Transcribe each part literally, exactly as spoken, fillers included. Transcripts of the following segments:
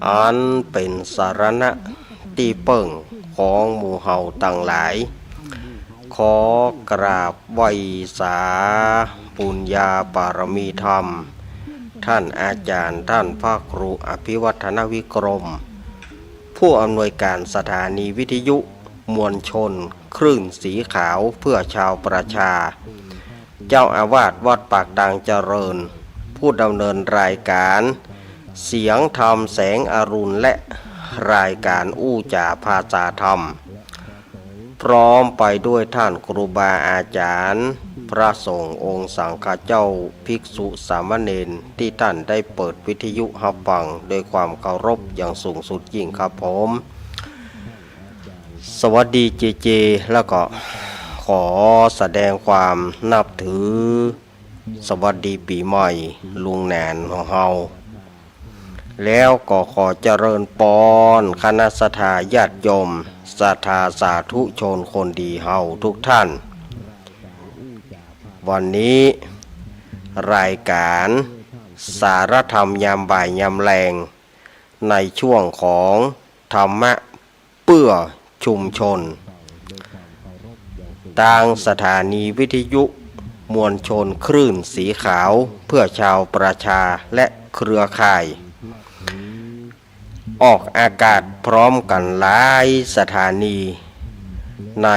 อันเป๋นสรณะตี้เปิ้งของหมู่เฮาตังหลาย ขอกราบไหว้สาบุญญาบารมีธรรม ท่านอาจารย์ ท่านพระครูอภิวัฒนวิกรม ผู้อำนวยการสถานีวิทยุมวลชนคลื่นสีขาวเพื่อชาวประชา เจ้าอาวาสวัดปากตางเจริญ ผู้ดำเนินรายการเสียงธรรมแสงอรุณ และรายการอู้จ๋าภาษาธรรม พร้อมไปด้วยท่านครูบาอาจารย์ พระสงฆ์องค์สังฆเจ้า ภิกษุสามเณร ตี้ท่านได้เปิดวิทยุฮับฟังด้วยความเคารพอย่างสูงสุดยิ่งครับผม สวัสดีเจเจ แล้วก็ขอแสดงความนับถือ สวัสดีปี๋ใหม่ลุงหนานของเฮา แล้วก็ขอเจริญปอนคณะศรัทธาญาติโยม ศรัทธาสาธุชนคนดีเฮาทุกท่าน วันนี้รายการสารธรรมยามบ่ายยามแลง ในช่วงของธรรมะเปื้อชุมชน ตางสถานีวิทยุมวลชนคลื่นสีขาวเพื่อชาวประชาและเครือข่าย ออกอากาศพร้อมกั๋นหลายสถานี ใน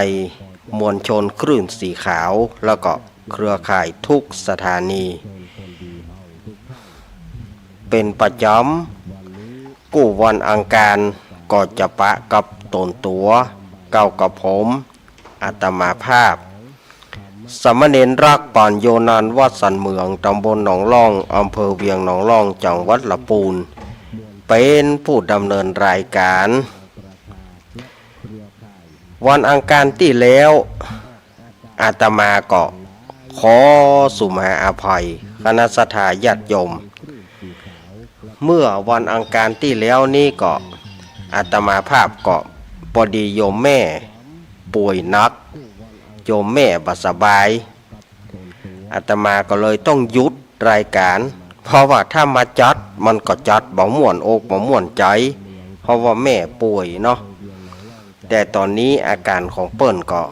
มวลชนคลื่นสีขาว แล้วก็เครือข่ายทุกสถานี เป๋นประจ๋ำ กู้วันอังคารก็จะปะกับต๋นตั๋ว เก้ากับผม อาตมาภาพ สามเณรรัก ปัญโญ นันท์ วัดสันเหมือง ตำบลหนองล่อง อำเภอเวียงหนองล่อง จังหวัดละปูน เป๋นผู้ดำเนินรายการ วันอังคารตี้แล้ว อาตมาก็ขอสุมาอภัยคณะศรัทธาญาติโยม เมื่อวันอังคารตี้แล้วนี้ก็ อาตมาภาพก็ปอดีโยมแม่ป่วยหนัก โยมแม่บ่สบาย อาตมาก็เลยต้องหยุดรายการ เพราะว่าถ้ามาจัดมันก็จัดบ่ม่วนอกบ่ม่วนใจ๋ เพราะว่าแม่ป่วยเนาะ แต่ต๋อนนี้อาก๋านของเปิ้นก็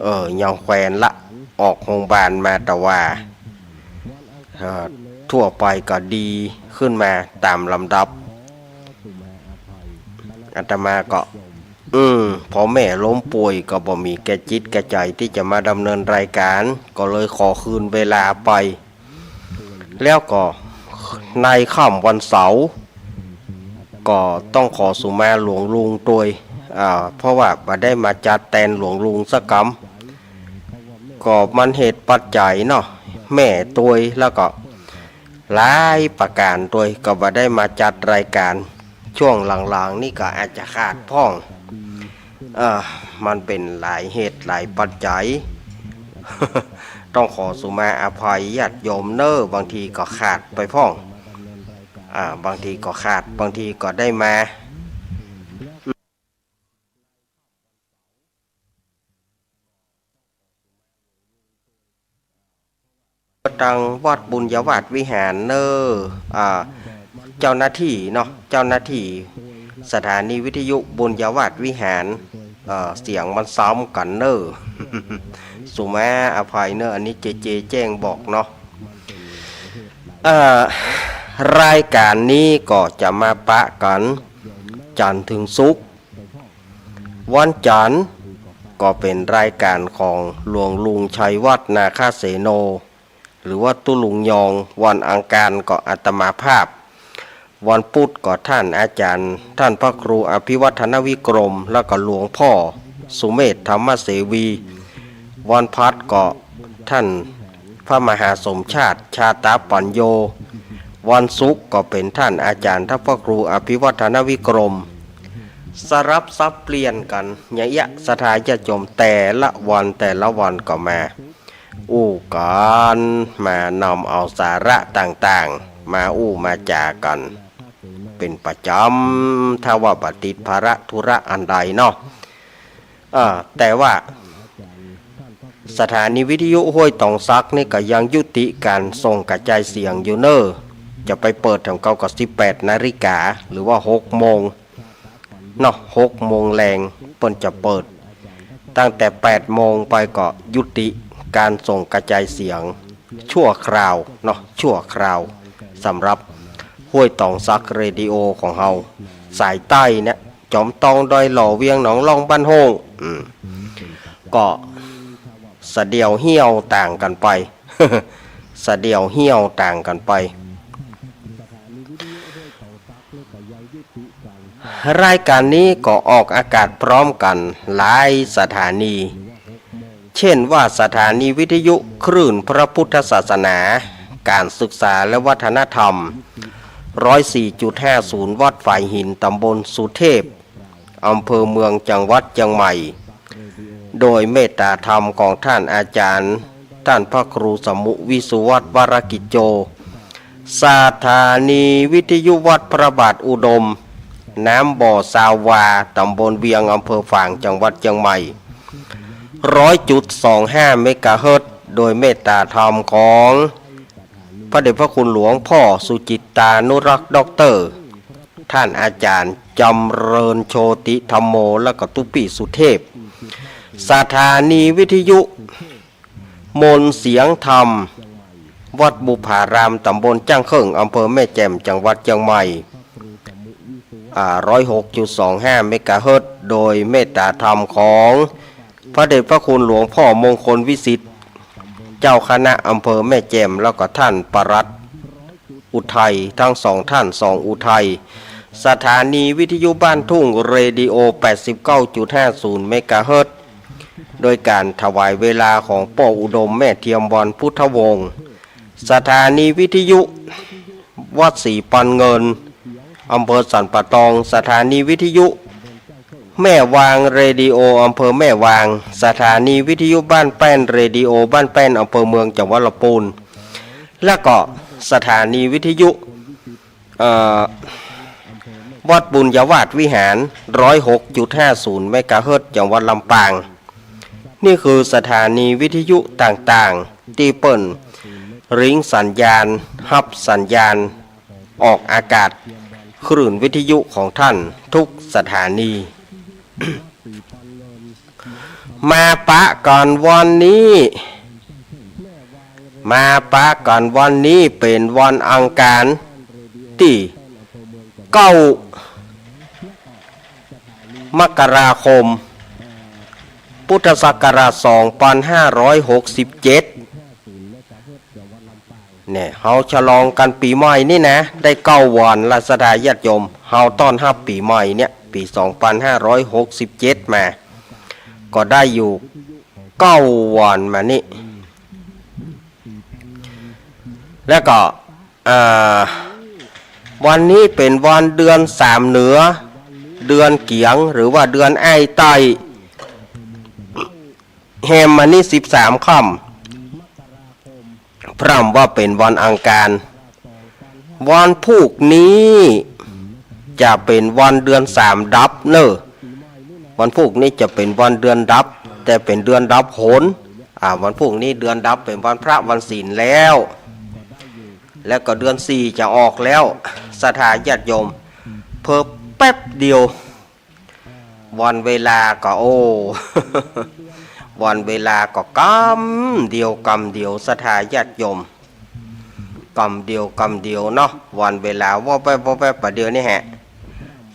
เออ ยังแควนละ ออกโฮงบาลมาตะว่า เอ่อ ทั่วไปก็ดีขึ้นมาต๋ามลำดับ อาตมาก็ อืม พอแม่ล้มป่วยก็บ่มีแก่จิตแก่ใจ๋ตี้จะมาดำเนินรายการ ก็เลยขอคืนเวลาไป แล้วก็ในค่ำวันเสาร์ ก็ต้องขอสุมาหลวงลุงตวย อ่า เพราะว่าบ่ได้มาจัดแตนหลวงลุงสักกำ ก็มันเหตุปัจจัยเนาะ แม่ตวย แล้วก็หลายประก๋านตวย ก็บ่ได้มาจัดรายการ ช่วงหลังๆ นี่ก็อาจจะขาดพ่อง เอ่อ มันเป๋นหลายเหตุหลายปัจจัย ต้องขอสุมาอภัยญาติโยมเน่อ บางทีก็ขาดไปพ่อง อ่า บางทีก็ขาด บางทีก็ได้มา ตางวัดบุญญาวาสวิหารเน่อ อ่า เจ้าหน้าตี้เนาะ เจ้าหน้าตี้สถานีวิทยุบุญญาวาสวิหาร เอ่อ เสียงมันซ้ำกั๋นเน่อ สุมาอภัยเน่อ อันนี้เจเจแจ้งบอกเนาะ เอ่อ รายการนี้ก็จะมาปะกั๋นจันทร์เถิงศุกร์ วันจันทร์ก็เป๋นรายการของหลวงลุงชัยวัฒน์ นาคเสโน หรือว่าตุ๊ลุงยอง วันอังคารก็อาตมาภาพ วันพุธก็ท่านอาจารย์ ท่านพระครูอภิวัฒนวิกรม แล้วก็หลวงพ่อสุเมธ ธรรมเสวี วันพฤหัสก็ท่านพระมหาสมชาติ ชาตาปัญโญ วันศุกร์ก็เป๋นท่านอาจารย์ ท่านพระครูอภิวัฒนวิกรม สลับสับเปลี่ยนกั๋น อย่างเอี้ย ศรัทธาญาติโยม แต่ละวันแต่ละวันก็มาอู้กั๋น มานำเอาสาระต่างๆ มาอู้มาจ๋ากั๋น เป๋นประจ๋ำ ถ้าว่าบ่ติดภาระธุระอันใดเนาะ เอ่อ แต่ว่าสถานีวิทยุห้วยตองสักนี่ก็ยังยุติก๋านส่งกระจายเสียงอยู่เน่อ จะไปเปิดแถมเก่าก็สิบแปดนาฬิกา หรือว่าหกโมงเนาะ หกโมงแลงเปิ้นจะเปิด ตั้งแต่แปดโมงไปก็ยุติการส่งกระจายเสียงชั่วคราวเนาะ ชั่วคราว สำหรับห้วยตองสักเรดิโอของเฮา สายใต้เนี่ย จอมตอง ดอยหล่อ เวียงหนองล่อง บ้านโฮ่ง อืม ก็สะเดี่ยวเหี่ยวต่างกันไป สะเดี่ยวเหี่ยวต่างกันไป รายการนี้ก็ออกอากาศพร้อมกันหลายสถานี เช่นว่าสถานีวิทยุคลื่นพระพุทธศาสนา การศึกษาและวัฒนธรรม ร้อยสี่จุดห้าศูนย์ วัดฝายหิน ตำบลสุเทพ อำเภอเมือง จังหวัดเจียงใหม่ โดยเมตตาธรรมของท่านอาจารย์ ท่านพระครูสมุวิสุวัฒน์ วรกิจโจ สถานีวิทยุวัดพระบาทอุดม น้ำบ่อซาววา ตำบลเวียง อำเภอฝาง จังหวัดเจียงใหม่ ร้อยจุดสองห้า เมกะเฮิรตซ์ โดยเมตตาธรรมของพระเดชพระคุณหลวงพ่อสุจิตตานุรักษ์ ด็อกเตอร์ ท่านอาจารย์จำเริญโชติธัมโม และก็ตุ๊ปี้สุเทพ สถานีวิทยุมนต์เสียงธรรม วัดบุพาราม ตำบลจ้างเคิ่ง อำเภอแม่แจ่ม จังหวัดเจียงใหม่ อ่า ร้อยหกจุดสองห้า เมกะเฮิรตซ์ โดยเมตตาธรรมของพระเดชพระคุณหลวงพ่อมงคลวิสิทธิ์ เจ้าคณะอำเภอแม่แจ่ม แล้วก็ท่านปลัดอุทัย ทั้งสองท่าน สองอุทัย สถานีวิทยุบ้านทุ่ง เรดิโอ แปดสิบเก้าจุดห้าศูนย์ เมกะเฮิรตซ์ โดยการถวายเวลาของป้ออุดม แม่เทียม วรรณพุทธวงศ์ สถานีวิทยุวัดศรีปันเงิน อำเภอสันป่าตอง สถานีวิทยุแม่วาง เรดิโอ อำเภอแม่วาง สถานีวิทยุบ้านแป้น เรดิโอบ้านแป้น อำเภอเมือง จังหวัดลำพูน และก็สถานีวิทยุ เอ่อ วัดบุญญาวาสวิหาร ร้อยหกจุดห้าศูนย์ เมกะเฮิรตซ์ จังหวัดลำปาง นี่คือสถานีวิทยุต่างๆ ตี้เปิ้นริงสัญญาณ ฮับสัญญาณ ออกอากาศคลื่นวิทยุของท่านทุกสถานี มาปะกั๋นวันนี้ มาปะกั๋นวันนี้เป๋นวันอังคารตี้เก้า มกราคม พุทธศักราช สองปันห้าร้อยหกสิบเจ็ด เนี่ย เฮาฉลองกั๋นปี๋ใหม่นี่นะ ได้เก้าวันละศรัทธาญาติโยม เฮาต้อนฮับปี๋ใหม่เนี่ย ปี๋สองปันห้าร้อยหกสิบเจ็ดมา ก็ได้อยู่เก้าวันมานี่ แล้วก็ อ่า วันนี้เป๋นวันเดือนสามเหนือ เดือนเกี๋ยง หรือว่าเดือนอ้ายไต้ แฮมมานี่สิบสามค่ำ พร่ำว่าเป๋นวันอังคาร วันพูกนี้จะเป๋นวันเดือนสามดับเน่อ วันพูกนี้จะเป๋นวันเดือนดับ แต่เป๋นเดือนดับหน อ่า วันพูกนี้เดือนดับเป๋นวันพระวันศีลแล้ว แล้วก็เดือนสี่จะออกแล้ว ศรัทธาญาติโยม เผลอแป๊บเดียว วันเวลาก็ โอ้ วันเวลาก็กำเดียวกำเดียว ศรัทธาญาติโยม กำเดียวกำเดียวเนาะ วันเวลาวอบแวบวอบแวบ ประเดี๋ยวนี้แหะ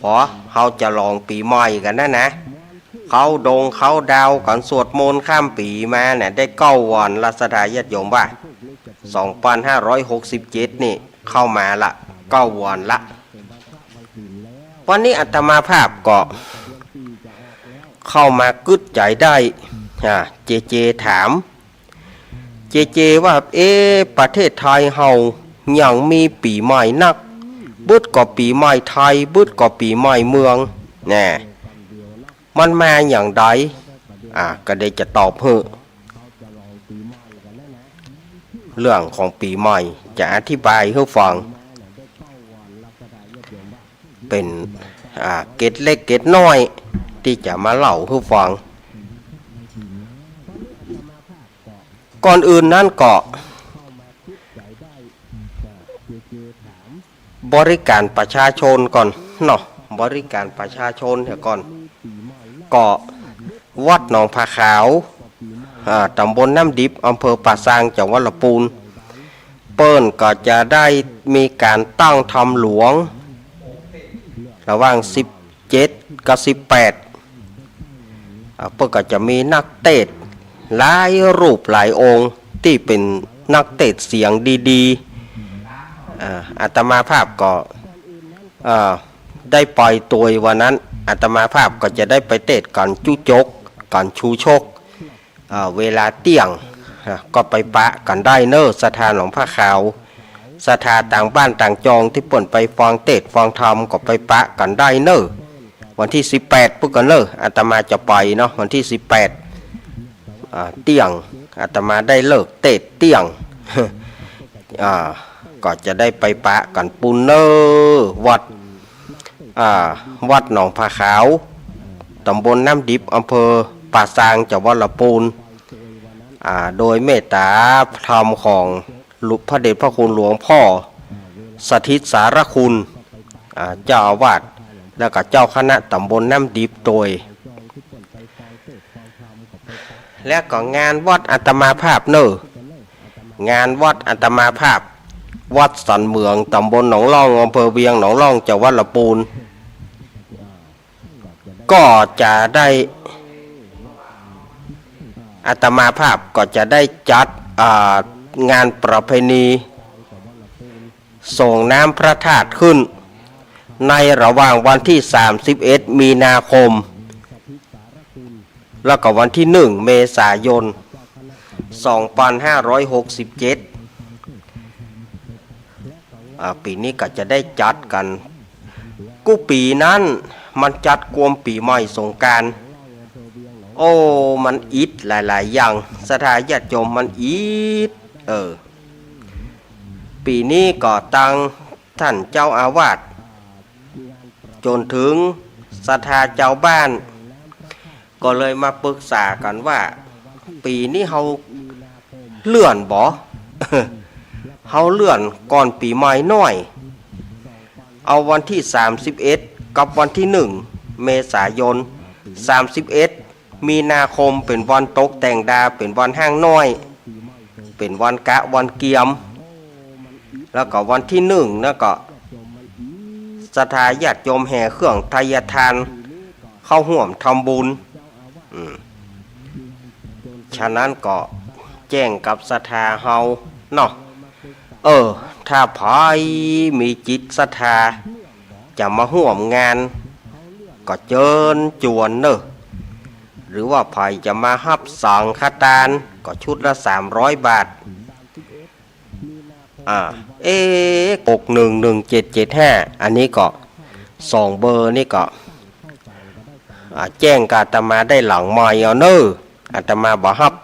พอเฮาจะฉลองปี๋ใหม่กั๋นนะนะ เข้าดงเข้าดาวกั๋น สวดมนต์ข้ามปี๋มาเนี่ย ได้เก้าวันละศรัทธาญาติโยมว่า สองปันห้าร้อยหกสิบเจ็ดนี่เข้ามาละ เก้าวันละ วันนี้อาตมาภาพก็เข้ามากึ๊ดใจ๋ได้ อ่า เจเจถาม เจเจว่า เอ๊ะ ประเทศไทยเฮายังมีปี๋ใหม่นัก บึดก็ปี๋ใหม่ไทย บึดก็ปี๋ใหม่เมือง แน่ มันมาอย่างใด อ่า ก็ได้จะตอบหื้อ เรื่องของปี๋ใหม่จะอธิบายหื้อฟัง เป๋น อ่า เกร็ดเล็กเกร็ดน้อย ตี้จะมาเล่าหื้อฟัง ก่อนอื่นนั้นก็ บริการประชาชนก่อนเนาะ บริการประชาชนเหียก่อน ก็วัดหนองผาขาว อ่า ตำบลน้ำดิบ อำเภอป่าซาง จังหวัดลำปูน เปิ้นก็จะได้มีก๋านตั้งธรรมหลวง ระหว่างสิบเจ็ดกับสิบแปด อ่า เปิ้นก็จะมีนักเตสน์หลายรูปหลายองค์ตี้เป๋นนักเตสน์เสียงดีๆ อ่า อาตมาภาพก็ อ่า ได้ไปตวยวันนั้น อาตมาภาพก็จะได้ไปเตสน์ก๋านจุ๊จก ก๋านชูชก อ่า เวลาเตี้ยง อ่า ก็ไปปะกั๋นได้เน่อ ศรัทธาหนองผาขาว ศรัทธาต่างบ้านต่างจองตี้เปิ้นไปฟังเตสน์ฟังธรรมก็ไปปะกั๋นได้เน่อ วันตี้สิบแปดปู้นก่อเน่อ อาตมาจะไปเนาะ วันตี้สิบแปด อ่า เตี้ยง อาตมาได้ฤกษ์เตสน์เตี้ยง อ่า ก็จะได้ไปปะกั๋นปู้นเน่อ วัด อ่า วัดหนองผาขาว ตำบลน้ำดิบ อำเภอป่าซาง จังหวัดลำปูน อ่า โดยเมตตาธรรมของหลวง พระเดชพระคุณหลวงพ่อสถิตสารคุณ อ่า เจ้าอาวาส แล้วก็เจ้าคณะตำบลน้ำดิบตวย แล้วก็งานวัดอาตมาภาพเน่อ งานวัดอาตมาภาพ วัดสันเหมือง ตำบลหนองล่อง อำเภอเวียงหนองล่อง จังหวัดลำปูน ก็จะได้ อาตมาภาพก็จะได้จัด อ่า งานประเพณีส่งน้ำพระธาตุขึ้น ในระหว่างวันตี้สามสิบเอ็ด มีนาคม แล้วก็วันตี้หนึ่ง เมษายน สองปันห้าร้อยหกสิบเจ็ด อ่า ปี๋นี้ก็จะได้จัดกั๋น กู้ปี๋นั้นมันจัดกวมปี๋ใหม่สงกรานต์ โอ้ มันอิดหลายๆ อย่าง ศรัทธาญาติโยม มันอิด เออ ปี๋นี้ก็ตังต้านเจ้าอาวาส จ๋นเถิงศรัทธาจาวบ้าน ก็เลยมาปรึกษากั๋นว่า ปี๋นี้เฮาเลื่อนบ่ เฮาเลื่อนก่อนปี๋ใหม่หน้อย เอาวันตี้สามสิบเอ็ด กับวันตี้หนึ่ง เมษายน สามสิบเอ็ด มีนาคม เป๋นวันตกแต่งดา เป๋นวันฮ้างน้อย เป๋นวันกะวันเกียม แล้วก็วันตี้หนึ่งนะก็ศรัทธาญาติโยมแห่เครื่องไทยทาน เข้าฮ่วมทำบุญ อืม ฉะนั้นก็แจ้งกับศรัทธาเฮาเนาะ เออ ถ้าใผมีจิตศรัทธาจะมาฮ่วมงาน ก็เจิญจวนเน่อ หรือว่าใผจะมาฮับสังฆทาน ก็ชุดละสามร้อยบาท อ่า เอ๊ะ หกหนึ่งหนึ่งเจ็ดเจ็ดห้า อันนี้ก็สองเบอร์นี่ก็ อ่า แจ้งกับอาตมาได้หลังไมค์เอาเน่อ อาตมาบ่ฮับ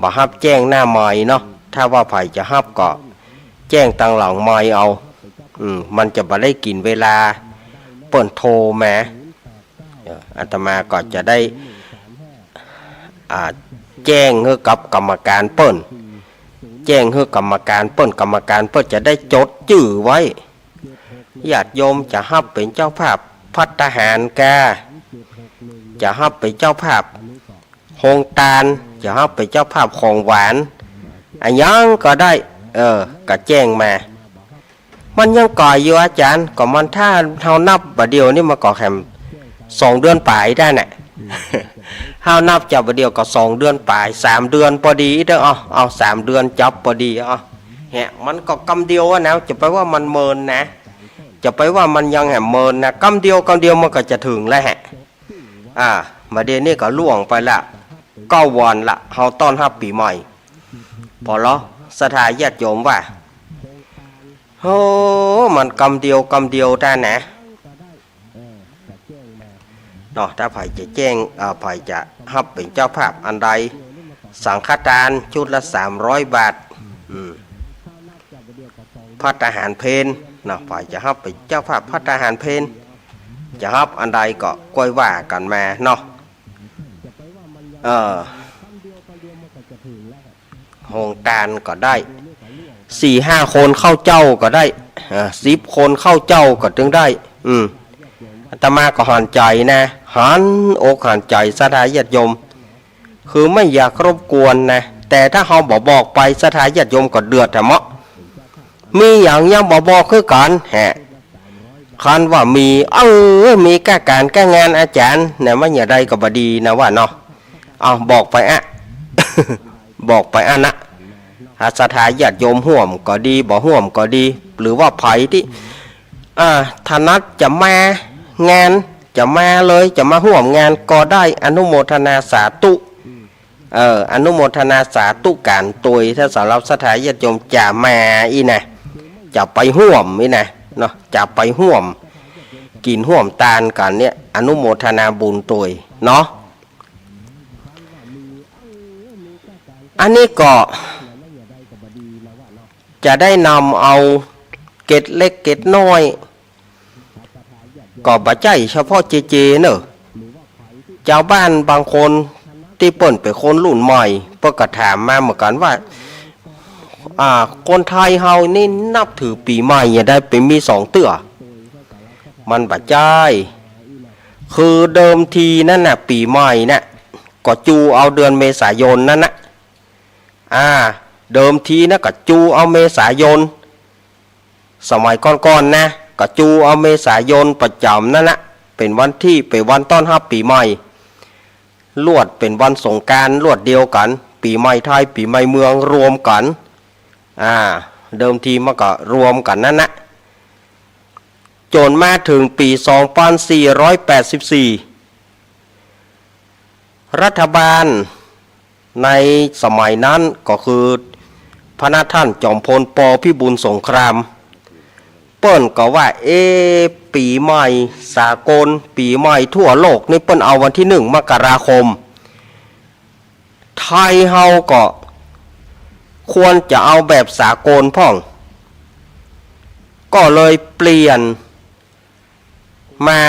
บ่ฮับแจ้งหน้าไมค์เนาะ ถ้าว่าใผจะฮับก็แจ้งตางหลังไมค์เอา อืม มันจะบ่ได้กิ๋นเวลาเปิ้นโทรมา เออ อาตมาก็จะได้ อ่า แจ้งหื้อกับกรรมการเปิ้น แจ้งหื้อกรรมการเปิ้น กรรมการเปิ้นจะได้จดจื้อไว้ ญาติโยมจะฮับเป๋นเจ้าภาพภัตตาหารกา จะฮับเป๋นเจ้าภาพโฮงตาน จะฮับเป๋นเจ้าภาพของหวาน อะหยังก็ได้ เออ ก็แจ้งมา มันยังก่อยอยู่อาจ๋ารย์ ก็มันถ้าเฮานับบ่าเดี่ยวนี่มันก็แหมสองเดือนป๋ายได้น่ะ เฮานับจากบ่าเดี่ยวก็สองเดือนป๋าย สามเดือนปอดีเด้อ เอา เอาสามเดือนจับปอดี เอา แหะ มันก็กำเดียวอะนะ จะไปว่ามันเมินนะ จะไปว่ามันยังแหมเมินนะ กำเดียว กำเดียวมันก็จะเถิงแล้วแหะ อ่า บ่าเดี่ยวนี้ก็ล่วงไปละ เก้าวันละ เฮาต้อนฮับปี๋ใหม่ ปอเลาะ ศรัทธาญาติโยมว่า โอ้ มันกำเดียว กำเดียวได้นะ เนาะ ถ้าใผจะแจ้ง เอ่อ ใผจะฮับเป๋นเจ้าภาพอันใด สังฆทานชุดละสามร้อยบาท อืม ภัตตาหารเพลเนาะ ใผจะฮับเป๋นเจ้าภาพภัตตาหารเพล จะฮับอันใดก็ก้อยว่ากั๋นมาเนาะ เออ โฮงตานก็ได้ สี่ห้าคนเข้าเจ้าก็ได้ อ่า สิบคนเข้าเจ้าก็ตึงได้ อืม อาตมาก็หันใจ๋นะ หันอกหันใจ๋ศรัทธาญาติโยม คือไม่อยากรบกวนนะ แต่ถ้าเฮาบ่บอกไป ศรัทธาญาติโยมก็เดือดอะเมาะ มีหยังยังบ่บอกคือกั๋นแหะ คันว่ามี เออ มีก้าก๋านก้างานอาจ๋ารย์นะ ว่าอย่างใดก็บ่ดีนะว่าเนาะ เอาบอกไปอะ บอกไปอะนะ หากศรัทธาญาติโยมฮ่วมก็ดี บ่ฮ่วมก็ดี หรือว่าใผตี้ อ่า ถนัดจะมางาน จะมาเลย จะมาฮ่วมงานก็ได้ อนุโมทนาสาธุ เออ อนุโมทนาสาธุก๋านตวย ถ้าสำหรับศรัทธาญาติโยมจะมาอี้นะ จะไปฮ่วมอี้นะ เนาะ จะไปฮ่วม กิ๋นฮ่วมตานกั๋นเนี่ย อนุโมทนาบุญตวย เนาะ อันนี้ก็ จะได้นำเอาเกร็ดเล็กเกร็ดน้อย ก็บ่ใจ้เฉพาะเจเจเน่อ จาวบ้านบางคนตี้เปิ้นเป๋นคนรุ่นใหม่ เปิ้นก็ถามมาเหมือนกั๋นว่า อ่า คนไทยเฮานี่นับถือปี๋ใหม่อย่างใด เป๋นมีสองเตื้อ มันบ่ใจ้ คือเดิมทีนั้นน่ะ ปี๋ใหม่น่ะ ก็จูเอาเดือนเมษายนนั้นน่ะ อ่า เดิมทีนะก็จูเอาเมษายน สมัยก่อนๆ นะ ก็จูเอาเมษายนประจ๋ำนั้นนะ เป๋นวันตี้ เป๋นวันต้อนฮับปี๋ใหม่ ลวดเป๋นวันสงกรานต์ลวดเดียวกั๋น ปี๋ใหม่ไทย ปี๋ใหม่เมืองรวมกั๋น อ่า เดิมทีมันก็รวมกั๋นนั้นนะ จ๋นมาเถิงปี๋สองปันสี่ร้อยแปดสิบสี่ รัฐบาลในสมัยนั้นก็คือพระนาท่านจอมพล ป. พิบูลสงคราม เปิ้นก็ว่า เอ๊ะ ปี๋ใหม่สากล ปี๋ใหม่ทั่วโลกนี่เปิ้นเอาวันตี้หนึ่งมกราคม ไทยเฮาก็ควรจะเอาแบบสากลพ่อง ก็เลยเปลี่ยน มา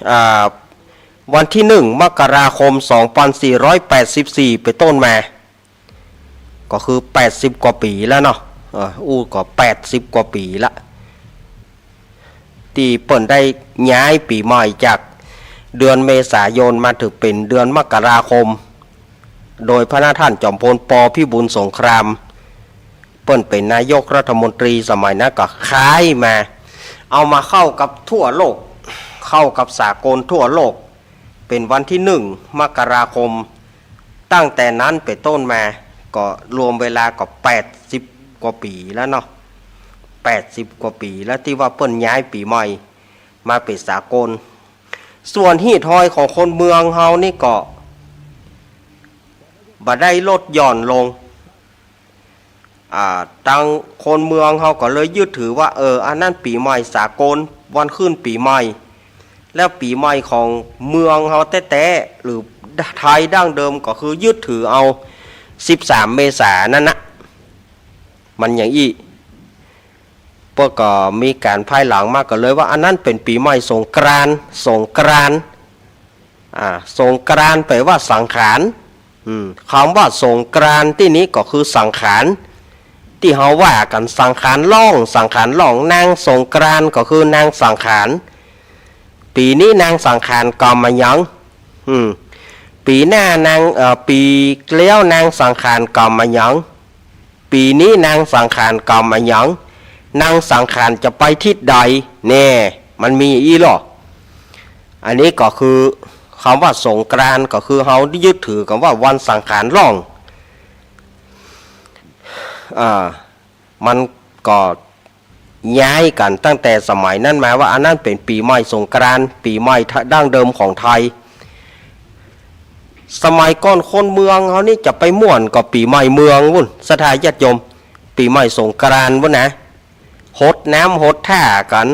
อ่า วันตี้หนึ่งมกราคมสองปันสี่ร้อยแปดสิบสี่เป๋นต้นมา ก็คือแปดสิบกว่าปี๋แล้วเนาะ เออ อู้ก็แปดสิบกว่าปี๋ละ ตี้เปิ้นได้ย้ายปี๋ใหม่จากเดือนเมษายนมาเถิงเป๋นเดือนมกราคม โดยพระนาท่านจอมพล ป. พิบูลสงคราม เปิ้นเป๋นนายกรัฐมนตรีสมัยนั้นก็ขายมา เอามาเข้ากับทั่วโลก เข้ากับสากลทั่วโลก เป๋นวันตี้หนึ่งมกราคม ตั้งแต่นั้นเป๋นต้นมา ก็รวมเวลาก็แปดสิบกว่าปี๋แล้วเนาะ แปดสิบกว่าปี๋แล้วตี้ว่าเปิ้นย้ายปี๋ใหม่มาเป๋นสากล ส่วนฮี้ถ้อยของคนเมืองเฮานี่ก็บ่ได้ลดหย่อนลง อ่า ตังคนเมืองเฮาก็เลยยึดถือว่า เออ อันนั้นปี๋ใหม่สากล วันขึ้นปี๋ใหม่ แล้วปี๋ใหม่ของเมืองเฮาแต๊ๆ หรือไทยดั้งเดิมก็คือยึดถือเอาสิบสามเมษายนนั้นนะ มันอย่างอี้ เปิ้นก็มีก๋านภายหลังมาก็เลยว่า อันนั้นเป๋นปี๋ใหม่สงกรานต์ สงกรานต์ อ่า สงกรานต์แปลว่าสังขาร อืม กำว่าสงกรานต์ตี้นี้ก็คือสังขาร ตี้เฮาว่ากั๋นสังขารล่อง สังขารล่อง นางสงกรานต์ก็คือนางสังขาร ปี๋นี้นางสังขารกำอะหยัง อืม ปี๋หน้านาง เอ่อ ปี๋แล้วนางสังขารกำอะหยัง ปี๋นี้นางสังขารกำอะหยัง นางสังขารจะไปทิศใด แน่ มันมีอี้ลอ อันนี้ก็คือกำว่าสงกรานต์ ก็คือเฮายึดถือกำว่าวันสังขารล่อง อ่า มันก็ย้ายกั๋นตั้งแต่สมัยนั้นมาว่าอันนั้นเป๋นปี๋ใหม่สงกรานต์ ปี๋ใหม่ดั้งเดิมของไทย สมัยก่อนคนเมืองเฮานี่จะไปม่วนก็ปี๋ใหม่เมืองปู้น ศรัทธาญาติโยม ปี๋ใหม่สงกรานต์ปู้นนะ หดน้ำหดท่ากั๋น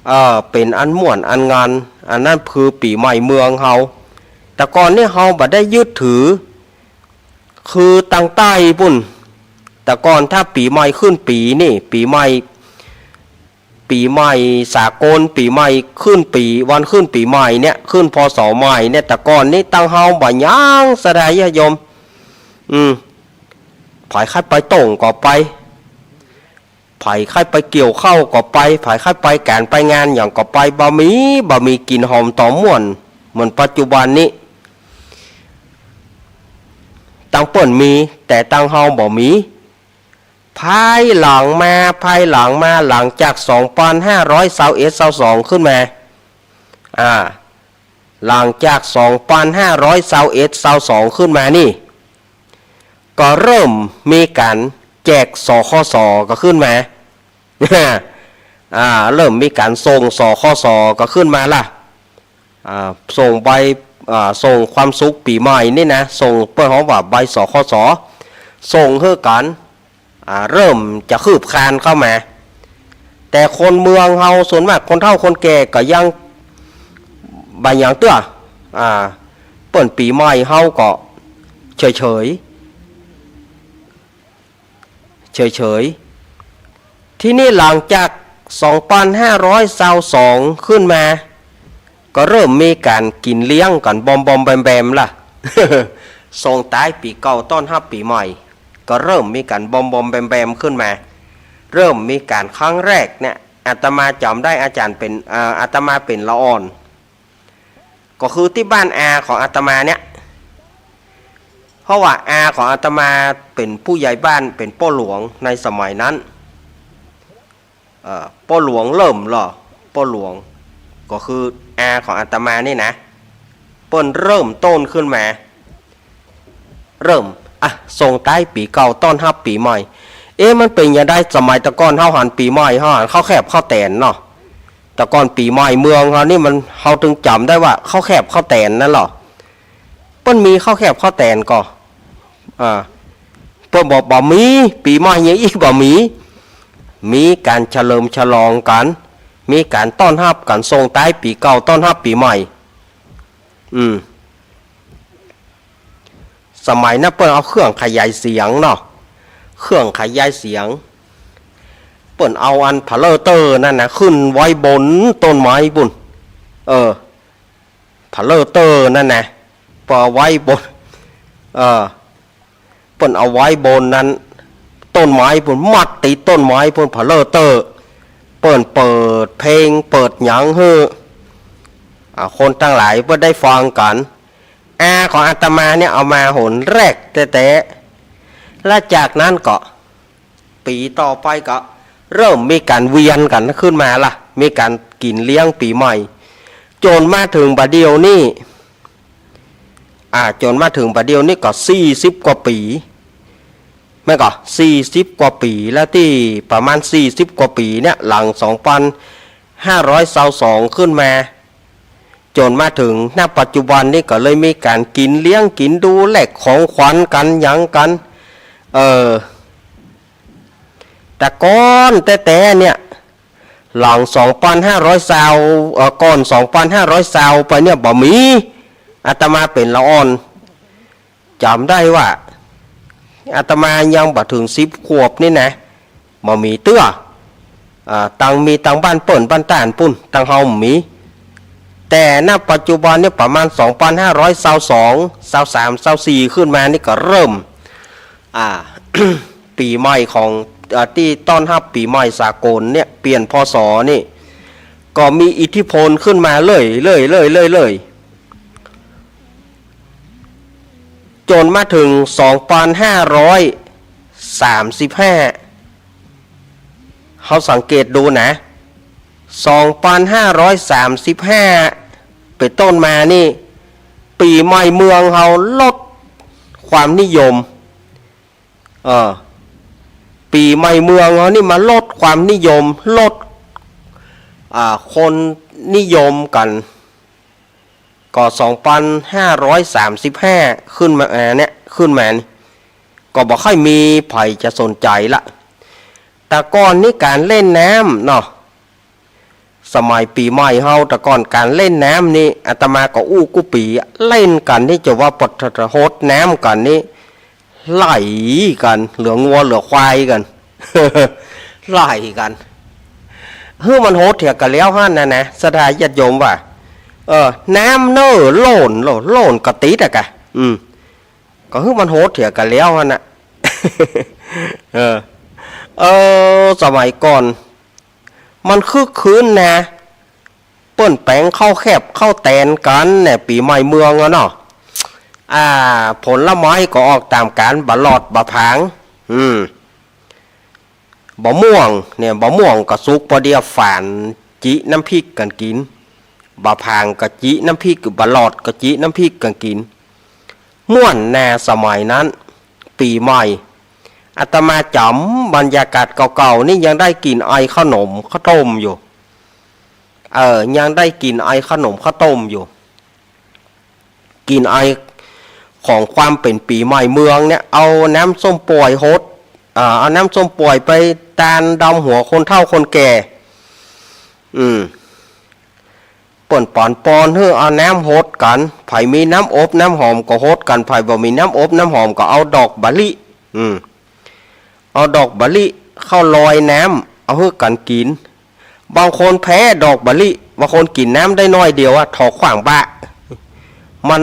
เออ เป๋นอันม่วนอันงาน อันนั้นคือปี๋ใหม่เมืองเฮา แต่ก่อนนี่เฮาบ่ได้ยึดถือ คือตางใต้ปู้น แต่ก่อนถ้าปี๋ใหม่ขึ้นปี๋นี่ ปี๋ใหม่ ปี๋ใหม่สากล ปี๋ใหม่ขึ้นปี๋ วันขึ้นปี๋ใหม่เนี่ย ขึ้น พ.ศ. ใหม่เนี่ย แต่ก่อนนี่ตังเฮาบ่ยัง ศรัทธาญาติโยม อืม ใผใค่ไปโต่งก็ไป ใผใค่ไปเกี่ยวข้าวก็ไป ใผใค่ไปก๋านไปงานหยังก็ไป บ่มี บ่มีกลิ่นหอมต๋อมม่วนเหมือนปัจจุบันนี้ ตังเปิ้นมี แต่ตังเฮาบ่มี ภายหลังมา ภายหลังมา หลังจากสองปันห้าร้อยซาวเอ็ดซาวสองขึ้นมา อ่า หลังจากสองปันห้าร้อยซาวเอ็ดซาวสองขึ้นมานี่ ก็เริ่มมีก๋านแจก สคส ก็ขึ้นมา อ่า เริ่มมีก๋านส่ง สคส ก็ขึ้นมาละ อ่า ส่งใบ อ่า ส่งความสุขปี๋ใหม่นี่นะ ส่ง เปิ้นฮ้องว่าใบ สคส ส่งหื้อกั๋น อ่า เริ่มจะคืบคลานเข้ามา แต่คนเมืองเฮาส่วนมากคนเฒ่าคนแก่ก็ยังบ่หยังเตื้อ อ่า เปิ้นปี๋ใหม่เฮาก็เฉยๆ เฉยๆ ทีนี้หลังจากสองปันห้าร้อยซาวสองขึ้นมา ก็เริ่มมีก๋านกิ๋นเลี้ยงกั๋นบอมๆ แบมๆ ละ ส่งต๊ายปี๋เก่าต้อนฮับปี๋ใหม่ ก็เริ่มมีก๋านบอมๆ แบมๆ ขึ้นมา เริ่มมีก๋านครั้งแรกเนี่ย อาตมาจ๋ำได้อาจ๋ารย์เป๋น อ่า อาตมาเป๋นละอ่อน ก็คือตี้บ้านอาของอาตมาเนี่ย เพราะว่าอาของอาตมาเป๋นผู้ใหญ่บ้าน เป๋นป้อหลวงในสมัยนั้น เอ่อ ป้อหลวงเริ่มลอ ป้อหลวง ก็คืออาของอาตมานี่นะ เปิ้นเริ่มต้นขึ้นมา เริ่ม อ่ะ ส่งต๊ายปี๋เก่าต้อนฮับปี๋ใหม่ เอ๊ะ มันเป๋นจะใด สมัยแต่ก่อนเฮาหันปี๋ใหม่ เฮาหันข้าวแคบข้าวแตนเนาะ แต่ก่อนปี๋ใหม่เมืองเฮานี่มัน เฮาตึงจ๋ำได้ว่าข้าวแคบข้าวแตนนั่นลอ เปิ้นมีข้าวแคบข้าวแตนก่อ อ่า เปิ้นบอกบ่มี ปี๋ใหม่ยังอี้บ่มี มีก๋านเฉลิมฉลองกั๋น มีก๋านต้อนฮับกั๋น ส่งต๊ายปี๋เก่าต้อนฮับปี๋ใหม่ อืม สมัยนั้นเปิ้นเอาเครื่องขยายเสียงเนาะ เครื่องขยายเสียง เปิ้นเอาอันผะเลอเตอร์นั่นนะ ขึ้นไว้บนต้นไม้ปู้น เออ ผะเลอเตอร์นั่นนะ เปิ้นเอาไว้บน เออ เปิ้นเอาไว้บนนั้น ต้นไม้ปู้น มัดติดต้นไม้ปู้น ผะเลอเตอร์ เปิ้นเปิดเพลง เปิดหยังหื้อ อ่า คนตังหลายเปิ้นได้ฟังกั๋น อาของอาตมาเนี่ยเอามาหนแรกแต๊ๆ และจากนั้นก็ ปี๋ต่อไปก็เริ่มมีก๋านเวียนกั๋นขึ้นมาละ มีก๋านกิ๋นเลี้ยงปี๋ใหม่ จ๋นมาเถิงบ่าเดี่ยวนี้ อ่า จ๋นมาเถิงบ่าเดี่ยวนี้ก็สี่สิบกว่าปี๋ แม่นก่อ สี่สิบกว่าปี๋แล้ว ตี้ประมาณสี่สิบกว่าปี๋เนี่ย หลังสองปันห้าร้อยซาวสองขึ้นมา จ๋นมาเถิง ณ ปัจจุบันนี้ก็เลยมีก๋านกิ๋นเลี้ยงกิ๋นดู แลกของขวัญกั๋นหยังกั๋น เออ แต่ก่อนแต๊ๆ เนี่ย หลังสองปันห้าร้อยซาว เอ่อ ก่อนสองปันห้าร้อยซาวไปเนี่ยบ่มี อาตมาเป๋นละอ่อน จ๋ำได้ว่า อาตมายังบ่เถิงสิบขวบนี่นะ บ่มีเตื้อ อ่า ตังมีตังบ้านเปิ้นบ้านต้านปู้น ตังเฮาบ่มี แต่ ณ ปัจจุบันเนี่ยประมาณสองปันห้าร้อยซาวสอง ซาวสาม ซาวสี่ขึ้นมานี่ก็เริ่ม อ่า ปี๋ใหม่ของ อ่า ตี้ต้อนฮับปี๋ใหม่สากลเนี่ย เปลี่ยน พ.ศ. นี่ ก็มีอิทธิพลขึ้นมาเรื่อยๆ เรื่อยๆ จ๋นมาเถิงสองปันห้าร้อยสามสิบห้า เฮาสังเกตดูนะ สองปันห้าร้อยสามสิบห้า เป๋นต้นมานี่ ปี๋ใหม่เมืองเฮาลดความนิยม เออ ปี๋ใหม่เมืองเฮานี่มาลดความนิยม ลด อ่า คนนิยมกั๋น ก็สองปันห้าร้อยสามสิบห้าขึ้นมา อ่า เนี่ย ขึ้นมานี่ ก็บ่ค่อยมีใผจะสนใจ๋ละ แต่ก่อนนี่ก๋านเล่นน้ำเนาะ สมัยปี๋ใหม่เฮา แต่ก่อนก๋านเล่นน้ำนี่ อาตมาก็อู้กู้ปี๋ เล่นกั๋นนี่จะว่าปะทะหดน้ำกั๋นนี่ ไหลกั๋น เหลืองัวเหลือควายกั๋น ไหลกั๋น หื้อมันหดเหียกั๋นแล้วหั้นนะนะ ศรัทธาญาติโยมว่า เออ น้ำเน่อโล่น โล่น โล่นกะติดอะกะ อืม ก็หื้อมันหดเหียกั๋นแล้วหั้นน่ะ เออ เออ สมัยก่อน มันคึกคื้นนะ เปิ้นแป๋งข้าวแคบข้าวแตนกั๋นแหน่ ปี๋ใหม่เมืองอะเนาะ อ่า ผลไม้ก็ออกต๋ามกาล บ่าหลอด บ่าผาง อืม บ่าม่วงเนี่ย บ่าม่วงก็สุกปอเดียฝาน จิน้ำพริกกั๋นกิ๋น บ่าผางก็จิน้ำพริก บ่าหลอดก็จิน้ำพริกกั๋นกิ๋น ม่วนนาสมัยนั้น ปี๋ใหม่ อาตมาจ๋ำบรรยากาศเก่าๆ นี่ยังได้กลิ่นไอข้าวหนมข้าวต้มอยู่ เออ ยังได้กลิ่นไอข้าวหนมข้าวต้มอยู่ กลิ่นไอของความเป๋นปี๋ใหม่เมืองเนี่ย เอาน้ำส้มป่วยหด เอ่อ เอาน้ำส้มป่วยไปตานดำหัวคนเฒ่าคนแก่ อืม เปิ้นป๋อนปอนหื้อเอาน้ำหดกั๋น ใผมีน้ำอบน้ำหอมก็หดกั๋น ใผบ่มีน้ำอบน้ำหอมก็เอาดอกมะลิ อืม เอาดอกมะลิเข้าลอยน้ำ เอาหื้อกั๋นกิ๋น บางคนแพ้ดอกมะลิ บางคนกิ๋นน้ำได้น้อยเดียวอะ ถอขว้างบะ มัน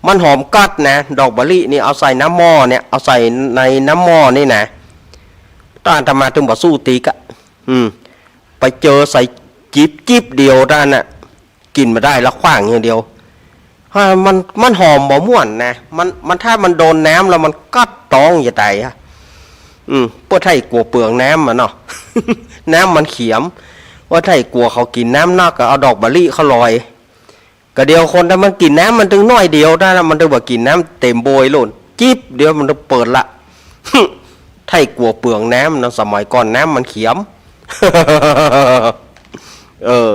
มันหอมกั๊ดนะ ดอกมะลินี่ เอาใส่น้ำหม้อเนี่ย เอาใส่ในน้ำหม้อนี่นะ ต้านอาตมาตึงบ่สู้ติ๊กอะ อืม ไปเจอใส่จิบจิบเดียวต้านน่ะ กิ๋นบ่ได้ละ ขว้างอย่างเดียว ฮะ มัน มันหอมบ่ม่วนนะ มัน มัน ถ้ามันโดนน้ำแล้วมันกั๊ดต๊องจะต๋ายอะ อืม เปิ้นไถ่กั๋วเปลืองน้ำมันเนาะ น้ำมันเขียม ว่าไถ่กั๋วเขากิ๋นน้ำนักก็เอาดอกมะลิเข้าลอย ก็เดี๋ยวคนถ้ามันกิ๋นน้ำมันตึงน้อยเดียวได้ละ มันตึงบ่กิ๋นน้ำเต๋มโบยโลด จิบเดียวมันตึงเปิดละ ไถ่กั๋วเปลืองน้ำเนาะ สมัยก่อนน้ำมันเขียม เออ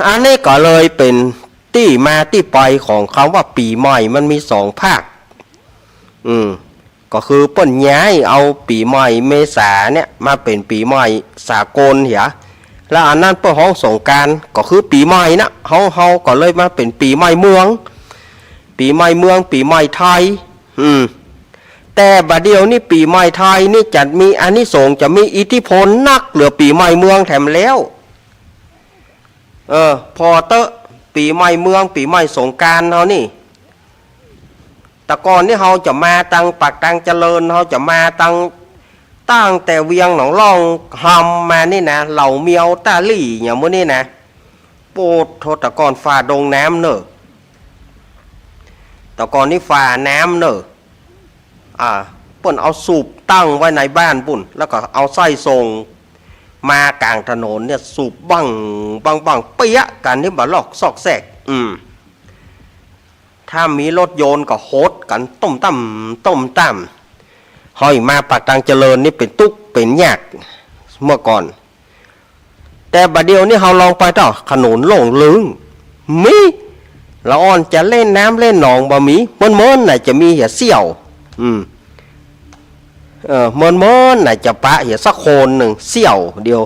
อันนี้ก็เลยเป๋นตี้มาตี้ไปของกำว่าปี๋ใหม่ มันมีสองภาค อืม ก็คือเปิ้นย้ายเอาปี๋ใหม่เมษาเนี่ยมาเป๋นปี๋ใหม่สากลเหีย แล้วอันนั้นเปิ้นฮ้องสงกรานต์ ก็คือปี๋ใหม่นะ เฮา เฮาก็เลยมาเป๋นปี๋ใหม่เมือง ปี๋ใหม่เมือง ปี๋ใหม่ไทย อืม แต่บ่าเดี่ยวนี้ปี๋ใหม่ไทยนี่จะมีอานิสงส์ จะมีอิทธิพลนักเหลือปี๋ใหม่เมืองแถมแล้ว เออ ผ่อเต๊อะ ปี๋ใหม่เมือง ปี๋ใหม่สงกรานต์เฮานี่ แต่ก่อนนี่เฮาจะมาตังปากตังเจริญ เฮาจะมาตัง ตั้งแต่เวียงหนองล่องฮำมานี่นะ เหล่าเมียวต้าหลี่อย่างหมู่นี่นะ โปดโธ่ แต่ก่อนฝ่าดงน้ำเน่อ แต่ก่อนนี่ฝ่าน้ำเน่อ อ่า เปิ้นเอาสูบตั้งไว้ในบ้านปุ้น แล้วก็เอาไส้ส่งมากลางถนนเนี่ย สูบบั้ง บั้ง บั้ง เปียะกั๋นนี่บ่ลอกซอกแซก อืม ถ้ามีรถยนต์ก็หดกั๋นตุ้มตั้ม ตุ้มตั้ม ห้อยมาปากตังเจริญนี่เป๋นตุ๊กเป๋นยาก เมื่อก่อน แต่บ่าเดี่ยวนี้เฮาลองไปเต๊อะ ถนนโล่งลึง มี ละอ่อนจะเล่นน้ำเล่นหนองบ่มี เมินๆ น่ะจะมีเหียเสี้ยว อืม เออ เมินๆ น่ะจะปะเหียสักโคนนึ่งเสี้ยวเดียว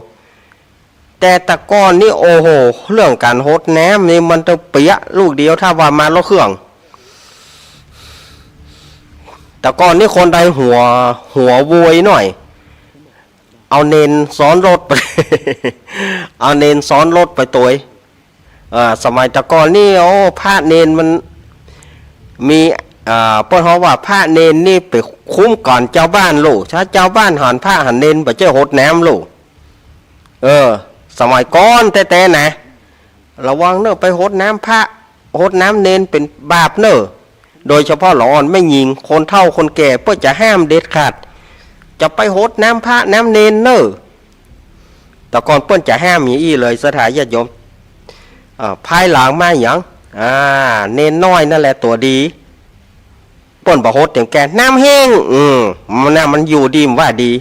แต่แต่ก่อนนี่ โอ้โห เรื่องก๋านหดน้ำนี่มันต้องเปียะลูกเดียว ถ้าว่ามารถเครื่อง แต่ก่อนนี่คนใดหัว หัวโวยหน่อย เอาเณรซ้อนรถไป เอาเณรซ้อนรถไปตวย เอ่อ สมัยแต่ก่อนนี่ โอ้ พระเณรมันมี เอ่อ เปิ้นฮ้องว่าพระเณรนี่ไปคุ้มก๋อนจาวบ้านลูก ถ้าจาวบ้านหันพระหันเณรบ่ใจ้หดน้ำลูก เออ สมัยก่อนแต๊ๆ นะ ระวังเน่อ ไปหดน้ำพระ หดน้ำเณรเป๋นบาปเน่อ โดยเฉพาะละอ่อนแม่ญิง คนเฒ่าคนแก่เปิ้นจะห้ามเด็ดขาด จะไปหดน้ำพระน้ำเณรเน่อ แต่ก่อนเปิ้นจะห้ามอย่างอี้เลย ศรัทธาญาติโยม เอ่อ ภายหลังมาหยัง อ่า เณรน้อยนั่นแหละตั๋วดี เปิ้นบ่หดเต๋มแก่น น้ำแห้ง อืม มันน่ะ มันอยู่ดี มันว่าดี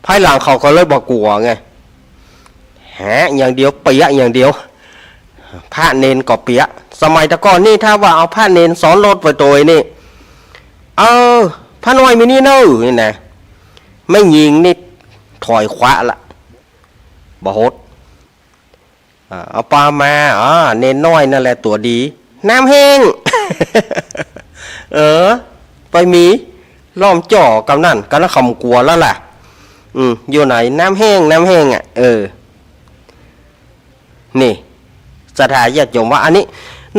ภายหลังเขาก็เลยบ่กั๋วไง แหะอย่างเดียว เปียะอย่างเดียว พระเณรก็เปียะ สมัยแต่ก่อนนี่ ถ้าว่าเอาพระเณรซ้อนรถไปตวยนี่ เออ พระน้อยมีนี่เน่อ นี่นะ แม่ญิงนี่ถอยขวาละ บ่หด อ่า เอาปามา อ่า เณรน้อยนั่นแหละตั๋วดี น้ำแห้ง เออ ไปมีล้อมจ้อกำนั้น กำนั้นเขากั๋วแล้วล่ะ อืม อยู่ไหน น้ำแห้ง น้ำแห้งอะ เออ นี่ ศรัทธาญาติโยมว่าอันนี้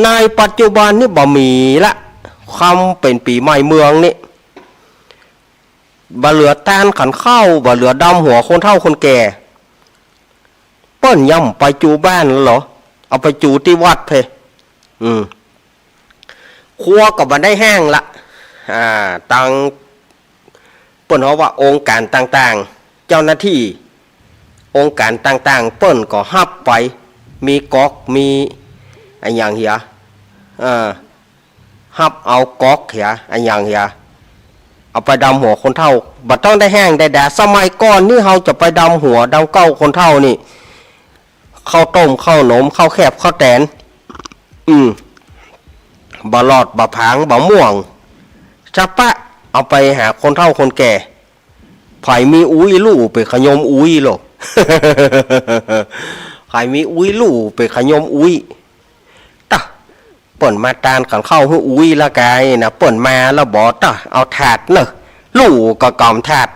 ในปัจจุบันนี่บ่มีละ คำเป๋นปี๋ใหม่เมืองนี่ บ่เหลือตานขันข้าว บ่เหลือดำหัวคนเฒ่าคนแก่ เปิ้นย่อมไปจูบ้านเหรอ เอาไปจูตี้วัดเพ อืม ครัวก็บ่ได้แห้งละ อ่า ตัง เปิ้นฮ้องว่าองค์การต่างๆ เจ้าหน้าตี้องค์การต่างๆ เปิ้นก็ฮับไป มีก๊อก มีอะหยังเหีย เออ ฮับเอาก๊อกเหีย อะหยังเหีย เอาไปดำหัวคนเฒ่า บ่ต้องได้แห้งได้ดา สมัยก่อนนี่เฮาจะไปดำหัวดำเก๊าคนเฒ่านี่ ข้าวต้ม ข้าวหนม ข้าวแคบ ข้าวแตน อืม บ่หลอด บ่ผาง บ่ม่วง สะปะ เอาไปหาคนเฒ่าคนแก่ ใผมีอุ๊ยลู่ไปขยมอุ๊ยโลก ใผมีอุ๊ยลู่ไปขยมอุ๊ย ตะ เปิ้นมาตานขันข้าวหื้ออุ๊ยละกายนะ เปิ้นมาแล้วบ่ ตะ เอาถาดเน่อ ลู่ก็ก๋ำถาด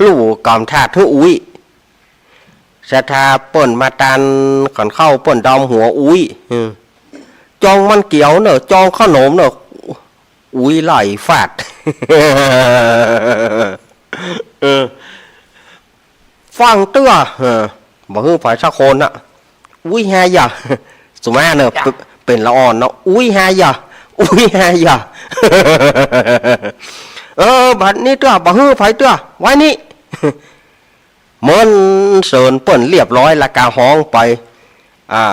ลู่ก๋ำถาดหื้ออุ๊ย ศรัทธาเปิ้นมาตานขันข้าว เปิ้นดำหัวอุ๊ย อืม จองมันเกี๊ยวเน่อ จองข้าวหนมเน่อ อุ๊ยไหลฟาด เออ ฟั่งเตื้อ เออ บ่หื้อใผสักคนน่ะ อุ๊ยฮายะ สุมาเน่อ จ้ะ เป๋น เป๋นละอ่อนเนาะ อุ๊ยฮายะ อุ๊ยฮายะ เออ บัดนี้เตื้อ บ่หื้อใผเตื้อ ไว้นี่ เมินเสินเปิ้นเรียบร้อยละกาฮ้องไป อ่า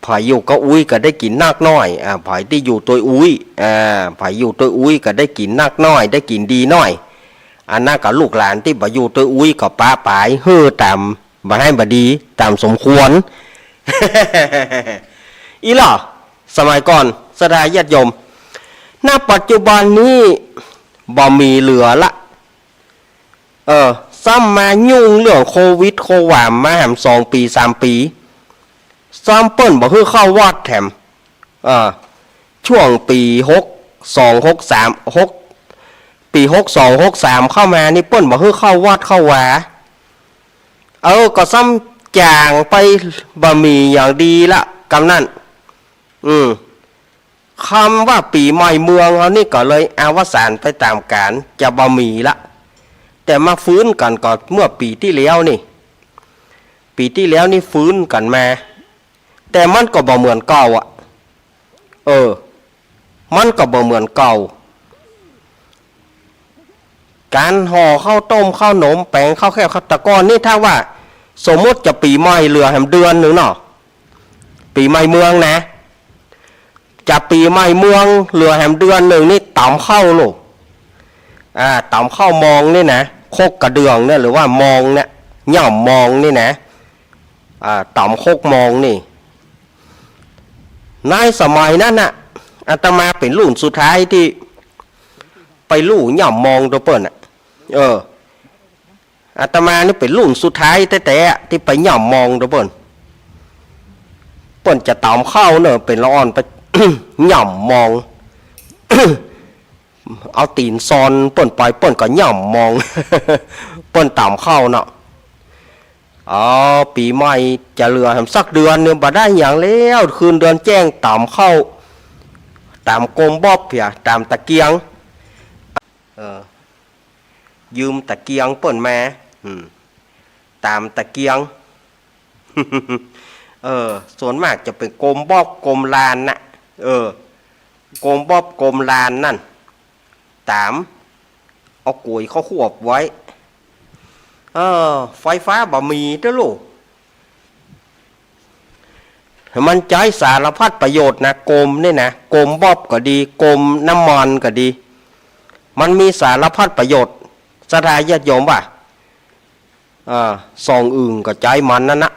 ใผอยู่กับอุ๊ยก็ได้กิ๋นนักน้อย อ่า ใผตี้อยู่ตวยอุ๊ย อ่า ใผอยู่ตวยอุ๊ยก็ได้กิ๋นนักน้อย ได้กิ๋นดีน้อย อันนั้นก็ลูกหลานตี้บ่อยู่ตวยอุ๊ยก็ปะป๋าย หื้อต๋าม บ่หื้อบ่ดี ต๋ามสมควร อี้ล่อ สมัยก่อน ศรัทธาญาติโยม ณ ปัจจุบันนี้ บ่มีเหลือละ เออ ซ้ำมายุ่งเรื่องโควิดโความมาแหมสองปี๋สามปี๋ ซ้ำเปิ้นบ่หื้อเข้าวัดแถม เออ ช่วงปี๋หกสอง หกสาม หก ปี๋หกสอง หกสามเข้ามานี่เปิ้นบ่หื้อเข้าวัดเข้าวา เออ ก็ซ้ำจ๋างไปบ่มีอย่างดีละ กำนั้น อืม กำว่าปี๋ใหม่เมืองเฮานี่ก็เลยอวสานไปต๋ามก๋าล จะบ่มีละ แต่มาฟื้นกั๋นก็เมื่อปี๋ตี้แล้วนี่ ปี๋ตี้แล้วนี่ฟื้นกั๋นมา แต่มันก็บ่เหมือนเก่าอะ เออ มันก็บ่เหมือนเก่า ก๋านห่อข้าวต้มข้าวหนมแป๋งข้าวแคบข้าว แต่ก่อนนี่ถ้าว่าสมมุติจะปี๋ใหม่เหลือแหมเดือนนึ่งเนาะ ปี๋ใหม่เมืองนะ จะปี๋ใหม่เมืองเหลือแหมเดือนนึ่งนี่ต๋ำข้าวลูก อ่า ต๋ำข้าวมองนี่นะ ครกกระเดื่องเนี่ย หรือว่ามองเนี่ย หย่อมมองนี่นะ อ่า ต๋ำครกมองนี่ ในสมัยนั้นน่ะ อาตมาเป๋นรุ่นสุดท้ายตี้ไปลู่หย่อมมองตวยเปิ้นน่ะ เออ อาตมานี่เป๋นรุ่นสุดท้ายแต๊ๆ ตี้ไปหย่อมมองตวยเปิ้น เปิ้นจะต๋ำข้าวเน่อ เป๋นละอ่อนไป หย่อมมอง เอาตี๋นซอนเปิ้นไป เปิ้นก็หย่อมมอง เปิ้นต๋ำข้าวเนาะ อ๋อ ปี๋ใหม่จะเหลือแหมสักเดือนนึ่ง บ่ได้หยังแล้ว คืนเดือนแจ้งต๋ำข้าว ต๋ำกมบ๊อบเหีย ต๋ำตะเกียง เออ ยืมตะเกียงเปิ้นมา อืม ต๋ำตะเกียง เออ ส่วนมากจะเป๋นกมบ๊อบกมลานน่ะ เออ กมบ๊อบกมลานนั่น ต๋ำ เอาก๋วยเข้าควบไว้ เออ ไฟฟ้าบ่มีเต๊อะลูก มันใจ๊สารพัดประโยชน์นะ กมนี่นะ กมบ๊อบก็ดี กมน้ำมันก็ดี มันมีสารพัดประโยชน์ ศรัทธาญาติโยมว่า อ่า ส่องอึ่งก็ใจ๊มันนั่นนะ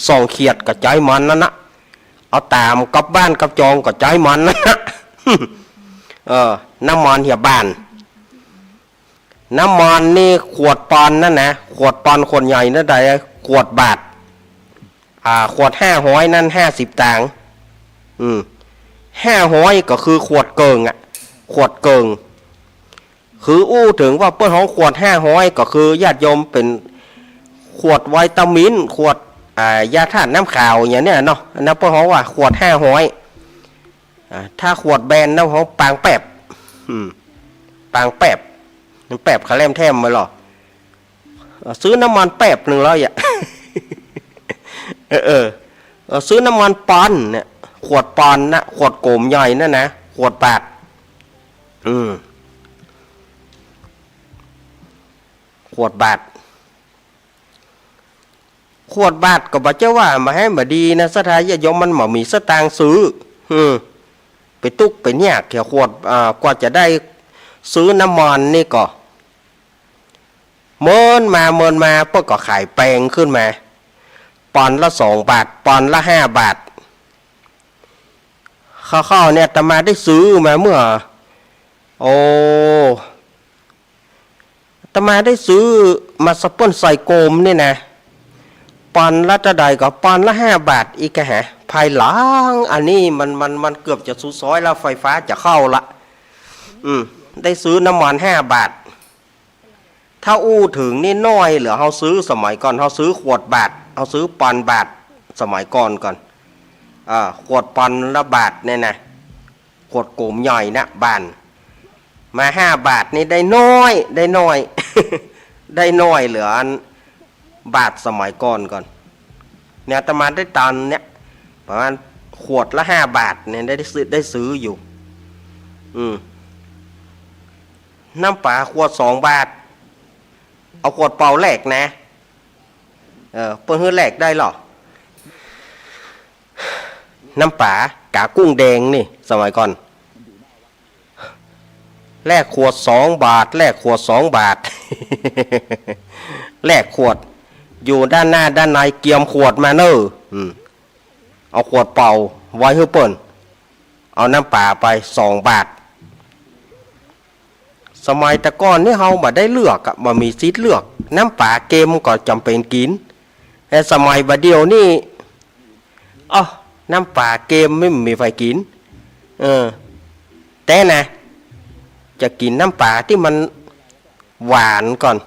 ส่องเขียดก็ใจ๊มันนั่นนะ เอาต๋ำกับบ้านกับจองก็ใจ๊มันนั่นนะ เออ น้ำมันเหียบ่าน น้ำมันนี่ขวดปอนด์นั่นนะ ขวดปอนด์ขวดใหญ่นั่นใด ขวดบาท อ่า ขวดห้าฮ้อยนั่นห้าสิบตางค์ อืม ห้าฮ้อยก็คือขวดเกิ่งอะ ขวดเกิ่ง คืออู้เถิงว่าเปิ้นฮ้องขวดห้าฮ้อยก็คือญาติโยมเป๋นขวดวิตามิน ขวด อ่า ยาธาตุน้ำขาวอย่างเนี้ยเนาะ อันนั้นเปิ้นฮ้องว่าขวดห้าฮ้อย อ่า ถ้าขวดแบรนด์นะฮ้องปางแป๊บ อืม ตางแป๊บ มันแป๊บเขาแหลมแถมไว้ลอ เออ ซื้อน้ำมันแป๊บนึ่งแล้วอะ เออ เออ เออ ซื้อน้ำมันปอนด์เนี่ย ขวดปอนด์นะ ขวดโก๋มใหญ่นั่นนะ ขวดบาท อืม ขวดบาท ขวดบาทก็บ่ใจ้ว่าบ่แฮงบ่ดีนะ ศรัทธาญาติโยม มันบ่มีสตางค์ซื้อ อืม ไปตุ๊กไปยากเหีย ขวด อ่า กว่าจะได้ซื้อน้ำมันนี่ก็ เมินมาเมินมา เปิ้นก็ขายแปงขึ้นมา ปอนด์ละสองบาท ปอนด์ละห้าบาท ข้าวๆ เนี่ย อาตมาได้ซื้อมาเมื่อ โอ้ อาตมาได้ซื้อมาสปอนใส่โก๋มเนี่ยนะ ปอนด์ละเต้าใดก็ปอนด์ละห้าบาทอีกอะฮะ ภายหลังอันนี้มัน มัน มันเกือบจะสุดซอยแล้ว ไฟฟ้าจะเข้าละ อืม ได้ซื้อน้ำมันห้าบาท ถ้าอู้เถิงนี่น้อยเหลือเฮาซื้อสมัยก่อน เฮาซื้อขวดบาท เฮาซื้อปอนด์บาท สมัยก่อนก่อน อ่า ขวดปอนด์ละบาทเนี่ยนะ ขวดโก๋มใหญ่นะ บาท มาห้าบาทนี่ได้น้อย ได้น้อย ได้น้อยเหลืออันบาทสมัยก่อนก่อน เนี่ย อาตมาได้ตันเนี่ย ประมาณขวดละห้าบาทเนี่ย ได้ ได้ซื้อ ได้ซื้ออยู่ อืม น้ำป๋าขวดสองบาท เอาขวดเปล่าแลกนะ เออ เปิ้นหื้อแลกได้ลอ น้ำป๋ากากุ้งแดงนี่ สมัยก่อน แลกขวดสองบาท แลกขวดสองบาท แลกขวด อยู่ด้านหน้าด้านในเกียมขวดมาเน่อ อืม เอาขวดเปล่าไว้หื้อเปิ้น เอาน้ำป๋าไปสองบาท สมัยแต่ก่อนนี่เฮาบ่ได้เลือกอะ บ่มีสิทธิ์เลือก น้ำป๋าเกมก็จ๋ำเป๋นกิ๋น แต่สมัยบ่าเดี่ยวนี่ อ้อ น้ำป๋าเกมไม่มีใผกิ๋น เออ แต่นะ จะกิ๋นน้ำป๋าตี้มันหวานก่อน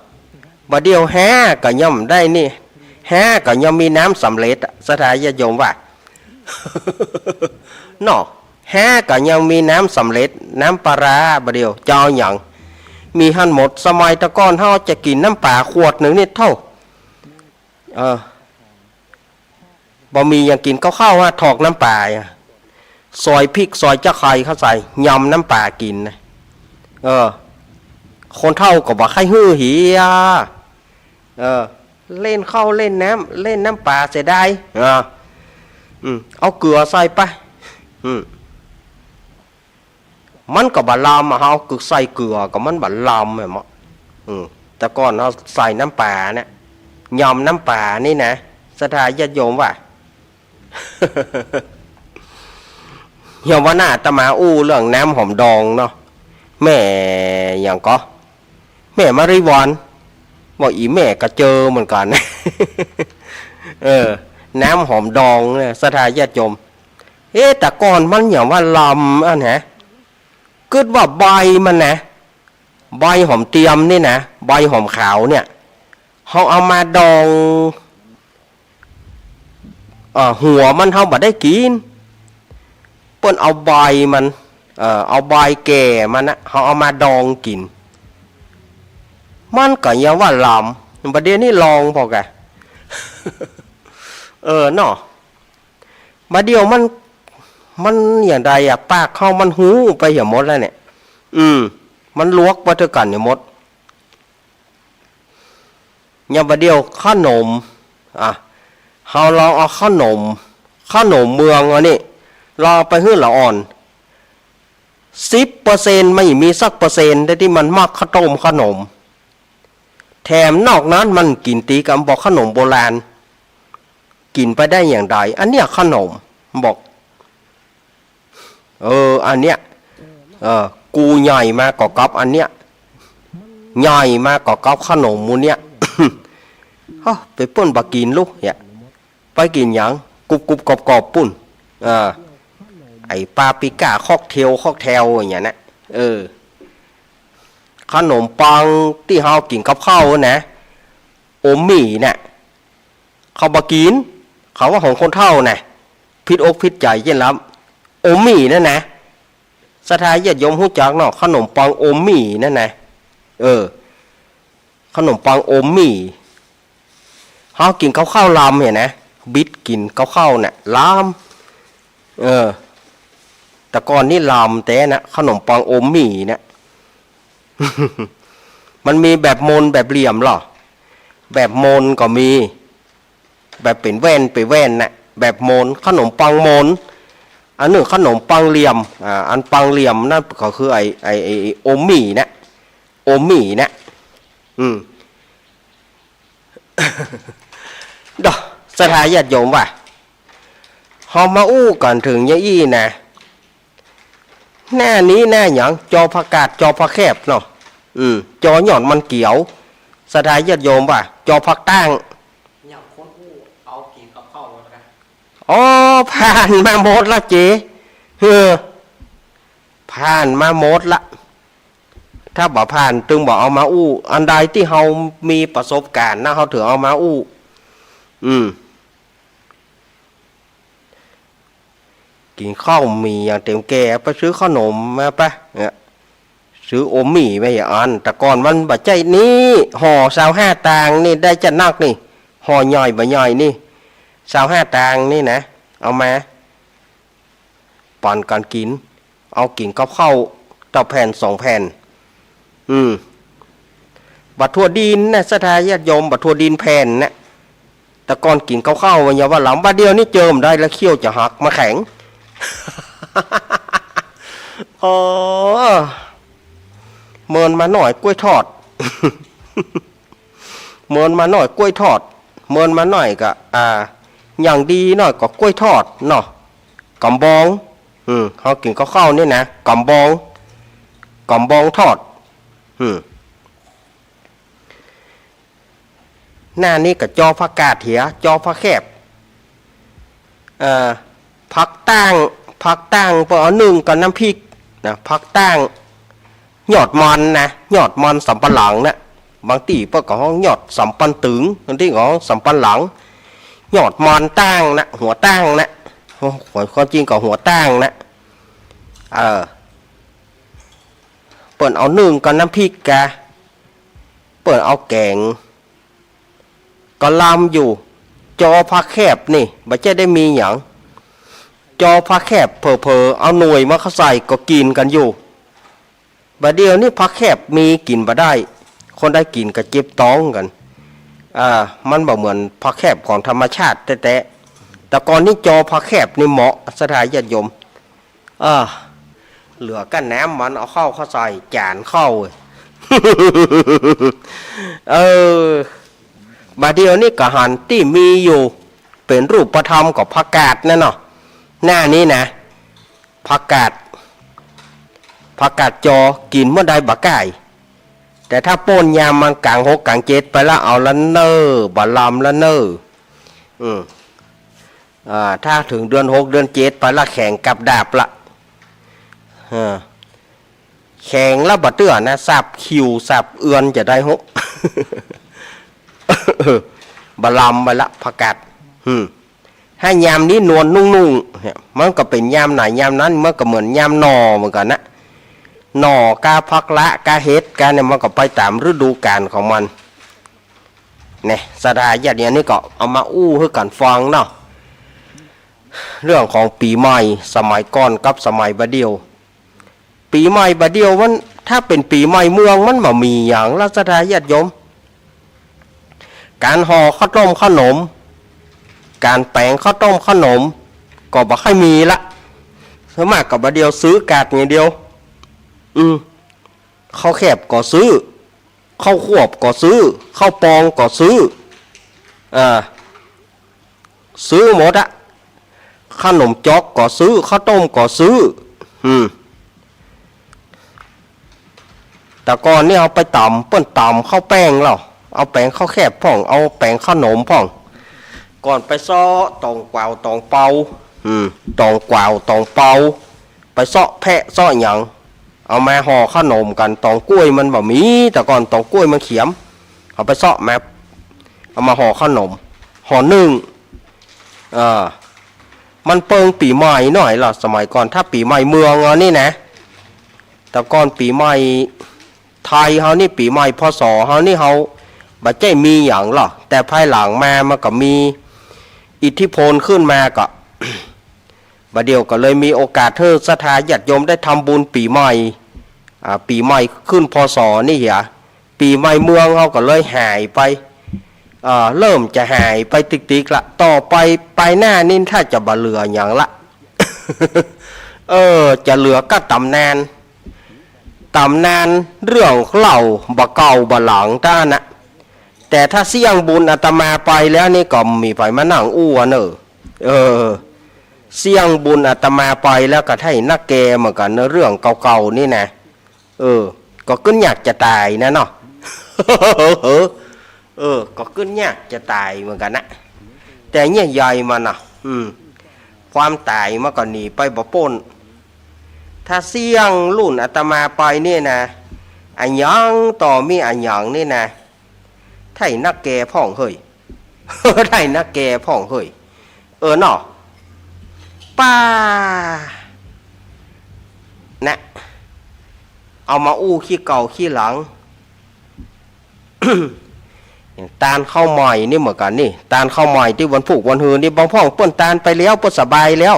บ่าเดี่ยวฮาก็ยังบ่ได้นี่ ฮาก็ยังมีน้ำสำเร็จอะ ศรัทธาญาติโยมว่า เนาะ ฮาก็ยังมีน้ำสำเร็จ น้ำปลาร้า บ่าเดี่ยวจะเอาหยัง มีหั้นหมด สมัยแต่ก่อนเฮาจะกิ๋นน้ำป๋าขวดนึ่งนี่เต้า เออ บ่มีหยังกิ๋น ข้าวๆ อะ ถอกน้ำป๋าอะ ซอยพริก ซอยตะไคร้เข้าใส่ ยำน้ำป๋ากิ๋นนะ เออ คนเฒ่าก็บ่ใค่หื้อเหีย เออ เล่นข้าวเล่นน้ำ เล่นน้ำป๋าเสียดาย เออ อืม เอาเกลือใส่ไป อืม มันก็บ่ลำอะ เฮาเอาเกลือใส่เกลือก็มันบ่ลำอะเนาะ อืม แต่ก่อนเฮาใส่น้ำป๋าเนี่ย ยำน้ำป๋านี่นะ ศรัทธาญาติโยมว่า ยามวันหน้าอาตมาอู้เรื่องน้ำหอมดองเนาะ แม่หยังก็ แม่มาริวรรณ ว่าอีแม่ก็เจอเหมือนกั๋น เออ น้ำหอมดองเนี่ย ศรัทธาญาติโยม เอ๊ะ แต่ก่อนมันหยังว่าลำอันฮะ กึ๊ดว่าใบมันนะ ใบหอมเตียมนี่นะ ใบหอมขาวเนี่ย เฮาเอามาดอง เอ่อ หัวมันเฮาบ่ได้กิ๋น เปิ้นเอาใบมัน เอ่อ เอาใบแก่มันนะ เฮาเอามาดองกิ๋น มันก็ยังว่าลำ บ่าเดี่ยวนี้ลองพอกะ เออ เนาะ บ่าเดี่ยวมัน มันอย่างใดอะ ปากเฮามันฮูไปเหียหมดแล้วเนี่ย อืม มันลวกไปเตื้อกั๋นเหียหมด อย่างบ่าเดี่ยวขนม อ่ะ เฮาลองเอาขนม ขนมเมืองอันนี้ ลองเอาไปหื้อละอ่อน สิบเปอร์เซ็นต์ ไม่มีสักเปอร์เซ็นต์ได้ตี้มันมักข้าวต้มขนม แถมนอกนั้นมันกิ๋นตี๋กับบ่าขนมโบราณ กิ๋นไปได้อย่างใด อันเนี้ยขนม บอก เออ อันเนี้ย เออ กูใหญ่มาก็กับอันเนี้ย ใหญ่มาก็กับขนมหมู่เนี้ย เฮ้อ ไปเปิ้นบ่ากิ๋นลูกเนี่ย ไปกิ๋นหยัง กรุบๆ กรอบๆ ปุ้น เออ ไอ้ปาปริก้า ค็อกเทล ค็อกเทล อย่างเงี้ยนะ เออ ขนมปังตี้เฮากิ๋นกับข้าวนะ อมหมี่น่ะ เขาบ่ากิ๋น เขาว่าของคนเฒ่าน่ะ ผิดอกผิดใจ๋เจ๊นลำ อมหมี่นั่นนะ ศรัทธาญาติโยมฮู้จักเนาะ ขนมปังอมหมี่นั่นนะ เออ ขนมปังอมหมี่ เฮากิ๋นกับข้าวลำเนี่ยนะ บิดกิ๋นกับข้าวเนี่ย ลำ เออ แต่ก่อนนี่ลำแต๊นะ ขนมปังอมหมี่เนี่ย มันมีแบบมนแบบเหลี่ยมเหรอ แบบมนก็มี แบบเป๋นแว่นเป๋นแว่นน่ะ แบบมน ขนมปังมน อันนึ่งขนมปังเหลี่ยม อ่า อันปังเหลี่ยมนั่นก็คือไอ้ ไอ้ ไอ้ ไอ้อมหมี่เนี่ย อมหมี่เนี่ย อืม เด้อ ศรัทธาญาติโยมว่า เฮามาอู้กั๋นเถิงยะอี้นะ หน้านี้หน้าหยัง จอผักกาด จอผักแคบเนาะ อืม จอยอดมันเขียว ศรัทธาญาติโยมว่า จอผักต้าง ยังคนอู้เอากิ๋นกับข้าวแล้วนะ อ๋อ ผ่านมาหมดละเจ เออ ผ่านมาหมดละ ถ้าบ่ผ่านตึงบ่เอามาอู้ อันใดตี้เฮามีประสบการณ์นะ เฮาเถิงเอามาอู้ อืม กิ๋นข้าวหมี่อย่างเต็มแก่ ไปซื้อขนมมาปะ เนี่ย ซื้ออมหมี่ไปอย่างอัน แต่ก่อนมันบ่ใจ้นี่ ห่อซาวห้าตางค์นี่ได้จะนักนี่ ห่อใหญ่บ่ใหญ่นี่ ซาวห้าตางค์นี่นะ เอามา ปั๋นกั๋นกิ๋น เอากิ๋นกับข้าวเต้าแผ่นสองแผ่น อืม บ่าถั่วดินนะ ศรัทธาญาติโยม บ่าถั่วดินแผ่นนะ แต่ก่อนกิ๋นกับข้าวมันอย่าว่าหลำ บ่าเดี่ยวนี้เจิมได้แล้ว เขี้ยวจะหักมาแข็ง อ๋อ เมินมาหน่อยกล้วยทอด เมินมาหน่อยกล้วยทอด เมินมาหน่อยก็ อ่า อย่างดีหน่อยก็กล้วยทอดเนาะ ก๋ำบอง อืม เฮากิ๋นกับข้าวนี่นะ ก๋ำบอง ก๋ำบองทอด อืม หน้านี้ก็จอผักกาดเหีย จอผักแคบ เอ่อ ผักต้าง ผักต้างเปิ้นเอานึ่งกับน้ำพริกนะ ผักต้าง ยอดมันนะ ยอดมันสำปะหลังนะ บางตี้เปิ้นก็ฮ้องยอดสำปันตึง บางตี้ก็ฮ้องสำปะหลัง ยอดมันต้างนะ หัวต้างนะ โอ้ ความจริงก็หัวต้างนะ เออ เปิ้นเอานึ่งกับน้ำพริกกา เปิ้นเอาแก๋ง ก็ลำอยู่ จอผักแคบนี่ บ่ใจ้ได้มีหยัง จอผักแคบเผลอๆ เอาหน่วยมาเข้าใส่ก็กิ๋นกั๋นอยู่ บ่าเดี่ยวนี้ผักแคบมีกิ๋นบ่ได้ คนใดกิ๋นก็เจ็บต๊องกั๋น อ่า มันบ่เหมือนผักแคบของธรรมชาติแต๊ๆ แต่ก่อนนี้จอผักแคบนี่เหมาะ ศรัทธาญาติโยม อ่า เหลือก้าน้ำมัน เอาข้าวเข้าใส่จ๋านข้าว เออ บ่าเดี่ยวนี้ก็หันตี้มีอยู่ เป๋นรูปธรรมก็ผักกาดนั่นเนาะ หน้านี้นะ ผักกาด ผักกาดจอ กิ๋นเมื่อใดบ่ก่าย แต่ถ้าป้นยามมันก๋างหกก๋างเจ็ดไปละ เอาละเน่อ บ่าลำละเน่อ อืม อ่า ถ้าเถิงเดือนหกเดือนเจ็ดไปละ แข็งกับดาบละ เออ แข็งแล้วบ่เตื้อนะ สับขิ้วสับเอือนจะได้หก บ่าลำไปละ ผักกาด อืม ถ้ายามนี้นวลนุ่งๆ เนี่ย มันก็เป๋นยามไหนยามนั้น มันก็เหมือนยามหน่อเหมือนกั๋นนะ หน่อกาผักละกาเห็ดกาเนี่ย มันก็ไปต๋ามฤดูกาลของมัน เนี่ย ศรัทธาญาติโยม อันนี้ก็เอามาอู้หื้อกั๋นฟังเนาะ เรื่องของปี๋ใหม่สมัยก่อนกับสมัยบ่าเดี่ยว ปี๋ใหม่บ่าเดี่ยวมัน ถ้าเป๋นปี๋ใหม่เมืองมันบ่มีหยังละ ศรัทธาญาติโยม ก๋านห่อข้าวต้มข้าวหนม ก๋านแป๋งข้าวต้มข้าวหนม ก็บ่ค่อยมีละ ส่วนมากก็บ่าเดี่ยวซื้อก๋าดอย่างเดียว อืม ข้าวแคบก็ซื้อ ข้าวควบก็ซื้อ ข้าวปองก็ซื้อ อ่า ซื้อหมดอะ ขนมจ๊อกก็ซื้อ ข้าวต้มก็ซื้อ อืม แต่ก่อนนี่เอาไปต๋ำ เปิ้นต๋ำข้าวแป้งแล้ว เอาแป๋งข้าวแคบพ่อง เอาแป๋งข้าวหนมพ่อง ก่อนไปเซาะตองกวาวตองเปา อืม ตองกวาวตองเปา ไปเซาะแพะเซาะหยัง เอามาห่อข้าวหนมกั๋น ตองก้วยมันบ่มี แต่ก่อนตองก้วยมันเขียม เอาไปเซาะมา เอามาห่อข้าวหนม ห่อนึ่ง เออ มันเปิงปี๋ใหม่หน่อยละ สมัยก่อน ถ้าปี๋ใหม่เมืองอันนี้นะ แต่ก่อนปี๋ใหม่ไทยเฮานี่ ปี๋ใหม่ พ.ศ. เฮานี่ เฮาบ่ใจ้มีหยังลอ แต่ภายหลังมามันก็มีอิทธิพลขึ้นมาก็ บ่าเดี่ยวก็เลยมีโอกาสหื้อศรัทธาญาติโยมได้ทำบุญปี๋ใหม่ อ่า ปี๋ใหม่ขึ้น พ.ศ. นี่เหีย ปี๋ใหม่เมืองเฮาก็เลยหายไป เอ่อ เริ่มจะหายไปติ๊กๆ ละ ต่อไป ไปหน้านี่ถ้าจะบ่เหลือหยังละ เออ จะเหลือก้าต๋ำนาน ต๋ำนานเรื่องเล่าบ่าเก่าบ่าหลังต้านนะ แต่ถ้าเสี้ยงบุญอาตมาไปแล้วนี่ก็บ่มีใผมานั่งอู้เน่อ เออ เสี้ยงบุญอาตมาไปแล้วก็ไถ่นักแกเหมือนกั๋นเน่อ เรื่องเก่าๆ นี่นะ เออ ก็กึ๊ดยากจะต๋ายนะเนาะ เออ ก็กึ๊ดยากจะต๋ายเหมือนกั๋นนะ แต่เนี่ยใยมันนะ อืม ความต๋ายมันก็หนีไปบ่ป๊น ถ้าเสี้ยงรุ่นอาตมาไปนี่นะ อะหยังต่อมิอะหยังนี่นะ ไถ่นักแกพ่องเฮ้ย ไถ่นักแกพ่องเฮ้ย เออเนาะ ป้า นะ เอามาอู้ขี้เก่าขี้หลัง ตานข้าวใหม่นี่เหมือนกั๋นนี่ ตานข้าวใหม่ตี้วันพูกวันฮือนี่ บางพ่องเปิ้นตานไปแล้ว เปิ้นสบายแล้ว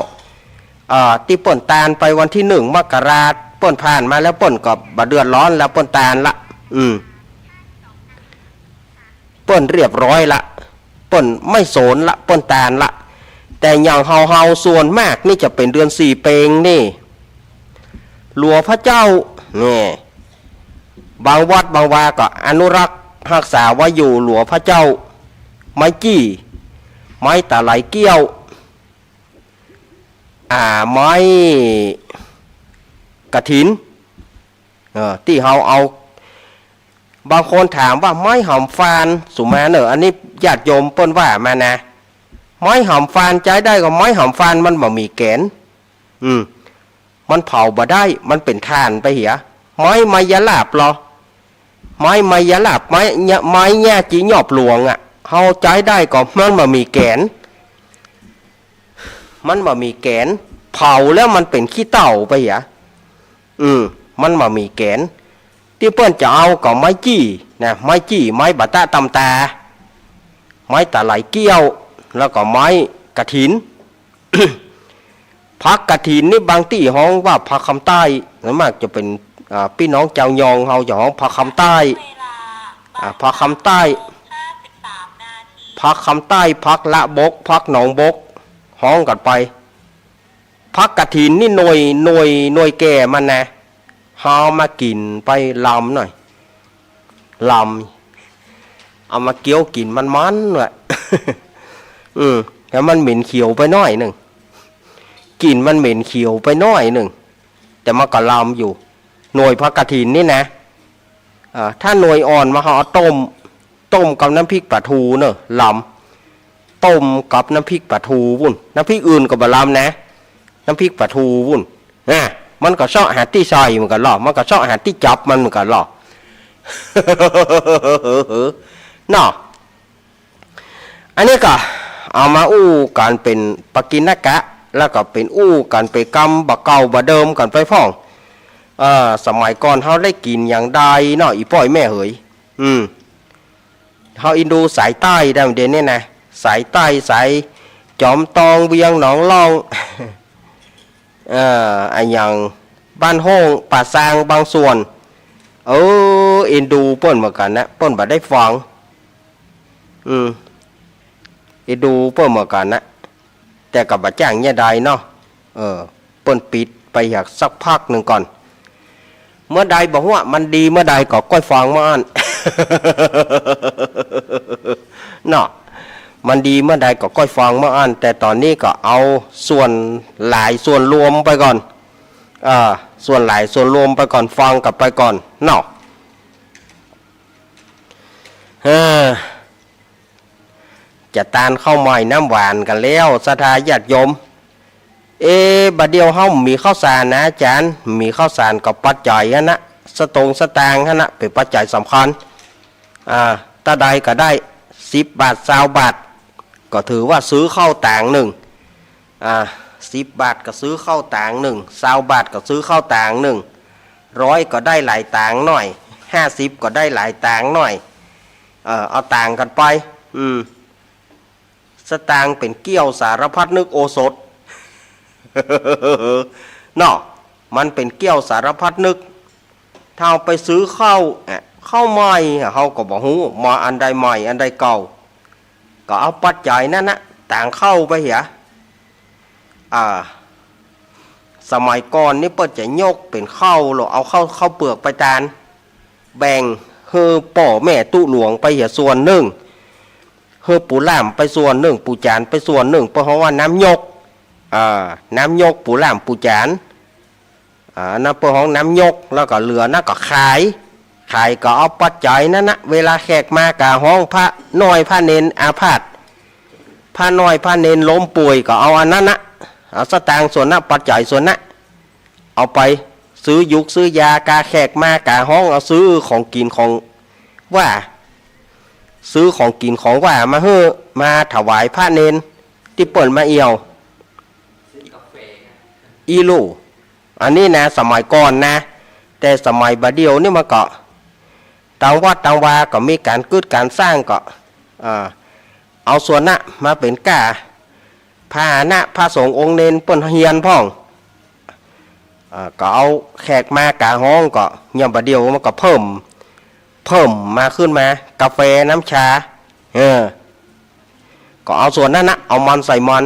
อ่า ตี้เปิ้นตานไปวันตี้หนึ่งมกรา เปิ้นผ่านมาแล้ว เปิ้นก็บ่เดือดร้อนแล้ว เปิ้นตานละ อืม เปิ้นเรียบร้อยละ เปิ้นไม่สนละ เปิ้นตานละ แต่อย่างเฮาๆ ส่วนมากนี่จะเป๋นเดือนสี่เป๋งนี่ หลวงพระเจ้า นี่ บางวัดบางวาก็อนุรักษ์ฮักษาไว้อยู่ หลวงพระเจ้า ไม้จี้ ไม้ตะไหลเกี้ยว อ่า ไม้กฐิน เออ ตี้เฮาเอา บางคนถามว่าไม้หำฟาน สุมาเน่อ อันนี้ญาติโยมเปิ้นว่ามานะ ไม้หำฟานใจ๊ได้ก่อ ไม้หำฟานมันบ่มีแก๋น อืม มันเผาบ่ได้ มันเป๋นถ่านไปเหีย ไม้ไมยราบลอ ไม้ไมยราบ ไม้เนี่ย ไม้เนี่ยจียอบหลวงอะ เฮาใจ๊ได้ก่อ มันบ่มีแก๋น มันบ่มีแก๋น เผาแล้วมันเป๋นขี้เถ้าไปเหีย อืม มันบ่มีแก๋น ตี้เปิ้นจะเอาก่อไม้จี้นะ ไม้จี้ ไม้บ่ตะตำตา ไม้ตะไหลเกี้ยว แล้วก็ไม้กฐิน ผักกฐินนี่บางตี้ฮ้องว่าผักคำใต้ ส่วนมากจะเป๋น อ่า ปี้น้องจาวยองเฮาจะฮ้องผักคำใต้ อ่า ผักคำใต้ ผักคำใต้ ผักละบก ผักหนองบก ฮ้องกั๋นไป ผักกฐินนี่หน่วย หน่วย หน่วยแก่มันนะ เฮามากิ๋นไปลำหน่อย ลำ เอามาเคี้ยวกิ๋นมันๆ ว่ะ อืม แต่มันเหม็นเขียวไปหน้อยนึ่ง กลิ่นมันเหม็นเขียวไปหน้อยนึ่ง แต่มันก็ลำอยู่ หน่วยผักกฐินนี่นะ อ่า ถ้าหน่วยอ่อนมา เฮาเอาต้ม ต้มกับน้ำพริกปลาทูเนอะ ลำ ต้มกับน้ำพริกปลาทูวุ้น น้ำพริกอื่นก็บ่ลำนะ น้ำพริกปลาทูวุ้น นะ มันก็เซาะหาตี้ใส่เหมือนกั๋นลอ มันก็เซาะหาตี้จับมันเหมือนกั๋นลอ เนาะ อันนี้ก็เอามาอู้กั๋นเป๋นปกิณกะ แล้วก็เป๋นอู้กั๋นเป๋นกำบ่าเก่าบ่าเดิมกั๋นไปพ่อง เอ่อ สมัยก่อนเฮาได้กิ๋นอย่างใดเนาะ อี่ป้ออี่แม่เหย อืม เฮาอินดูสายใต้ได้เดี๋ยวนี้นะ สายใต้ สายจอมตอง เวียงหนองล่อง เอ่อ อะหยัง บ้านโฮ่ง ป่าซาง บางส่วน เออ อินดูเปิ้นเหมือนกั๋นนะ เปิ้นบ่ได้ฟัง อืม อินดูเปิ้นเหมือนกั๋นนะ แต่ก็บ่จ้างเยียะใดเนาะ เออ เปิ้นปิดไปอยากสักพักนึ่งก่อน เมื่อใดบ่ฮู้ว่ามันดีเมื่อใดก็ก้อยฟังเมื่ออั้น เนาะ มันดีเมื่อใดก็ก้อยฟังเมื่ออั้น แต่ต๋อนนี้ก็เอาส่วนหลายส่วนรวมไปก่อน เอ่อ ส่วนหลายส่วนรวมไปก่อน ฟังกั๋นไปก่อน เนาะ เออ จะตานข้าวใหม่น้ำหวานกั๋นแล้ว ศรัทธาญาติโยม เอ๊ะ บ่าเดี่ยวเฮาบ่มีข้าวสารนะอาจ๋ารย์ บ่มีข้าวสารก็ปัจจัยหั้นนะ สตงค์สตางค์หั้นนะ เป๋นปัจจัยสำคัญ อ่า เต้าใดก็ได้ สิบบาท ซาวบาท ก็ถือว่าซื้อข้าวต๋างนึ่ง อ่า สิบบาทก็ซื้อข้าวต๋างนึ่ง ซาวบาทก็ซื้อข้าวต๋างนึ่ง ร้อยก็ได้หลายต๋างค์หน้อย ห้าสิบก็ได้หลายต๋างค์หน้อย เออ เอาต่างกั๋นไป อืม สตางค์เป๋นเกี้ยวสารพัดนึก โอสถ เนาะ มันเป๋นเกี้ยวสารพัดนึก ถ้าเอาไปซื้อข้าว เอ๊ะ ข้าวใหม่ เฮาก็บ่ฮู้ มาอันใดใหม่ อันใดเก่า ก็เอาปัจจัยนั้นนะ ต่างข้าวไปเหีย อ่า สมัยก่อนนี่เปิ้นจะยกเป๋นข้าวแล้ว เอาข้าว ข้าวเปลือกไปตาน แบ่งหื้อป้อแม่ตุ๊หลวงไปเหียส่วนนึ่ง หื้อปู่ล่ามไปส่วนนึ่ง ปู่จ๋านไปส่วนนึ่ง เปิ้นฮ้องว่าน้ำยก อ่า น้ำยก ปู่ล่าม ปู่จ๋าน อ่า อันนั้นเปิ้นฮ้องน้ำยก แล้วก็เหลือนั้นก็ขาย ขายก็เอาปัจจัยนั้นนะ เวลาแขกมากาฮ้อง พระน้อยพระเณรอาพาธ พระน้อยพระเณรล้มป่วยก็เอาอันนั้นนะ เอาสตางค์ส่วนนั้น ปัจจัยส่วนนั้น เอาไปซื้อยุกซื้อยากาแขกมากาฮ้อง เอาซื้อของกิ๋นของหว้า ซื้อของกิ๋นของหว้ามาหื้อ มาถวายพระเณรตี้เปิ้นมาเอี่ยว อี้ลู่ อันนี้นะ สมัยก่อนนะ แต่สมัยบ่าเดี่ยวนี่มันก็ ตางวัดตางวาก็มีก๋านกึ๊ดก๋านสร้างก็ อ่า เอาส่วนนั้นมาเป๋นก้าพาหนะพระสงฆ์องค์เณรเปิ้นเฮียนพ่อง อ่า ก็เอาแขกมากาฮ้องก็ ยามบ่าเดี่ยวมันก็เพิ่ม เพิ่มมาขึ้นมา กาแฟน้ำชา เออ ก็เอาส่วนนั้นนะ เอามอนใส่มอน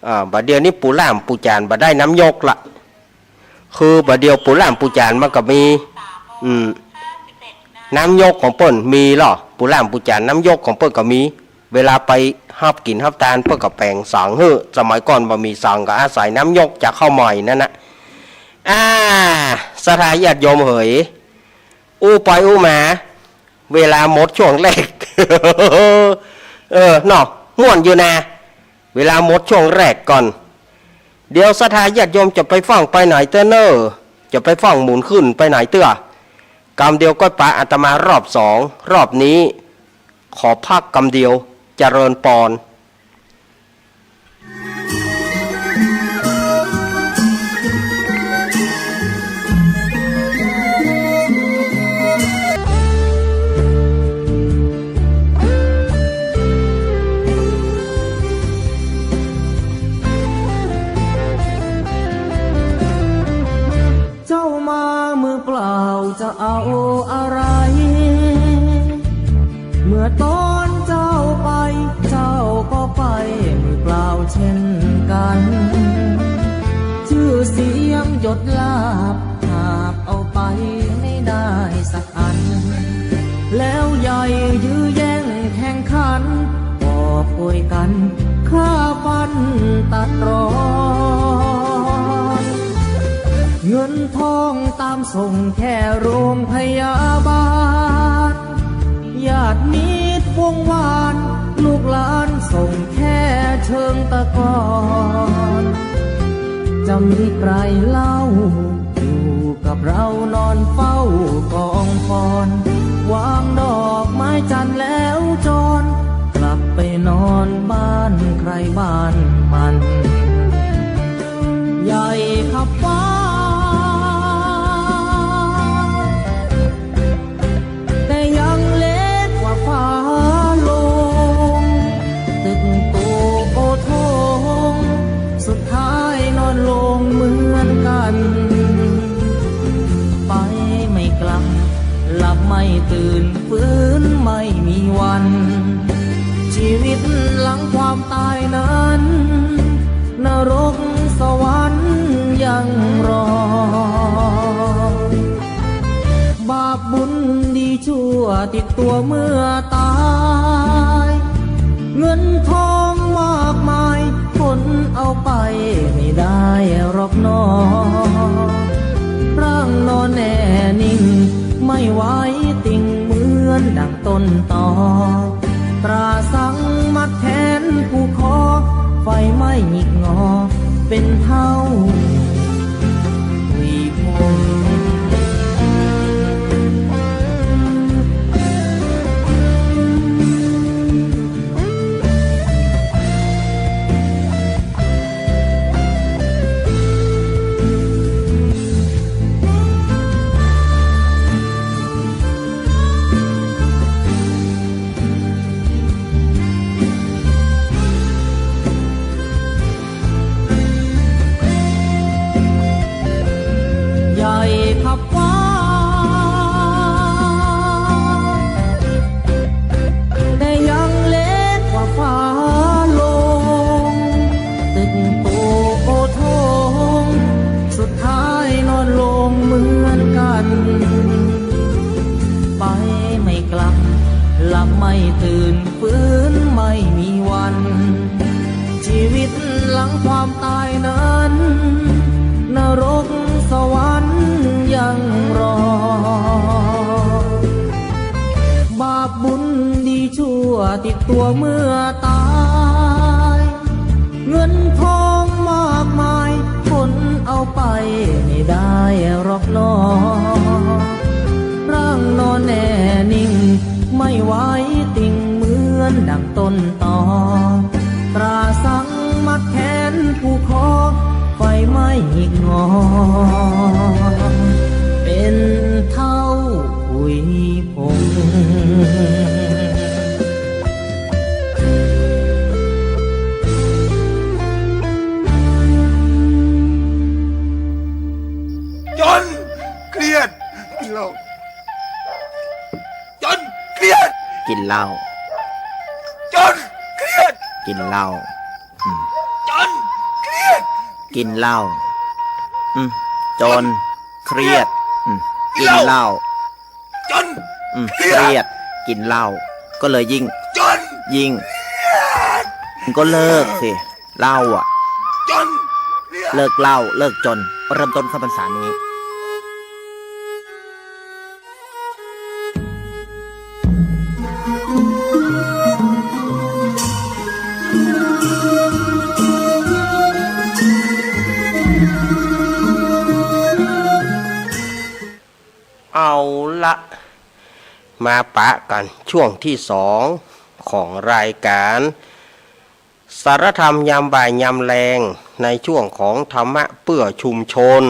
อ่า บ่าเดี่ยวนี้ปู่ล่ามปู่จ๋านบ่ได้น้ำยกละ คือบ่าเดี่ยวปู่ล่ามปู่จ๋านมันก็มี อืม น้ำยกของเปิ้นมีลอ ปู่ล่ามปู่จ๋านน้ำยกของเปิ้นก็มี เวลาไปฮับกิ๋นฮับตานเปิ้นก็แป๋งสังหื้อ สมัยก่อนบ่มีสังก็อาศัยน้ำยกจากข้าวใหม่นั้นนะ อ่า ศรัทธาญาติโยมเหย อู้ไปอู้มา เวลาหมดช่วงแรก เออ เนาะ ม่วนอยู่นะ เวลาหมดช่วงแรกก่อน เดี๋ยวศรัทธาญาติโยมจะไปฟั่งไปไหนเตื้อเน่อ จะไปฟั่งหมุนขึ้นไปไหนเตื้อ กำเดียวก็ปะอาตมารอบสอง รอบนี้ขอพักกำเดียว เจริญปอน เจ้ามามือเปล่าจะเอาอะไร เมื่อตอนเจ้าไป เจ้าก็ไปมือเปล่าเช่นกัน ชื่อเสียงยศลาภหาบเอาไปไม่ได้สักอัน แล้วใหญ่ยื้อแย่งแข่งขัน กอบโกยกันฆ่าฟันตัดรอน เงินทองตามส่งแค่โรงพยาบาล ญาติมิตรวงวาน ลูกหลานส่งแค่เชิงตะกอน จะมีใครเล่า อยู่กับเรานอนเฝ้ากองฟอน วางดอกไม้จันทร์แล้วจร กลับไปนอนบ้านใครบ้านมัน ใหญ่ขับฟ้า แต่ยังเล็กกว่าฟ้าลง ตึกโตโอโถง สุดท้ายนอนลงเหมือนกัน ไปไม่กลับ หลับไม่ตื่น ฟื้นไม่มีวัน ชีวิตหลังความตายนั้น นรกสวรรค์ยังรอ บาปบุญดีชั่วติดตัวเมื่อตาย เงินทองมากมาย คนเอาไปไม่ได้หรอกหนอ ร่างนอนแน่นิ่ง ไม่ไหวติงเหมือนดังต้นตอ ตราสังมัดแขนผูกคอ ไฟไหม้หงิกงอ เป็นเท่าทวีภพ ความตายนั้น นรกสวรรค์ยังรอ บาปบุญดีชั่วติดตัวเมื่อตาย เงินทองมากมาย คนเอาไปไม่ได้หรอกหนอ ร่างนอนแน่นิ่ง ไม่ไหวติงเหมือนดังต้นตอ ตราสังมัดแขนผูกคอ ไฟไหม้หงิกงอ เป็นเถ้าผุยผง จนเครียด กินเหล้า จนเครียด กินเหล้า จนเครียด กินเหล้า อืม จนเครียด กินเหล้า อืม จนเครียด อืม กินเหล้า จน อืม เครียด เครียด กินเหล้า ก็เลยยิ่ง จน ยิ่ง เครียด ก็เลิกสิ เหล้าอะ จนเครียด เลิกเหล้า เลิกจน เริ่มต้นเข้าพรรษานี้ เอาละ มาปะกั๋นช่วงตี้สองของรายก๋าน สารธรรมยามบ่ายยามแลง ในช่วงของธรรมะเปื้อชุมชน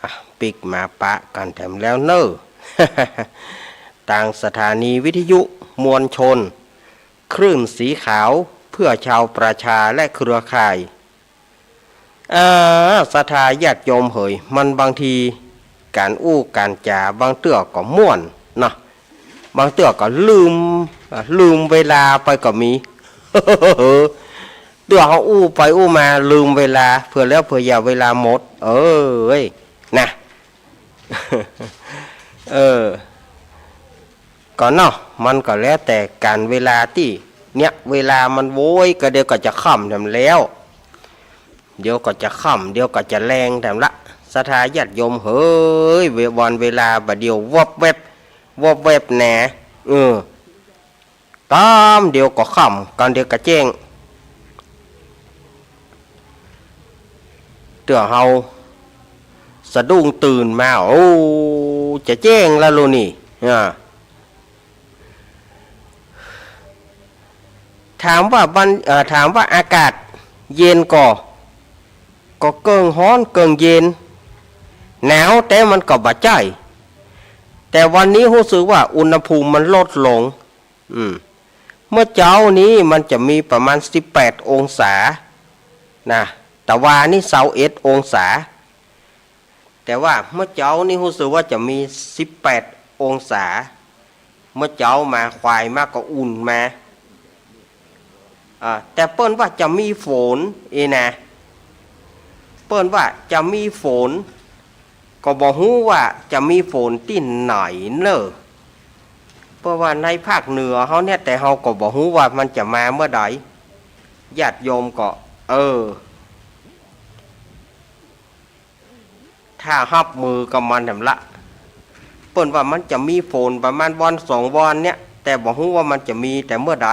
อ่ะ ปิ๊กมาปะกั๋นแถมแล้วเน่อ ตางสถานีวิทยุมวลชน คลื่นสีขาว เพื่อชาวประชาและเครือข่าย อ่า ศรัทธาญาติโยมเหย มันบางที ก๋านอู้ก๋านจ๋า บางเตื้อก็ม่วนเนาะ บางเตื้อก็ลืม อ่ะ ลืมเวลาไปก็มี เตื้อเฮาอู้ไปอู้มา ลืมเวลา เผื่อแล้วเผื่ออย่า เวลาหมด เอ้ย นะ เออ ก็เนาะ มันก็แล้วแต่ก๋านเวลาตี้ เนี่ย เวลามันโว้ย ก็เดี๋ยวก็จะค่ำแถมแล้ว เดี๋ยวก็จะค่ำ เดี๋ยวก็จะแลงแถมละ ศรัทธาญาติโยมเหย เว- วันเวลาบ่าเดี่ยววบแวบ วบแวบแหน เออ กำเดียวก็ค่ำ กำเดียวก็แจ้ง เตื้อเฮาสะดุ้งตื่นมา โอ้ จะแจ้งแล้วลูกนี่ อ่า ถามว่ามัน เอ่อ ถามว่าอากาศเย็นก่อ ก็เกิ่งฮ้อนเกิ่งเย็น หนาวแต๊มันก็บ่ใจ้ แต่วันนี้ฮู้สึกว่าอุณหภูมิมันลดลง อืม เมื่อเจ๊านี้มันจะมีประมาณสิบแปดองศา นะ ตะวานี้ซาวเอ็ดองศา แต่ว่าเมื่อเจ๊านี้ฮู้สึกว่าจะมีสิบแปดองศา เมื่อเจ๊ามาควายมาก็อุ่นมา อ่า แต่เปิ้นว่าจะมีฝน เอนะ เปิ้นว่าจะมีฝน ก็บ่ฮู้ว่าจะมีฝนตี้ไหนเน่อ เพราะว่าในภาคเหนือเฮาเนี่ย แต่เฮาก็บ่ฮู้ว่ามันจะมาเมื่อใด ญาติโยมก็ เออ ถ้าฮับมือกับมันแถมละ เปิ้นว่ามันจะมีฝนประมาณวันสองวันเนี่ย แต่บ่ฮู้ว่ามันจะมีแต่เมื่อใด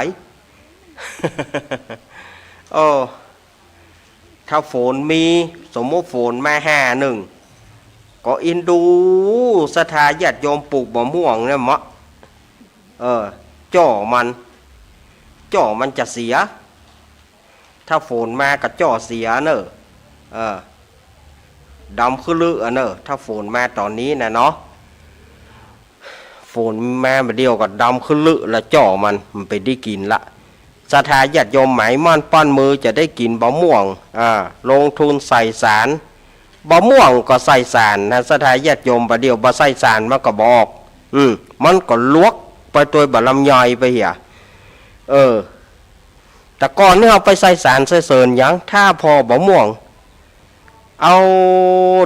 เออ ถ้าฝนมี สมมุติฝนมาห้าหนึ่ง ก็อินดูศรัทธาญาติโยมปลูกบ่าม่วงเนี่ยเหมาะ เออ จ้อมัน จ้อมันจะเสีย ถ้าฝนมาก็จ้อเสียเน่อ เออ ดำคึลึอะเน่อ ถ้าฝนมาต๋อนนี้นะเนาะ ฝนมาบ่าเดี่ยวก็ดำคึลึละ จ้อมัน มันไปได้กิ๋นละ ศรัทธาญาติโยมหมายมั่นปั้นมือจะได้กิ๋นบ่าม่วง อ่า ลงทุนใส่สาร บ่าม่วงก็ใส่สารนะ ศรัทธาญาติโยม บ่าเดี่ยวบ่ใส่สารมันก็บ่ออก อืม มันก็หลวกไปโตยบ่าลำไยไปเหีย เออ แต่ก่อนนี่เฮาไปใส่สารใส่เสริญหยัง ถ้าผ่อบ่าม่วง เอา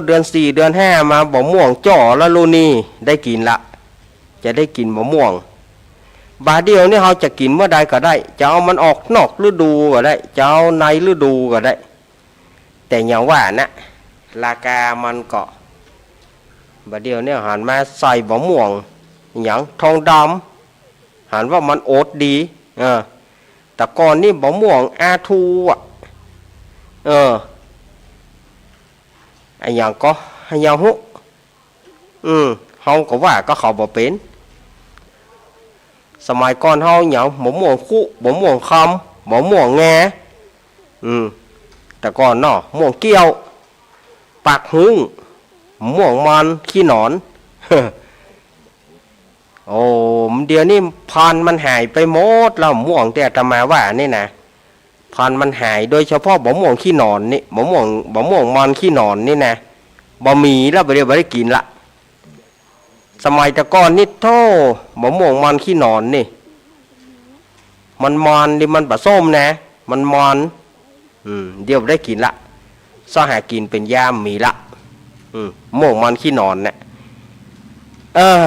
เดือนสี่เดือนห้ามา บ่าม่วงจ้อละลูกนี่ ได้กิ๋นละ จะได้กิ๋นบ่าม่วง บ่าเดี่ยวนี่เฮาจะกิ๋นเมื่อใดก็ได้ จะเอามันออกนอกฤดูก็ได้ จะเอาในฤดูก็ได้ แต่อย่างว่านะ ราคามันก็ บ่าเดี่ยวนี่หันมาใส่บ่าม่วง หยัง ทองดำ หันว่ามันโอดดี เออ แต่ก่อนนี่บ่าม่วงอาทูอะ เออ อะหยังก็ อะหยังฮู้ อืม เฮาก็ว่าก็เขาบ่เป๋น สมัยก่อนเฮาหยัง บ่าม่วงคุ บ่าม่วงคำ บ่าม่วงแง อืม แต่ก่อนเนาะ ม่วงเกี้ยว ปากฮุ้ง ม่วงมอน ขี้หนอน โอ้ เดี๋ยวนี้พันธุ์มันหายไปหมดแล้ว ม่วงตี้อาตมาว่านี่นะ พันธุ์มันหาย โดยเฉพาะบ่าม่วงขี้หนอนนี่ บ่าม่วง บ่าม่วงมอนขี้หนอนนี่นะ บ่มีแล้ว บ่าเดี่ยวบ่ได้กิ๋นละ สมัยแต่ก่อนนี่โธ่ บ่าม่วงมอนขี้หนอนนี่ มันมอนดิ มันบ่ส้มนะ มันมอน อืม เดี๋ยวได้กิ๋นละ เซาะหากิ๋นเป๋นยามมีละ อืม ม่วงมอนขี้หนอนเนี่ย เออ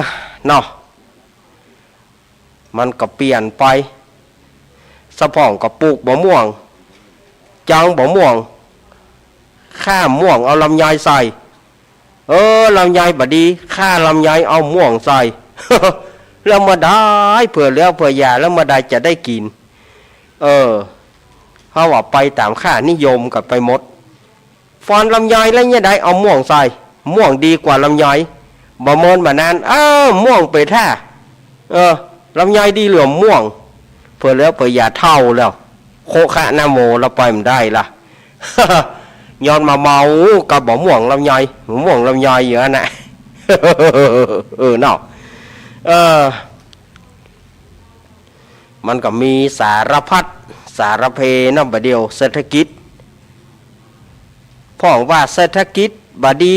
เนาะ มันก็เปลี่ยนไป สะพ่องก็ปลูกบ่าม่วง จังบ่าม่วง ข้าม่วงเอาลำไยใส่ เออ ลำไยบ่ดี ข้าลำไยเอาม่วงใส่ แล้วเมื่อใดเผื่อเหลือเผื่อหย่า แล้วเมื่อใดจะได้กิ๋น เออ เฮาว่าไปต๋ามค่านิยมกั๋นไปหมด ฟอนลำไยแล้วเนี่ยได้เอาม่วงใส่ ม่วงดีกว่าลำไย บ่เมินบ่านาน อ้าว ม่วงไปแท้ เออ ลำไยดีเหลือม่วง เผื่อเหลือเผื่อหย่าเฒ่าแล้ว โคะคะนะโม แล้วไปบ่ได้ละ ย้อนมาเมากับบ่าม่วงลำไย ม่วงลำไยอยู่นั่นน่ะ เออ เนาะ เออ มันก็มีสารพัดสารเพเนาะ บ่าเดี่ยวเศรษฐกิจ พ่องว่าเศรษฐกิจบ่ดี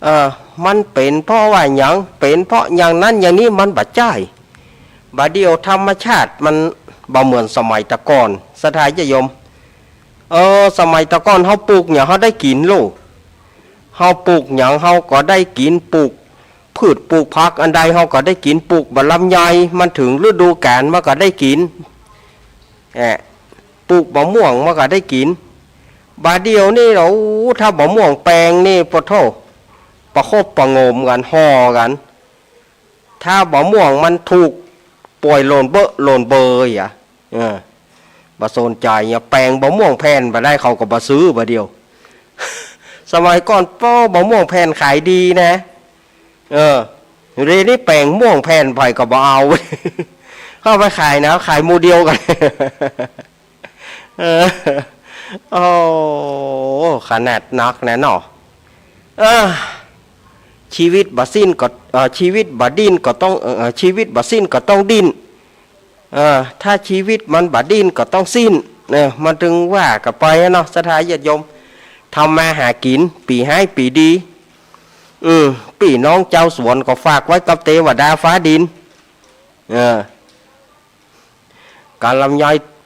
เออ มันเป๋นเพราะว่าหยัง เป๋นเพราะอย่างนั้นอย่างนี้ มันบ่ใจ้ บ่าเดี่ยวธรรมชาติมันบ่เหมือนสมัยแต่ก่อน ศรัทธาญาติโยม เออ สมัยแต่ก่อนเฮาปลูกหยังเฮาได้กิ๋นลูก เฮาปลูกหยังเฮาก็ได้กิ๋น ปลูก พืชปลูกผักอันใดเฮาก็ได้กิ๋น ปลูกบ่าลำไย มันถึงฤดูกาลมันก็ได้กิ๋น แอะ ปลูกบ่าม่วงมันก็ได้กิ๋น บ่าเดี่ยวนี่ โอ้ ถ้าบ่าม่วงแปงนี่ ปะโธ่ ประคบประหงมกั๋น ห่อกั๋น ถ้าบ่าม่วงมันถูก ป่วยหล่นเบอะหล่นเบอเหีย เออ บ่สนใจ๋เหีย แปงบ่าม่วงแผ่นบ่ได้ เขาก็บ่ซื้อ บ่าเดี่ยว สมัยก่อน โอ้ บ่าม่วงแผ่นขายดีนะ เออ เดี๋ยวนี้แปงม่วงแผ่นใผก็บ่เอา เข้าไปขายนะ ขายหมู่เดียวกั๋น เออ โอ้ ขนาดนักนะเนาะ เออ ชีวิตบ่สิ้นก็ เอ่อ ชีวิตบ่ดิ้นก็ต้อง เอ่อ ชีวิตบ่สิ้นก็ต้องดิ้น เออ ถ้าชีวิตมันบ่ดิ้นก็ต้องสิ้น เออ มันถึงว่ากั๋นไปอะเนาะ ศรัทธาญาติโยม ทำมาหากิ๋น ปี๋ฮ้ายปี๋ดี อืม ปี้น้องจาวสวนก็ฝากไว้กับเตวดาฟ้าดิน เออ ก๋านลำไย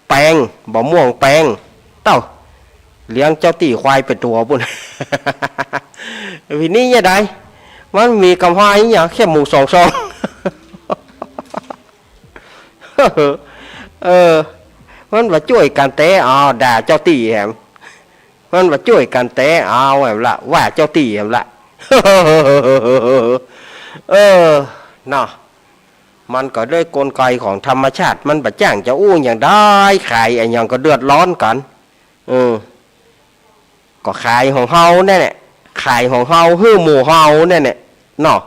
แปง บ่าม่วงแปง เต้า เลี้ยงเจ้าตี้ควายไปตั๋วปุ้น ปี๋นี้เนี่ยใด มันมีก๋ำไรเนี่ย แค่หมูสองซอง เออ มันบ่จ้วยกั๋นแต๊ อ้าว ด่าเจ้าตี้แหม มันบ่จ้วยกั๋นแต๊ อ้าว แหมละ ว่าเจ้าตี้แหมละ เออ เนาะ มันก็ด้วยกลไกของธรรมชาติ มันบ่จ้างจะอู้อย่างใด ขายอะหยังก็เดือดร้อนกั๋น เออ ก็ขายของเฮาแน่แหละ ขายของเฮาหื้อหมู่เฮาแน่แหละ เนาะ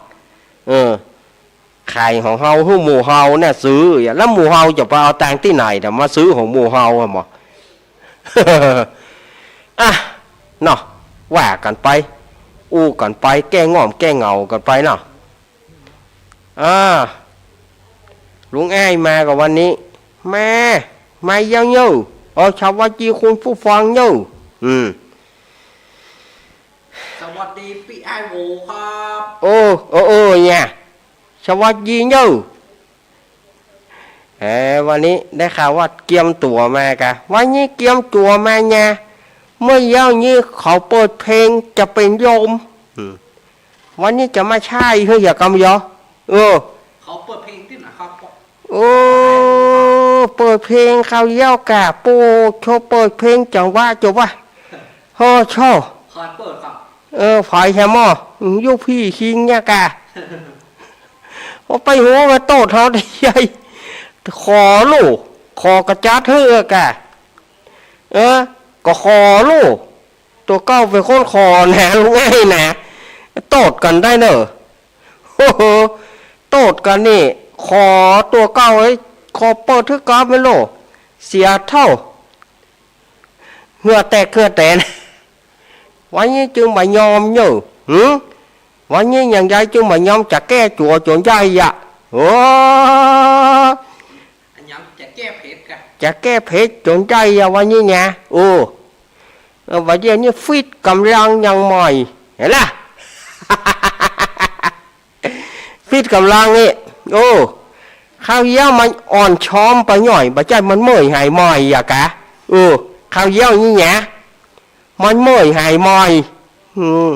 เออ ขายของเฮาหื้อหมู่เฮาเนี่ยซื้อ แล้วหมู่เฮาจะไปเอาตังค์ตี้ไหนเดี๋ยวมาซื้อของหมู่เฮาอะหมอ อ่ะ เนาะ ว่ากั๋นไป อู้กั๋นไป แก้ง่อมแก้เหงากั๋นไปเนาะ อ่า ลุงอ้ายมากับวันนี้ มา มายังเย้อ เออ สวัสดีคุณผู้ฟังเย้อ อืม สวัสดีปี้อ้ายโหวครับ โอ้ เออ เออ เนี่ย สวัสดีเย้อ เออ วันนี้ได้ข่าวว่าเกียมตั๋วมากะ วันนี้เกียมตั๋วมาเนี่ย เมื่อเย้านี้เขาเปิดเพลงจะเป๋นลม อืม วันนี้จะมาใช่เฮ้ย อย่ากำยอ เออ เขาเปิดเพลงตี้ไหนครับ โอ้ เปิดเพลงเขาเย้ากา โปโช เปิดเพลงจังหวะจบวะ โฮโช ใผเปิดครับ เออ ใผแฮมอ อืม ยุคปี้คิงเนี่ยกา โอ้ ไปหัวกระโตดเฮาได้ใหญ่ ขอลูก ขอกระจัดหื้อกา เออ ก็ขอลูก ตั๋วเก่าเป๋นคนขอนะ ลุงเอ้ยนะ โตดกั๋นได้เน่อ โอ้โห โตดกั๋นนี่ ขอตั๋วเก่าเอ้ย ขอเปิดถือก๊อบแม่นโล เสียเท่า เหื่อแตกเหื่อแตน วันนี้จึงบ่ยอมเน่อ หึ วันนี้อย่างใดจึงบ่ยอมจะแก้จั๋วจ๋นได้อะ โอ้ อันยังจะแก้เผ็ดกะ จะแก้เผ็ดจ๋นได้อะวันนี้นะ โอ้ เออ บ่าเดี่ยวนี้ฟิตก๋ำลังอย่างใหม่ หันล่ะ ฟิตก๋ำลังนี่ โอ้ คราวเยียวมันอ่อนช้อมไปหน่อย บ่ใจ้มันเมื่อยหายใหม่อะกา โอ้ คราวเยียวนี้นะ มันเมื่อยหายใหม่ อืม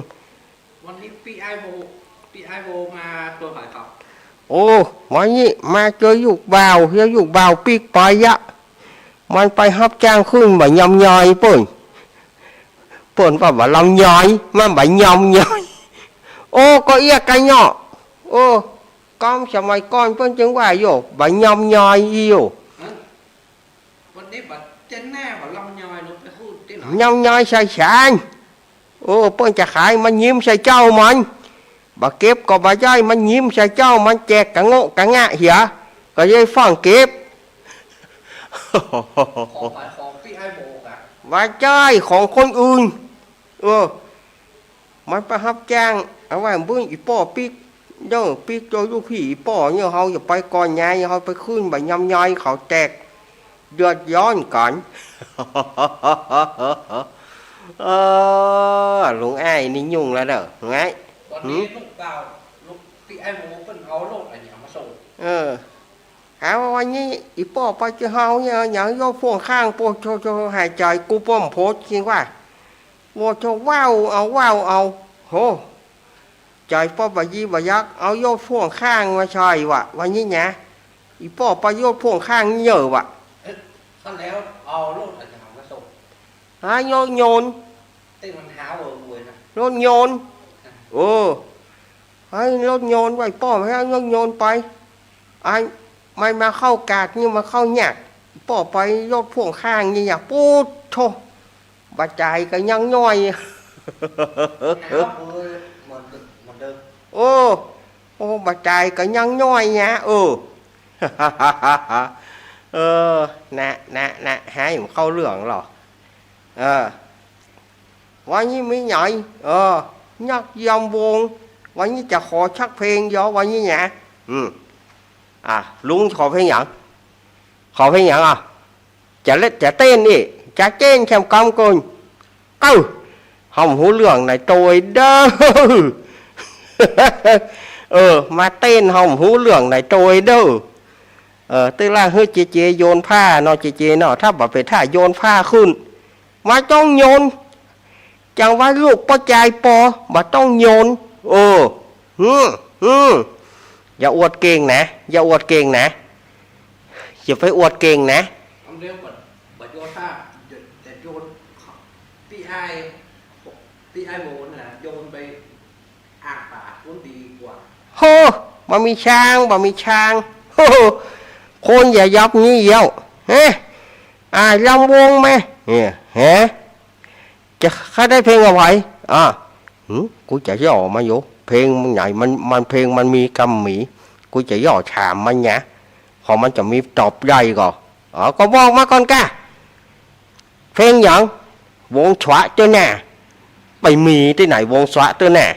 วันนี้ปี้อ้ายโบ ปี้อ้ายโบมาตั๋วใผครับ โอ้ วันนี้มาเจอลูกบ่าว แล้วลูกบ่าวปิ๊กไปอะ มันไปฮับจ้างขึ้นบ่ายำยอยเปิ้น เปิ้นว่าบ่ายำยอย มันบ่ายำยอย โอ้ ก็เอี้ยกั๋นเนาะ โอ้ กำสมัยก่อนเปิ้นจึงว่าอยู่ บ่ายำยอยอยู่ ฮะ วันนี้บ่าเจ๊นแน่บ่ายำยอย ลงไปพูดตี้ไหน ยำยอยใส่สาร โอ้ เปิ้นจะขายมันยิ้มใส่เจ้ามัน บ่าเก็บก็บ่าใจ้ มันยิ้มใส่เจ้า มันแจกกะโงะกะงะเหีย ก็เลยฟ้องเก็บ ของใผ ของปี้อ้ายโบกะ บ่าใจ้ ของคนอื่น เออ มันไปฮับจ้าง เอาไว้บึ้งอี่ป้อปิ๊ก เด้อ ปิ๊กเจ้าลูกปี้อี่ป้อเนี่ย เฮาอย่าไปก่อนไง เฮาไปขึ้นบ่ายำยอยเขาแตก เดือดร้อนกั๋น เออ ลุงอ้ายนี่ยุ่งแล้วเด้อ ไง วันนี้ หืม ลูกบ่าว ลูกปี้อ้ายโบเปิ้นเอารถอะหยังมาส่ง เออ หาว่าวันนี้อี่ป้อไปเจอเฮาเนี่ย หยังรถพ่วงข้าง โปโชโช หายใจ๋กูป้อมโพสจริงว่า โปโช ว้าวเอา ว้าวเอา โห ใจ๋ป้อบ่ายีบ่ายัก เอารถพ่วงข้างมาใส่วะ วันนี้นะ อี่ป้อไปรถพ่วงข้างนี่เหยอะวะ เอ๊ะ ก็แล้วเอารถอะหยังมาส่ง หารถยนต์ ตี้มันหาเว่อเว่อนะ รถยนต์ เออ หื้อรถยนต์ไว้ป้อ หื้อรถยนต์ไป อัน มันมาเข้ากาดนี่ มาเข้ายาก ป้อไปรถพ่วงข้างนี่ยาก ปู๊ดโธ่ บ่าจ่ายก็ยังน้อย หาเว่อเหมือนเดิม เหมือนเดิม โอ้ โอ้ บ่าจ่ายก็ยังน้อยเนี่ย เออ เออ นะ นะ นะ หาให้มันเข้าเรื่องหรอ เออ วันนี้มีไหน เออ นักลำวง วันนี้จะขอสักเพลงเดียววันนี้นะ อืม อ่ะ ลุงขอเพลงหยัง ขอเพลงหยังอ่ะ จะเล่น จะเต้นนี่ จะเต้นแคมกำก่อน เอ้า เฮาบ่ฮู้เรื่องไหนโตยเด้อ เออ มาเต้นเฮาบ่ฮู้เรื่องไหนโตยเด้อ เออ ตึกละหื้อเจเจโยนผ้าเนาะ เจเจเนาะ ถ้าบ่เป๋นท่าโยนผ้าขึ้น บ่ต้องโยน จังว่าลูกป้อจายปอ บ่ต้องโยน เออ อืม อืม อย่าอวดเก่งนะ อย่าอวดเก่งนะ อย่าไปอวดเก่งนะ คำเดียวบ่ บ่โยนผ้า จะ จะโยน ปี้อ้าย ปี้อ้ายโบน่ะ โยนไปอ่างป๋าปุ้นดีกว่า โห บ่มีช่าง บ่มีช่าง โห คนอย่ายับนี้เยียวะ ฮะ อ่า ลำวงไหม เนี่ย ฮะ จะ ใค่ได้เพลงอะไหว อ่ะ หืม กูจะย่อมาอยู่ เพลงมันไหน มัน มันเพลงมันมีกำหมี กูจะย่อถามมันไง ขอมันจะมีตอบได้ก่อ อ๋อ ก็บอกมาก่อนก้า เพลงหยัง วงสวะเตื้อหน้า ไปมีตี้ไหนวงสวะเตื้อหน้า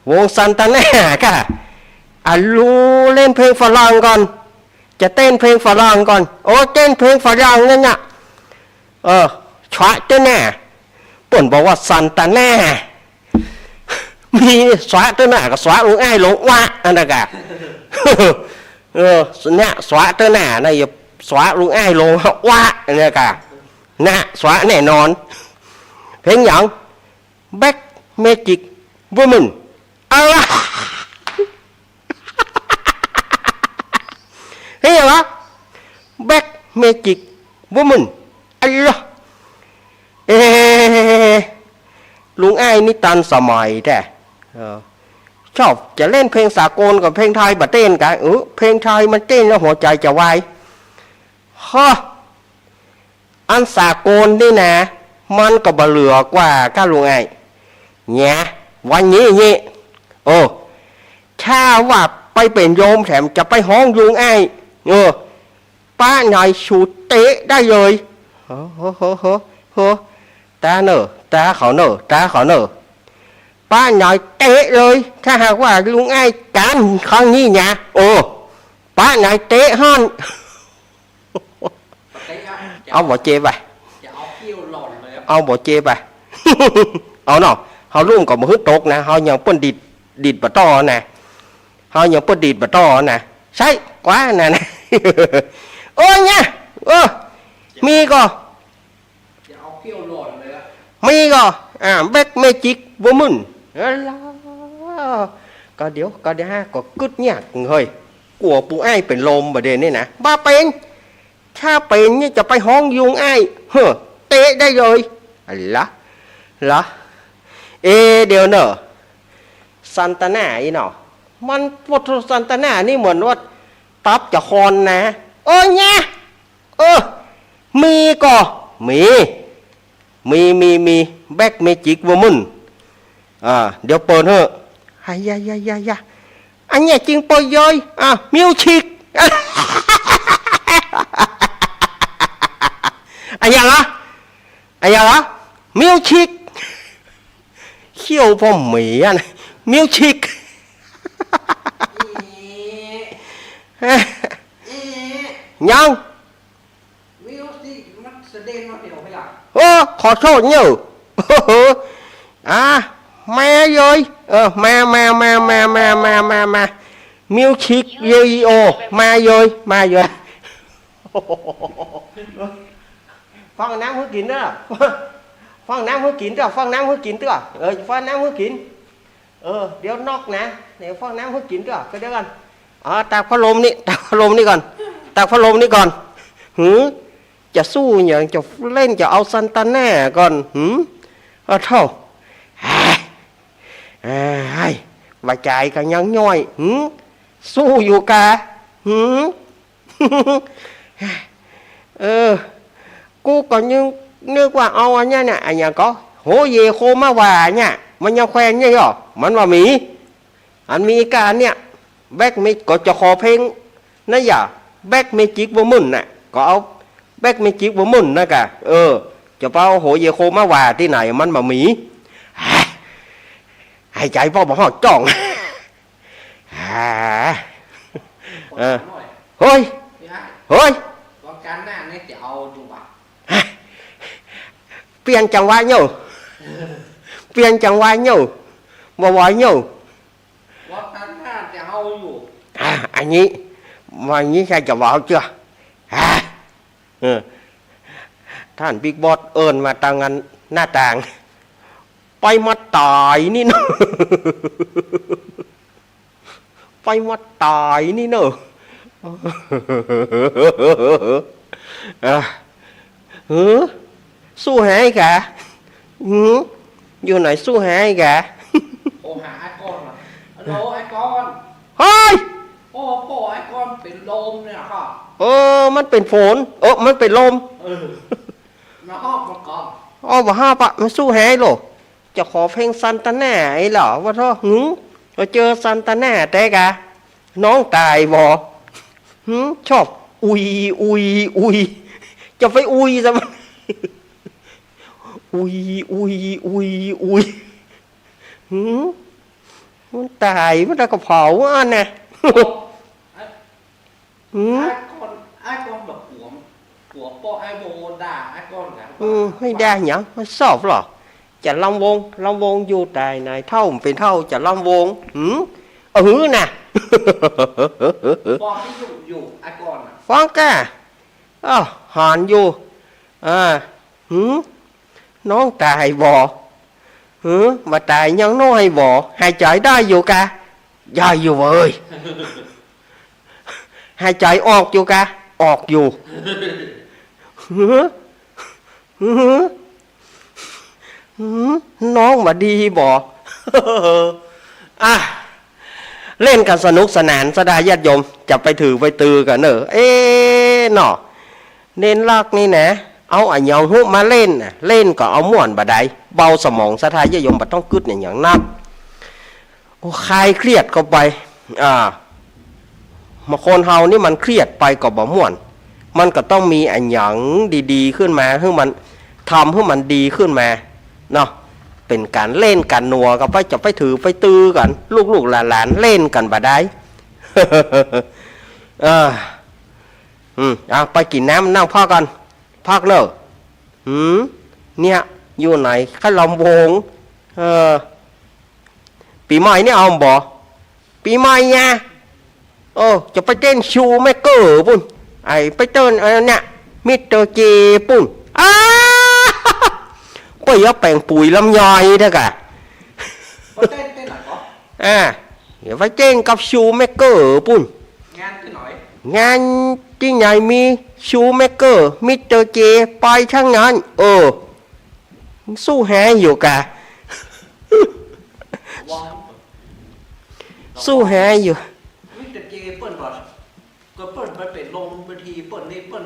วงซันตาน่าก้า อ่ะ ลูกเล่นเพลงฝรั่งก่อน จะเต้นเพลงฝรั่งก่อน โอ้ เต้นเพลงฝรั่งนั่นน่ะ เออ สวะเตื้อหน้า เปิ้นบอกว่าซันตาน่า มีสวะเตื้อหน้ากับสวะลุงอ้ายลงวะ อันนั้นก้า เออ เนี่ย สวะเตื้อหน้านะ อย่าสวะลุงอ้ายลงวะ อันนั้นก้า นะ สวะแน่นอน เพลงหยัง Black Magic Woman เอาละ เมจิก วอมเมน อะลอ เอ๊ะ ลุงอ้ายนี่ตันสมัยแต๊ เออ ชอบจะเล่นเพลงสากลกับเพลงไทยบ่เต้นกะ เออ เพลงไทยมันเต้นแล้วหัวใจ๋จะวาย ฮะ อันสากลนี่นะ มันก็บ่เหลือกว่าก้าลุงอ้าย เนี่ย ว่างี้ งี้ เออ ถ้าว่าไปเป๋นโยมแถมจะไปฮ้องลุงอ้าย เออ ป๊าหน่อยสูเตะได้เลย โห โห โห โห โห ตาเน่อ ตาเขาเน่อ ตาเขาเน่อ ป๊าหน่อยเตะเลย ถ้าหากว่าลุงอ้ายกั๋นครั้งนี้นะ เออ ป๊าหน่อยเตะหั้น เตะอะ เอาบ่เจ็บอะ จะเอาเขี้ยวหล่อนเลยอะ เอาบ่เจ็บอะ เอาเนาะ เฮาลุ่มก็บ่หื้อตกนะ เฮายังเปิ้นดีด ดีดบ่ต่อนะ เฮายังเปิ้นดีดบ่ต่อนะ ใช่ กว่านั่นนะ โอ้ยเนี่ย เออ มีก่อ จะเอาเขี้ยวหล่อนเลยอะ มีก่อ อ่า แบล็คเมจิกวอมเมน เออ ก็เดี๋ยว ก็เดี๋ยวฮะ ก็กึ๊ดเนี่ย เฮ้ย กั๋วปู่อ้ายเป๋นลมบ่าเดี๋ยวนี้นะ บ่าเป๋น ถ้าเป๋นนี่จะไปฮ้องลุงอ้าย เฮ้อ เตะได้เลย อะลอ ลอ เอ เดี๋ยวเน่อ ซันตาน่าอี้เนาะ มัน ปะโถ ซันตาน่านี่เหมือนว่าตับจะคอนนะ เออเนี่ย เออ มีก่อ มี มี มี มี แบล็คเมจิกวอมเมน อ่า เดี๋ยวเปิดเฮ้อ ฮะยะยะยะยะ อันเนี้ยจริงเปล่าเย้ย อ่ะ มิวสิก อะหยังอะ อะหยังอะ มิวสิก เขี้ยวป้อเหมียน มิวสิก ยัง มิวสิกมันเสด็จมาเดี๋ยวไปละ โอ้ ขอโทษเน่อ อ่ะ มาเลย เออ มา มา มา มิวสิกเรดิโอ มาเลย มาเลย ฟังน้ำหื้อกิ๋นเต๊อะ ฟังน้ำหื้อกิ๋นเต๊อะ ฟังน้ำหื้อกิ๋นเต๊อะ เออ ฟังน้ำหื้อกิ๋น เออ เดี๋ยวน็อกนะ เดี๋ยวฟังน้ำหื้อกิ๋นเต๊อะ ก็เดี๋ยวก่อน อ๋อ ตากพัดลมนี่ ตากพัดลมนี่ก่อน ตากพัดลมนี่ก่อน หือ จะสู้หยัง จะเล่น จะเอาซันตาน่าก่อน หือ อ้าวโธ่ เฮ้ย เฮ้ย ว่าจ๋ายก็ยังน้อย หือ สู้อยู่กา หือ เออ กูก็ยังนึกว่าเอาอันเนี้ยเนี่ย อะหยังก่อ โหเยโคมาว่าเนี่ย มันยังแขวนเนี่ยเหรอ มันว่ามี อันมีกาอันเนี่ย แบล็คเมจิก ก็จะขอเพลงนั่นอย่า แบล็คเมจิกวอมเมนน่ะ ก็เอาแบล็คเมจิกวอมเมนน่ะกะ เออ จะไปเอาโหเยโคมาว่าตี้ไหน มันบ่มี หายใจ๋ป้อบ่ฮอดจ้อง อ่า เออ เฮ้ย เฮ้ย วันจันทร์หน้าเนี่ยจะเอาอยู่ปะ เปลี่ยนจังหวะเน่อ เปลี่ยนจังหวะเน่อ บ่ไหวเน่อ วันจันทร์หน้าจะเอาอยู่ อ่า อันนี้ วันนี้ใช่จะบ่เอาเตื้อ อ่า เออ ต้านบิ๊กบอสเอิ้นมาตางอันหน้าต่าง ไปมาต๋ายนี่เน่อ ไปมาต๋ายนี่เน่อ อ่ะ หือ สู้หายกา หือ อยู่ไหน สู้หายกา โทรหาไอ้ก้อนมา ฮัลโหล ไอ้ก้อน เฮ้ย โอ้โห ไอ้ก้อนเป๋นลมเนี่ยครับ เออ มันเป๋นฝน เออ มันเป๋นลม เออ มาฮอบมาก่อน อ้อ บ่ฮอบอะ มันสู้หายโล จะขอเพลงซันตาน่าไอ้เหรอ ว่าเถาะ หือ พอเจอซันตาน่าแต๊กะ น้องต๋ายบ่ หือ ชอบ อุย อุย อุย จะไปอุยซะมัน อุย อุย อุย อุย หือ มันต๋าย มันก็เผาอันน่ะ หือ ไอ้ก้อน ไอ้ก้อนแบบหัว หัวปอไอ้โวด่าไอ้ก้อนนะ อืม ไม่ได้หยัง มันสอบเหรอ จะลำวง ลำวงอยู่ต๋ายไหน เฒ่ามันเป๋นเฒ่า จะลำวง หือ เออ หือน่ะ ปอที่อยู่ อยู่ไอ้ก้อนน่ะ ฟังกะ อ้าว หันอยู่ อ่า หือ น้องต๋ายบ่ หือ บ่ต๋ายยังน้อยบ่ หายใจ๋ได้อยู่กะ ได้อยู่เว้ย หายใจ๋ออกอยู่กะ ออกอยู่ หือ หือ หือ น้องบ่ดีบ่ อ่ะ เล่นกั๋นสนุกสนาน ศรัทธาญาติโยม จะไปถือไปตือกั๋นเน่อ เอ๊ะ เนาะ เณรลักษณ์นี่นะ เอาอะหยังฮู้มาเล่นน่ะ เล่นก็เอาม่วนบ่ดาย เบาสมอง ศรัทธาญาติโยม บ่ต้องกึ๊ดอะหยังนัก โอ้ คลายเครียดเข้าไป อ่า คนเฮานี่มันเครียดไปก็บ่ม่วน มันก็ต้องมีอะหยังดีๆ ขึ้นมา หื้อมัน ทำหื้อมันดีขึ้นมา เนาะ เป๋นก๋านเล่นก๋านหัวกั๋นไป จะไปถือไปตือกั๋น ลูกๆ หลานๆ เล่นกั๋นบ่ดาย เออ อืม เอา ไปกิ๋นน้ำ นั่งพักกั๋น พักเน่อ หืม เนี่ย อยู่ไหน ใค่ลำวง เออ ปี๋ใหม่นี่เอาบ่ ปี๋ใหม่ไง เออ จะไปเต้นชูแมกเกอร์ปุ้น ไอ้ไปเต้น เออ เนี่ย มิสเตอร์เจปุ้น อ้า เปิ้นเอาแป๋งปุ๋ยลำไยเถอะกะ ไปเต้น เต้นไหนก็ อ่า เดี๋ยวไปเต้นกับชูแมกเกอร์ปุ้น งานตี้ไหน งานตี้ไหนมีชูแมกเกอร์ มิสเตอร์เจ ไปทั้งนั้น เออ สู้แฮอยู่กะ ว่า สู้แฮอยู่ มิสเตอร์เจเปิ้นบ่ ก็เปิ้นไปเป๋นลงเวที เปิ้นนี่เปิ้น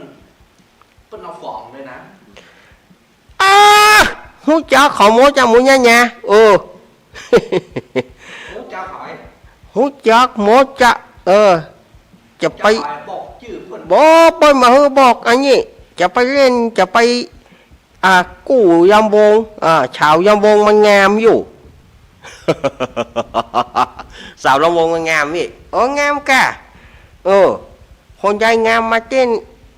เปิ้นเอาของเลยนะ อ้า ฮู้จักเขาหมดจ้ะ หมู่เนี่ย เออ ฮู้จักใผ ฮู้จักหมดจ้ะ เออ จะไป จะไปบอกจื้อเปิ้น บ่ เปิ้นบ่หื้อบอก อันนี้ จะไปเล่น จะไป อ่า กู้ลำวง อ่า สาวลำวงมันงามอยู่ สาวลำวงมันงามนี่ เออ งามกะ เออ คนใดงามมาเต้น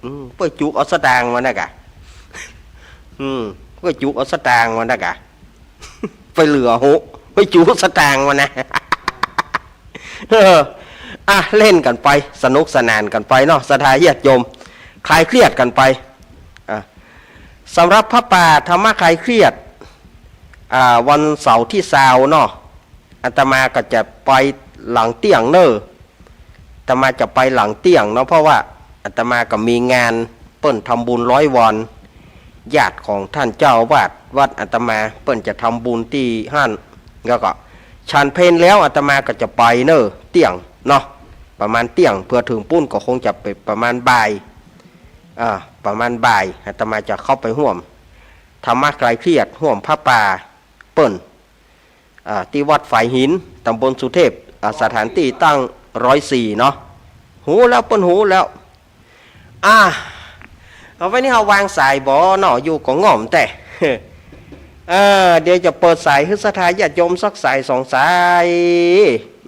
อืม เปิ้นจุกเอาสตางค์มานะกะ อืม เปิ้นจุกเอาสตางค์มานะกะ ไปเหลือโห ไปจุกสตางค์มานะ เออ อ่ะ เล่นกั๋นไป สนุกสนานกั๋นไปเนาะ ศรัทธาญาติโยม คลายเครียดกั๋นไป อ่ะ สำหรับผ้าป่าธรรมะคลายเครียด อ่า วันเสาร์ตี้ซาวเนาะ อาตมาก็จะไปหลังเตี้ยงเน่อ อาตมาจะไปหลังเตี้ยงเนาะ เพราะว่าอาตมาก็มีงานเปิ้นทำบุญร้อยวัน ญาติของท่านเจ้าอาวาสวัดอาตมา เปิ้นจะทำบุญตี้หั้น แล้วก็ฉันเพลแล้วอาตมาก็จะไปเน่อเตี้ยงเนาะ ประมาณเตี้ยง เผื่อเถิงปุ้นก็คงจะเป๋นประมาณบ่าย อ่า ประมาณบ่าย อาตมาจะเข้าไปฮ่วมธรรมะคลายเครียด ฮ่วมผ้าป่าเปิ้น อ่า ตี้วัดฝายหิน ต๋ำบลสุเทพ อ่า สถานตี้ตั้งร้อยสี่เนาะ ฮู้แล้ว เปิ้นฮู้แล้ว อ่า เอาไว้นี่เฮาวางสายบ่เนาะ อยู่ก็ง่อมแต๊ เออ เดี๋ยวจะเปิดสายหื้อศรัทธาญาติโยมสักสายสองสาย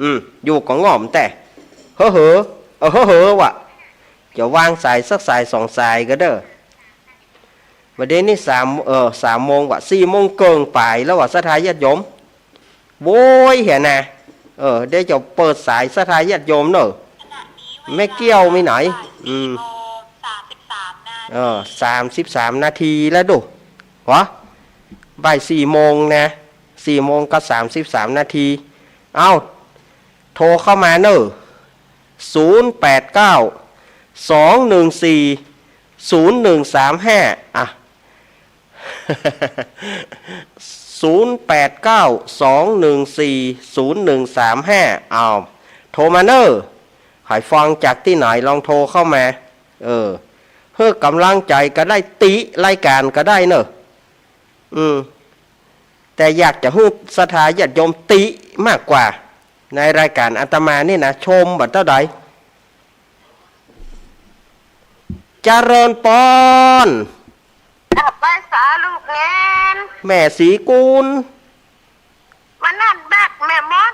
อืม อยู่ก็ง่อมแต๊ เฮ้อเหอ เออ เฮ้อเหอวะ จะวางสายสักสายสองสายก็เด้อ บ่าเดี่ยวนี้สาม เออ สามโมงวะ สี่โมงเกิ่งป๋ายแล้ววะ ศรัทธาญาติโยม โว้ย เหียนะ เออ เดี๋ยวจะเปิดสายศรัทธาญาติโยมเน่อ แม่เกี้ยวมีไหน อืม เออ สามสิบสามนาทีแล้วดู หวา บ่ายสี่โมงนะ สี่โมงกับสามสิบสามนาที เอ้า โทรเข้ามาเน่อ ศูนย์แปดเก้า สองหนึ่งสี่ ศูนย์หนึ่งสามห้า อ่ะ ศูนย์แปดเก้า สองหนึ่งสี่ ศูนย์หนึ่งสามห้า อ้าว โทรมาเน่อ ใผฟังจากตี้ไหนลองโทรเข้ามา เออ หื้อกำลังใจ๋ก็ได้ ติรายก๋านก็ได้เน่อ อืม แต่อยากจะหื้อศรัทธาญาติโยมติมากกว่า ในรายก๋านอาตมานี่นะ ชมบ่เต้าใด เจริญปอน กราบไหว้สาลูกเณร แม่ศรีกุล มานั่นแบกแม่มด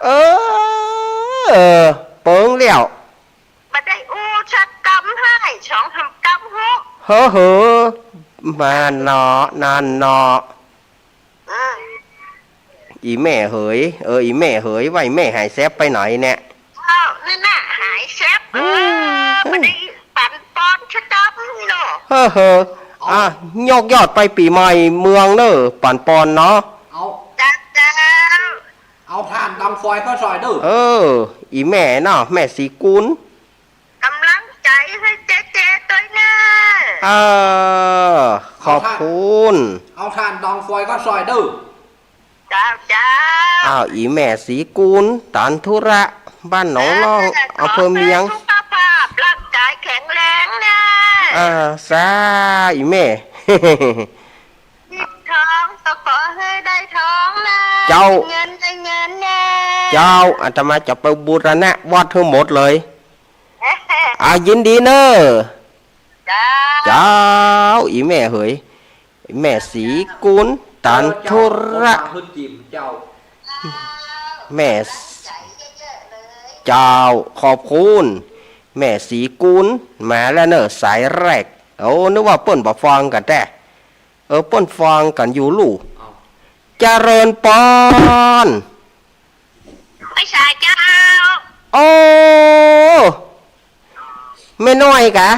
เออ เปิงแล้ว บ่ได้อู้สักกำ ไห้สองสามกำ ฮะ เฮ้อเหอ มาเนาะ นั่นเนาะ อืม อี่แม่เหย เออ อี่แม่เหย ว่าอี่แม่หายแซบไปไหนเนี่ย อ้าว นี่น่ะ หายแซบ เออ อืม บ่ได้ปั๋นปอนสักกำเนาะ เฮ้อเหอ อ่ะ ยกยอดไปปี๋ใหม่เมืองเน่อ ปั๋นปอนเนาะ เอา จ้า เจ้า เอาถ่านดังไฟมาใส่เน่อ เออ อี่แม่เนาะ แม่ศรีกุล ก๋ำลังใจ๋หื้อเจ๊ เออ ขอบคุณ เอาถ่าน เอาถ่านตองฟอยก็ซอยเด้อ เจ้า เจ้า อ้าว อี่แม่ศรีกูล ตันธุระ บ้านหนองล่อง เออ อำเภอเมือง ขอหื้อสุขภาพร่างกายแข็งแรงนะ อ่า สา อี่แม่ ทองก็ขอหื้อได้ทองนะ เจ้า ได้เงินได้เงินนะ เจ้า อาตมาจะไปบูรณะวัดหื้อหมดเลย อ่า ยินดีเน่อ เจ้า เจ้า อี่แม่เหย แม่ศรีกูล ตันธุระ เออ เจ้า คนฟังหื้อจิ๋มเจ้า แม่ เจ้า ขอบคุณ แม่ศรีกูล มาแล้วเน่อ สายแรก โอ้ นึกว่าเปิ้นบ่ฟังกั๋นแต๊ เออ เปิ้นฟังกั๋นอยู่ลู่ เอ้า เจริญปอน ไหว้สาเจ้า โอ้ แม่น้อยกา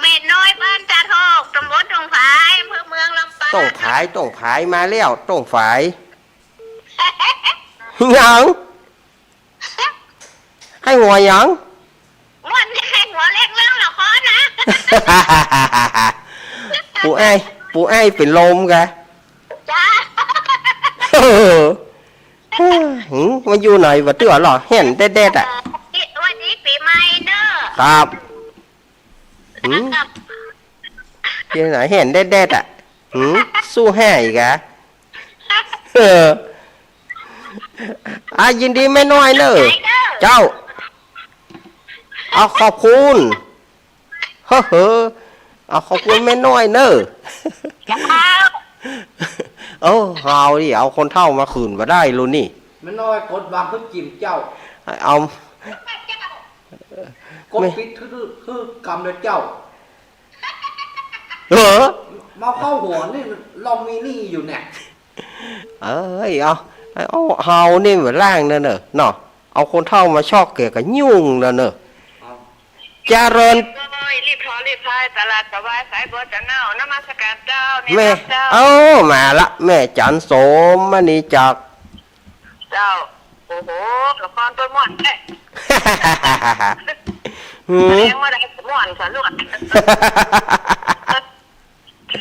แม่น้อยบ้านตาดหอก ตำบลโต่งฝาย อำเภอเมืองลำปาง โต่งฝาย โต่งฝาย มาแล้ว โต่งฝาย หยัง ใค่หัวหยัง ม่วนใค่หัวเล็กเรื่องละครนะ ปู่อ้าย ปู่อ้ายเป๋นลมกา จ้า เออ หืม มันอยู่ไหนวะ เตื้อเหรอ แห่นแดดๆ อ่ะ วันนี้ปี๋ใหม่เน่อ ครับ หืม อยู่ไหน แห่นแดดๆ อ่ะ หืม สู้แห่อีกอ่ะ เออ อ่ะ ยินดีแม่น้อยเน่อ เจ้า เอา ขอบคุณ เฮ้อ เอา ขอบคุณแม่น้อยเน่อ เจ้า เออ เอาดิ เอาคนเฒ่ามาขืนบ่ได้ลูกนี่ แม่น้อยกดวางหื้อจิ๋มเจ้า เอา กดปิดหื้อ หื้อกำเน่อเจ้า เออ มาเข้าหัวนี่ เรามีหนี้อยู่เนี่ย เอ้ย เอา เอา เอานี่มาล้างเน่อเน่อ เนาะ เอาคนเฒ่ามาชอกเกียกก็ยุ่งเน่อเน่อ เอา เจริญ โอ้ย รีบถอรีบทาย ตลาดสบาย สายบัวจะเน่า นมัสการเจ้า แม่ นี่รับเจ้า เอ้า มาละ แม่จันโสม มณีจักร เจ้า โอ้โห ละครเปิ้นม่วนแต๊ หืม แสดงว่าได้ม่วนสะลวด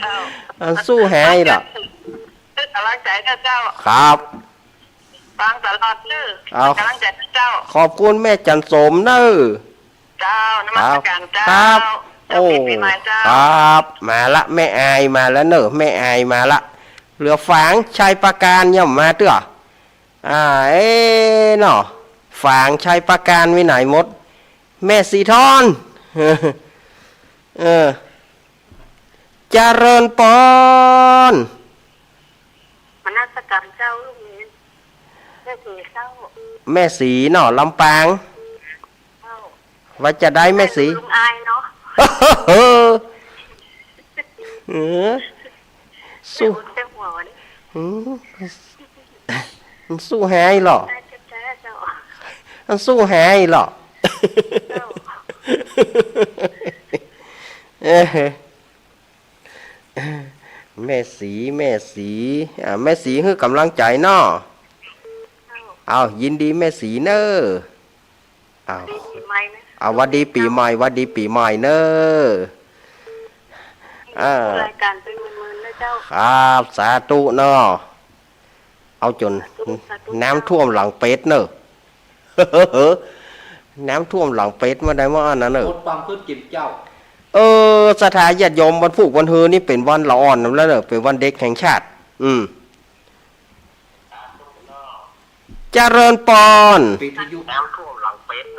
เจ้า อันสู้แห่อีกเหรอ หื้อกำลังใจ๋เน่อเจ้า ครับ ฟังตลอดเน่อ เอา กำลังใจ๋เจ้า ขอบคุณแม่จันโสมเน่อ เจ้า นมัสการเจ้า ครับ เจ้า โอ้ ปี๋ใหม่เจ้า ครับ มาละ แม่อายมาแล้วเน่อ แม่อายมาละ เหลือฝางชัยปราการยังบ่มาเตื้อ อ่า เอ๊ะ เนาะ ฝางชัยปราการไปไหนหมด แม่สีทอน เออ เจริญปอน นมัสการเจ้า ลูกนี้ แม่สีเจ้า แม่สีเนาะ ลำปาง เจ้า ว่าจะได้แม่สี แม่ลุงอายเนาะ เออ เออ สู้ แม่อุ่นแม่หัววันนี้ อืม มันสู้แห่อีกเหรอ ได้เจ้า เจ้า มันสู้แห่อีกเหรอ เจ้า เออ แม่สี แม่สี อ่า แม่สีหื้อกำลังใจ๋เนาะ เจ้า เอา ยินดีแม่สีเน่อ เอา ปี๋ใหม่นะ เอา หวัดดีปี๋ใหม่ หวัดดีปี๋ใหม่เน่อ อ่า รายการเปิ้นหมื่นๆ นะเจ้า ครับ สาธุเนาะ เอาจ๋น สาธุ สาธุ น้ำท่วมหลังเป็ดเน่อ น้ำท่วมหลังเป็ดมาได้มาอันนั้นเน่อ หมดความคิดกิ๋นเจ้า เออ ศรัทธาญาติโยม วันพูกวันฮือนี่เป๋นวันละอ่อนแล้วเน่อ เป๋นวันเด็กแห่งชาติ อืม เจริญปอน ปิดวิทยุ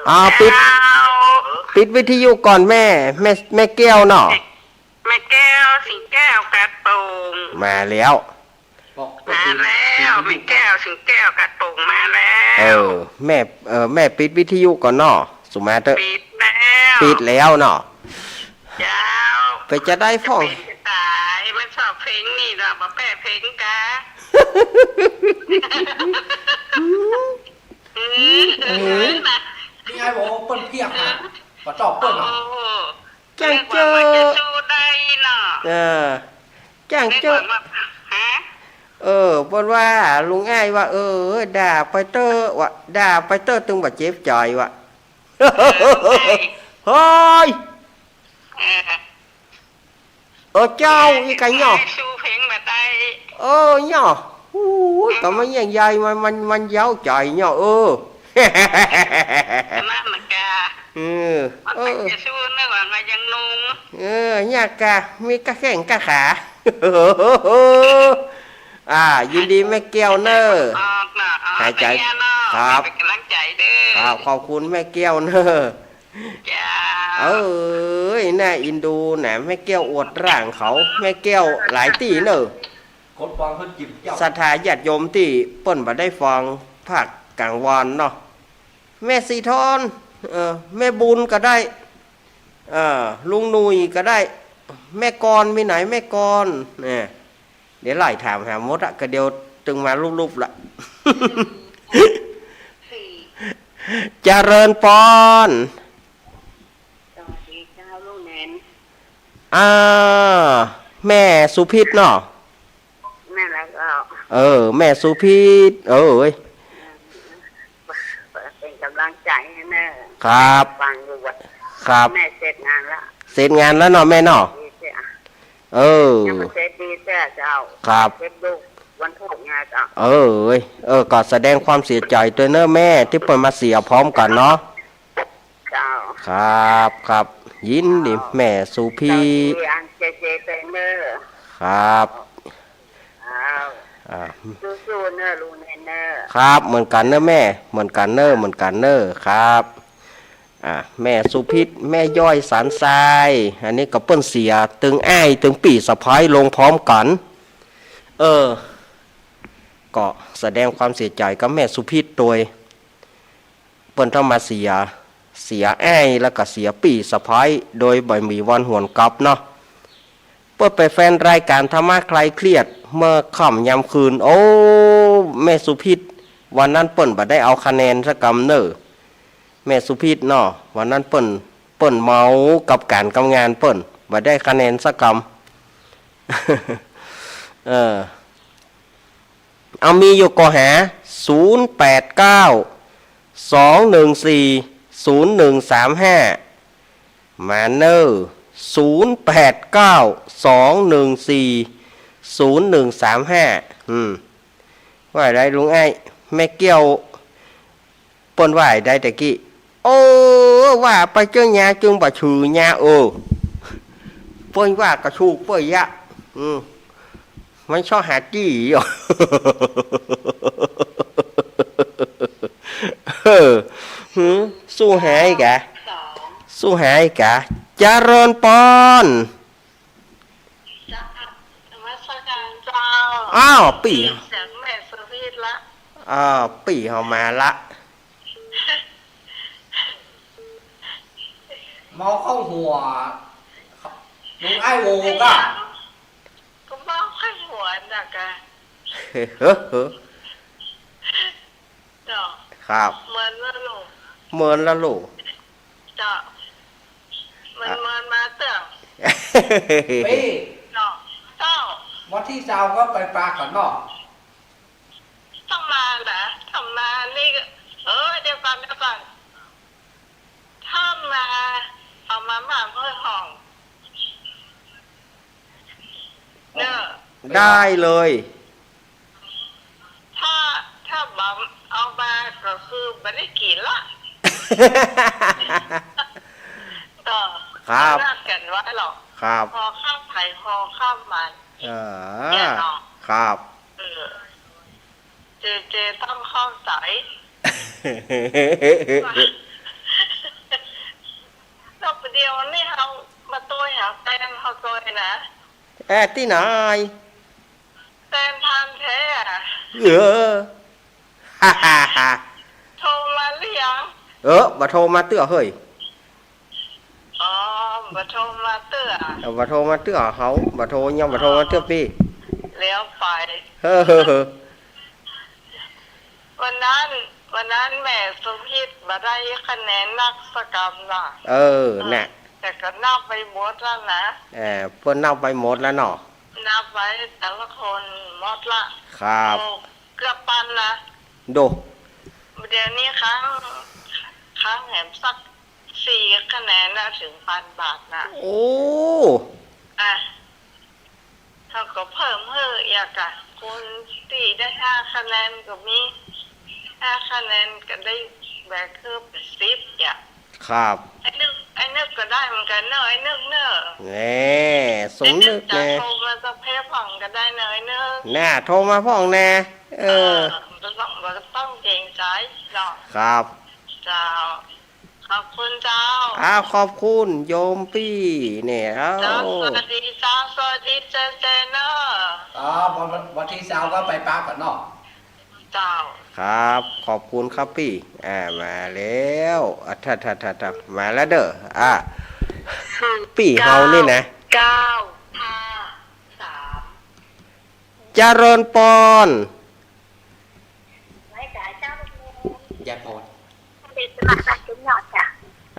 อ่า ปิด เจ้า ปิดวิทยุก่อนแม่ แม่ แม่แก้วเนาะ แม่แก้ว สิงแก้ว กาดโป่ง มาแล้ว บอก มาแล้ว แม่แก้ว สิงแก้ว กาดโป่ง มาแล้ว เออ แม่ เออ แม่ปิดวิทยุก่อนเนาะ สุมาเต๊อะ ปิดแล้ว ปิดแล้วเนาะ เจ้า เป๋นจะได้พ่อง เป๋นจะต๋าย มันชอบเพลงนี่เนาะ บ่แป๊เพลงกา อืม อืม นี่ไงบอกว่าเปิ้นเพียกนะ บ่ตอบเปิ้นหรอก โอ้ จ้างเจ้า นึกว่ามันจะสู้ได้เนาะ เออ จ้างเจ้า นึกว่ามัน ฮะ เออ เปิ้นว่า ลุงอ้ายว่า เออ ด่าไปเต๊อะวะ ด่าไปเต๊อะ ตึงบ่เจ็บใจ๋วะ เออ ใช่ เฮ้ย เออ อ เจ้า อีกะเนาะ สู้เพลงบ่ได้ เออ เนาะ โอ้ย กะมันยิ่งใหญ่ มัน มัน มันเย้าใจ๋เนาะ เออ มาเหมือนกะ เออ มัน เออ จะสู้เนาะ ว่ามันยังหนุ่ม เออ เนี่ยกะ มีก้าแข้งก้าขา อ่า ยินดีแม่แก้วเน่อ ออกเนาะ ออก หายใจ๋ ไปเนาะ ครับ เป๋นก๋ำลังใจ๋เน่อ ครับ ขอบคุณแม่แก้วเน่อ เจ้า เอ้ย น่าเอ็นดูนะ แม่แก้วอวดร่างเขา แม่แก้วหลายตี้เน่อ คนฟังเปิ้นจิ๋มเจ้า ศรัทธาญาติโยมตี้เปิ้นบ่ได้ฟังภาคก๋างวันเนาะ แม่สีทอง เออ แม่บุญก็ได้ เออ ลุงหนุ่ยก็ได้ แม่กรมีไหน แม่กร เนี่ย เดี๋ยวไล่ถามหาหมดอะ ก็เดี๋ยวตึงมาลุบๆ ละ เจริญปอน สวัสดีเจ้าลุงแหนน อ่า แม่สุพิษเนาะ แม่นแล้วก็ เออ แม่สุพิษ เออ เป๋นก๋ำลังใจ๋หื้อเน่อ ครับ ฟังอยู่ว่า ครับ แม่เสร็จงานละ เสร็จงานแล้วเนาะแม่เนาะ ดีเสีย เออ ยังบ่เสร็จดีเสียเจ้า ครับ เก็บลูกวันพูกไงเจ้า เออ เออ ก็แสดงความเสียใจ๋ตวยเน่อแม่ ตี้เปิ้นมาเสียพร้อมกั๋นเนาะ เจ้า ครับ ครับ ยินดี เจ้า แม่สุพิษ เจ้าดีอันเจเจเตเน่อ ครับ ครับ อ่า สู้ๆ เน่อลุงแหนนเน่อ ครับ เหมือนกั๋นเน่อแม่ เหมือนกั๋นเน่อ เหมือนกั๋นเน่อ ครับ อ่า แม่สุพิษ แม่ย้อยสันทราย อันนี้ก็เปิ้นเสียตึงอ้ายตึงปี้สะใภ้ลงพร้อมกั๋น เออ ก็แสดงความเสียใจ๋กับแม่สุพิษตวย เปิ้นต้องมาเสีย เสียอ้ายแล้วก็เสียปี้สะใภ้ โดยบ่มีวันหวนกลับเนาะ เปิ้นเป๋นแฟนรายก๋านธรรมะคลายเครียดเมื่อค่ำยามคืน โอ้ แม่สุพิษ วันนั้นเปิ้นบ่ได้เอาคะแนนสักกำเน่อ แม่สุพิษเนาะ วันนั้นเปิ้น เปิ้นเมากับก๋านกับงานเปิ้น บ่ได้คะแนนสักกำ เออ เอามีอยู่ก็หา ศูนย์แปดเก้า สองหนึ่งสี่ ศูนย์หนึ่งสามห้า มาเน่อ ศูนย์แปดเก้า สองหนึ่งสี่ ศูนย์หนึ่งสามห้า อืม ว่าใดลุงอ้าย แม่แก้ว เปิ้นว่าใดตะกี้ โอ้ ว่าไปเจ้ายาจึงบ่ถือยา เออ เปิ้นว่าก็ถูกเปิ้นยะ อืม มันชอบหาตี้ เออ หือ สู้หายกะ สู้หายกะ เจริญปอน เจ้า นมัสการเจ้า อ้าว ปี้ ปี้เสียงแม่สุพิษละ อ้าว ปี้เฮามาละ เมาเข้าหัว ลุงอ้ายโวกะ ก็เมาเข้าหัวน่ะกะ เฮ้อ เฮ้อ เจ้า ครับ เหมือนละลูก เหมือนละลูก เจ้า มัน อ่ะ เหมือนมาเตื้อ ปี้ เจ้า เจ้า วันตี้ซาวก็ไปปากั๋นเนาะ ต้องมาเหรอ ต้องมานี่ก็ เออ เดี๋ยวก่อน เดี๋ยวก่อน ถ้ามา เอามาม่าเปิ้นห่อ เน่อ ได้เลย ถ้า ถ้าบ่เอามาก็คือบ่ได้กิ๋นละ ก็ ครับ นัดกั๋นไว้หรอก ครับ ห่อข้าวไผ่ ห่อข้าวมัน เออ เนี่ยเนาะ ครับ เออ เจเจต้องเข้าใจ๋ แล้วเดี๋ยวนี้เฮามาตวยหาแฟนเฮาตวยนะ แอดตี้ไหน แฟนพันธุ์แท้อะ เออ โทรมาหรือยัง เออ บ่โทรมาเตื้อเฮ้ย อ๋อ บ่โทรมาเตื้อ เออ บ่โทรมาเตื้อเฮา บ่โทร ยังบ่โทรมาเตื้อปี้ แล้วไป เออ วันนั้น วันนั้นแม่สุพิษบ่ได้คะแนนนักสักกำน่ะ เออ น่ะ แต่ก็นับไปหมดแล้วนะ เออ เปิ้นนับไปหมดแล้วเนาะ นับไว้แต่ละคนหมดละ ครับ โอ้ เกือบปันนะ โด เดี๋ยวนี้ครั้ง ครั้งแหมสักสี่คะแนนนะ เถิงปันบาทนะ โอ้ อ่ะ แล้วก็เพิ่มหื้ออีกอะ คนตี้ได้ห้าคะแนนก็มี ห้าคะแนนก็ได้แบกหื้อเป๋นสิบอะ ครับ ไอ้นึก ไอ้นึกก็ได้เหมือนกั๋นเนาะ ไอ้นึกเนาะ แน่ สมนึก ไอ้นึกจ๋า แน่ โทรมาสักเพพ่องก็ได้เนาะ ไอ้นึก น่า โทรมาพ่องแน่ เออ เออ บ่ต้อง บ่ต้องเกรงใจ๋เนาะ ครับ เจ้า ขอบคุณเจ้า อ้าว ขอบคุณโยมปี้เนี่ย เอ้า เจ้า สวัสดีเจ้า สวัสดีเจเจเนอะ ครับ วัน วันตี้ซาวก็ไปปะกั๋นเนาะ เจ้า ครับ ขอบคุณครับปี้ อ่า มาแล้ว อ่ะ ถ้า ถ้า ถ้า ถ้า มาแล้วเด้อ อ่ะ ปี้เฮานี่นะ เก้า ห้า สาม เจริญปอน ยายปอน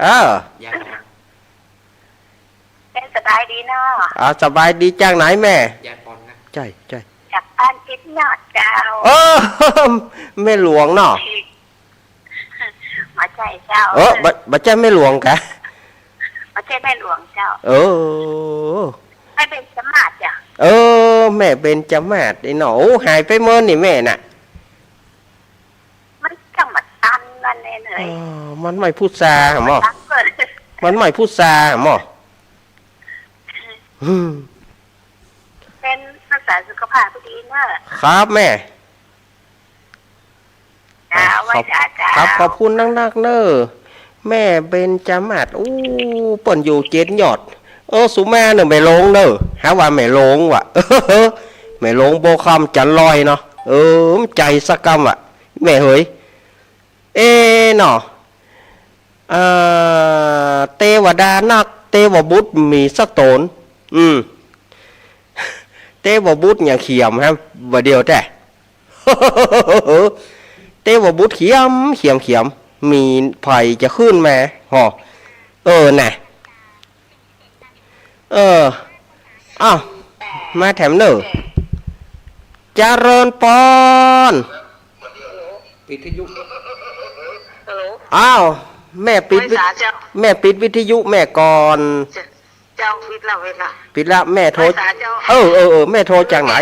เออ ยายปอน แม่สบายดีเนาะ อ่า สบายดี จากไหนแม่ ยายปอนนะ ใจ้ ใจ้ จากบ้านทิพย์ยอดเจ้า เออ แม่หลวงเนาะ บ่ใจ้เจ้า เออ บ่ บ่ใจ้แม่หลวงกะ บ่ใจ้แม่หลวงเจ้า เออ แม่เบญจมาศจ้ะ เออ แม่เบญจมาศนี่เนาะ โอ้ หายไปเมินนี่แม่น่ะ มันจั่งบ่ตันนั่นแหละเนย เออ มันไม่พูดจาหม่อ มันไม่พูดจาหม่อ อืม เปิ้นรักษาสุขภาพดีเนอะ ครับแม่ เจ้า อ่ะ ไหว้ ขอบ เจ้า ครับ ขอบคุณนักๆ เนอะ แม่เบญจมาศ อู้ เปิ้นอยู่เจ็ดยอด เออ สุมาเนอะ แม่หลวงเนอะ หาว่าแม่หลวงว่ะ แม่หลวงบ่คำจันทร์ลอยเนาะ เออ มันใจ๋สักกำว่ะ แม่เหย เอเนาะ อ่า เตวดานัก เตวบุตรมีสักต๋น อืม เตวบุตรเนี่ยเขียมฮะ บ่าเดียวแต๊ เตวบุตรเขียม เขียม เขียม มีใผจะขึ้นมา ฮอ เออ น่ะ เออ อ้าว มาแถมเนอะ เจริญปอน ปิดวิทยุ ฮัลโหล อ้าว แม่ปิดวิท- ไหว้สาเจ้า แม่ปิดวิทยุแม่ก่อน เจ้า ปิดละ ปิดละ ปิดละ แม่โทร ไหว้สาเจ้า เออ เออ เออ แม่โทรจากไหน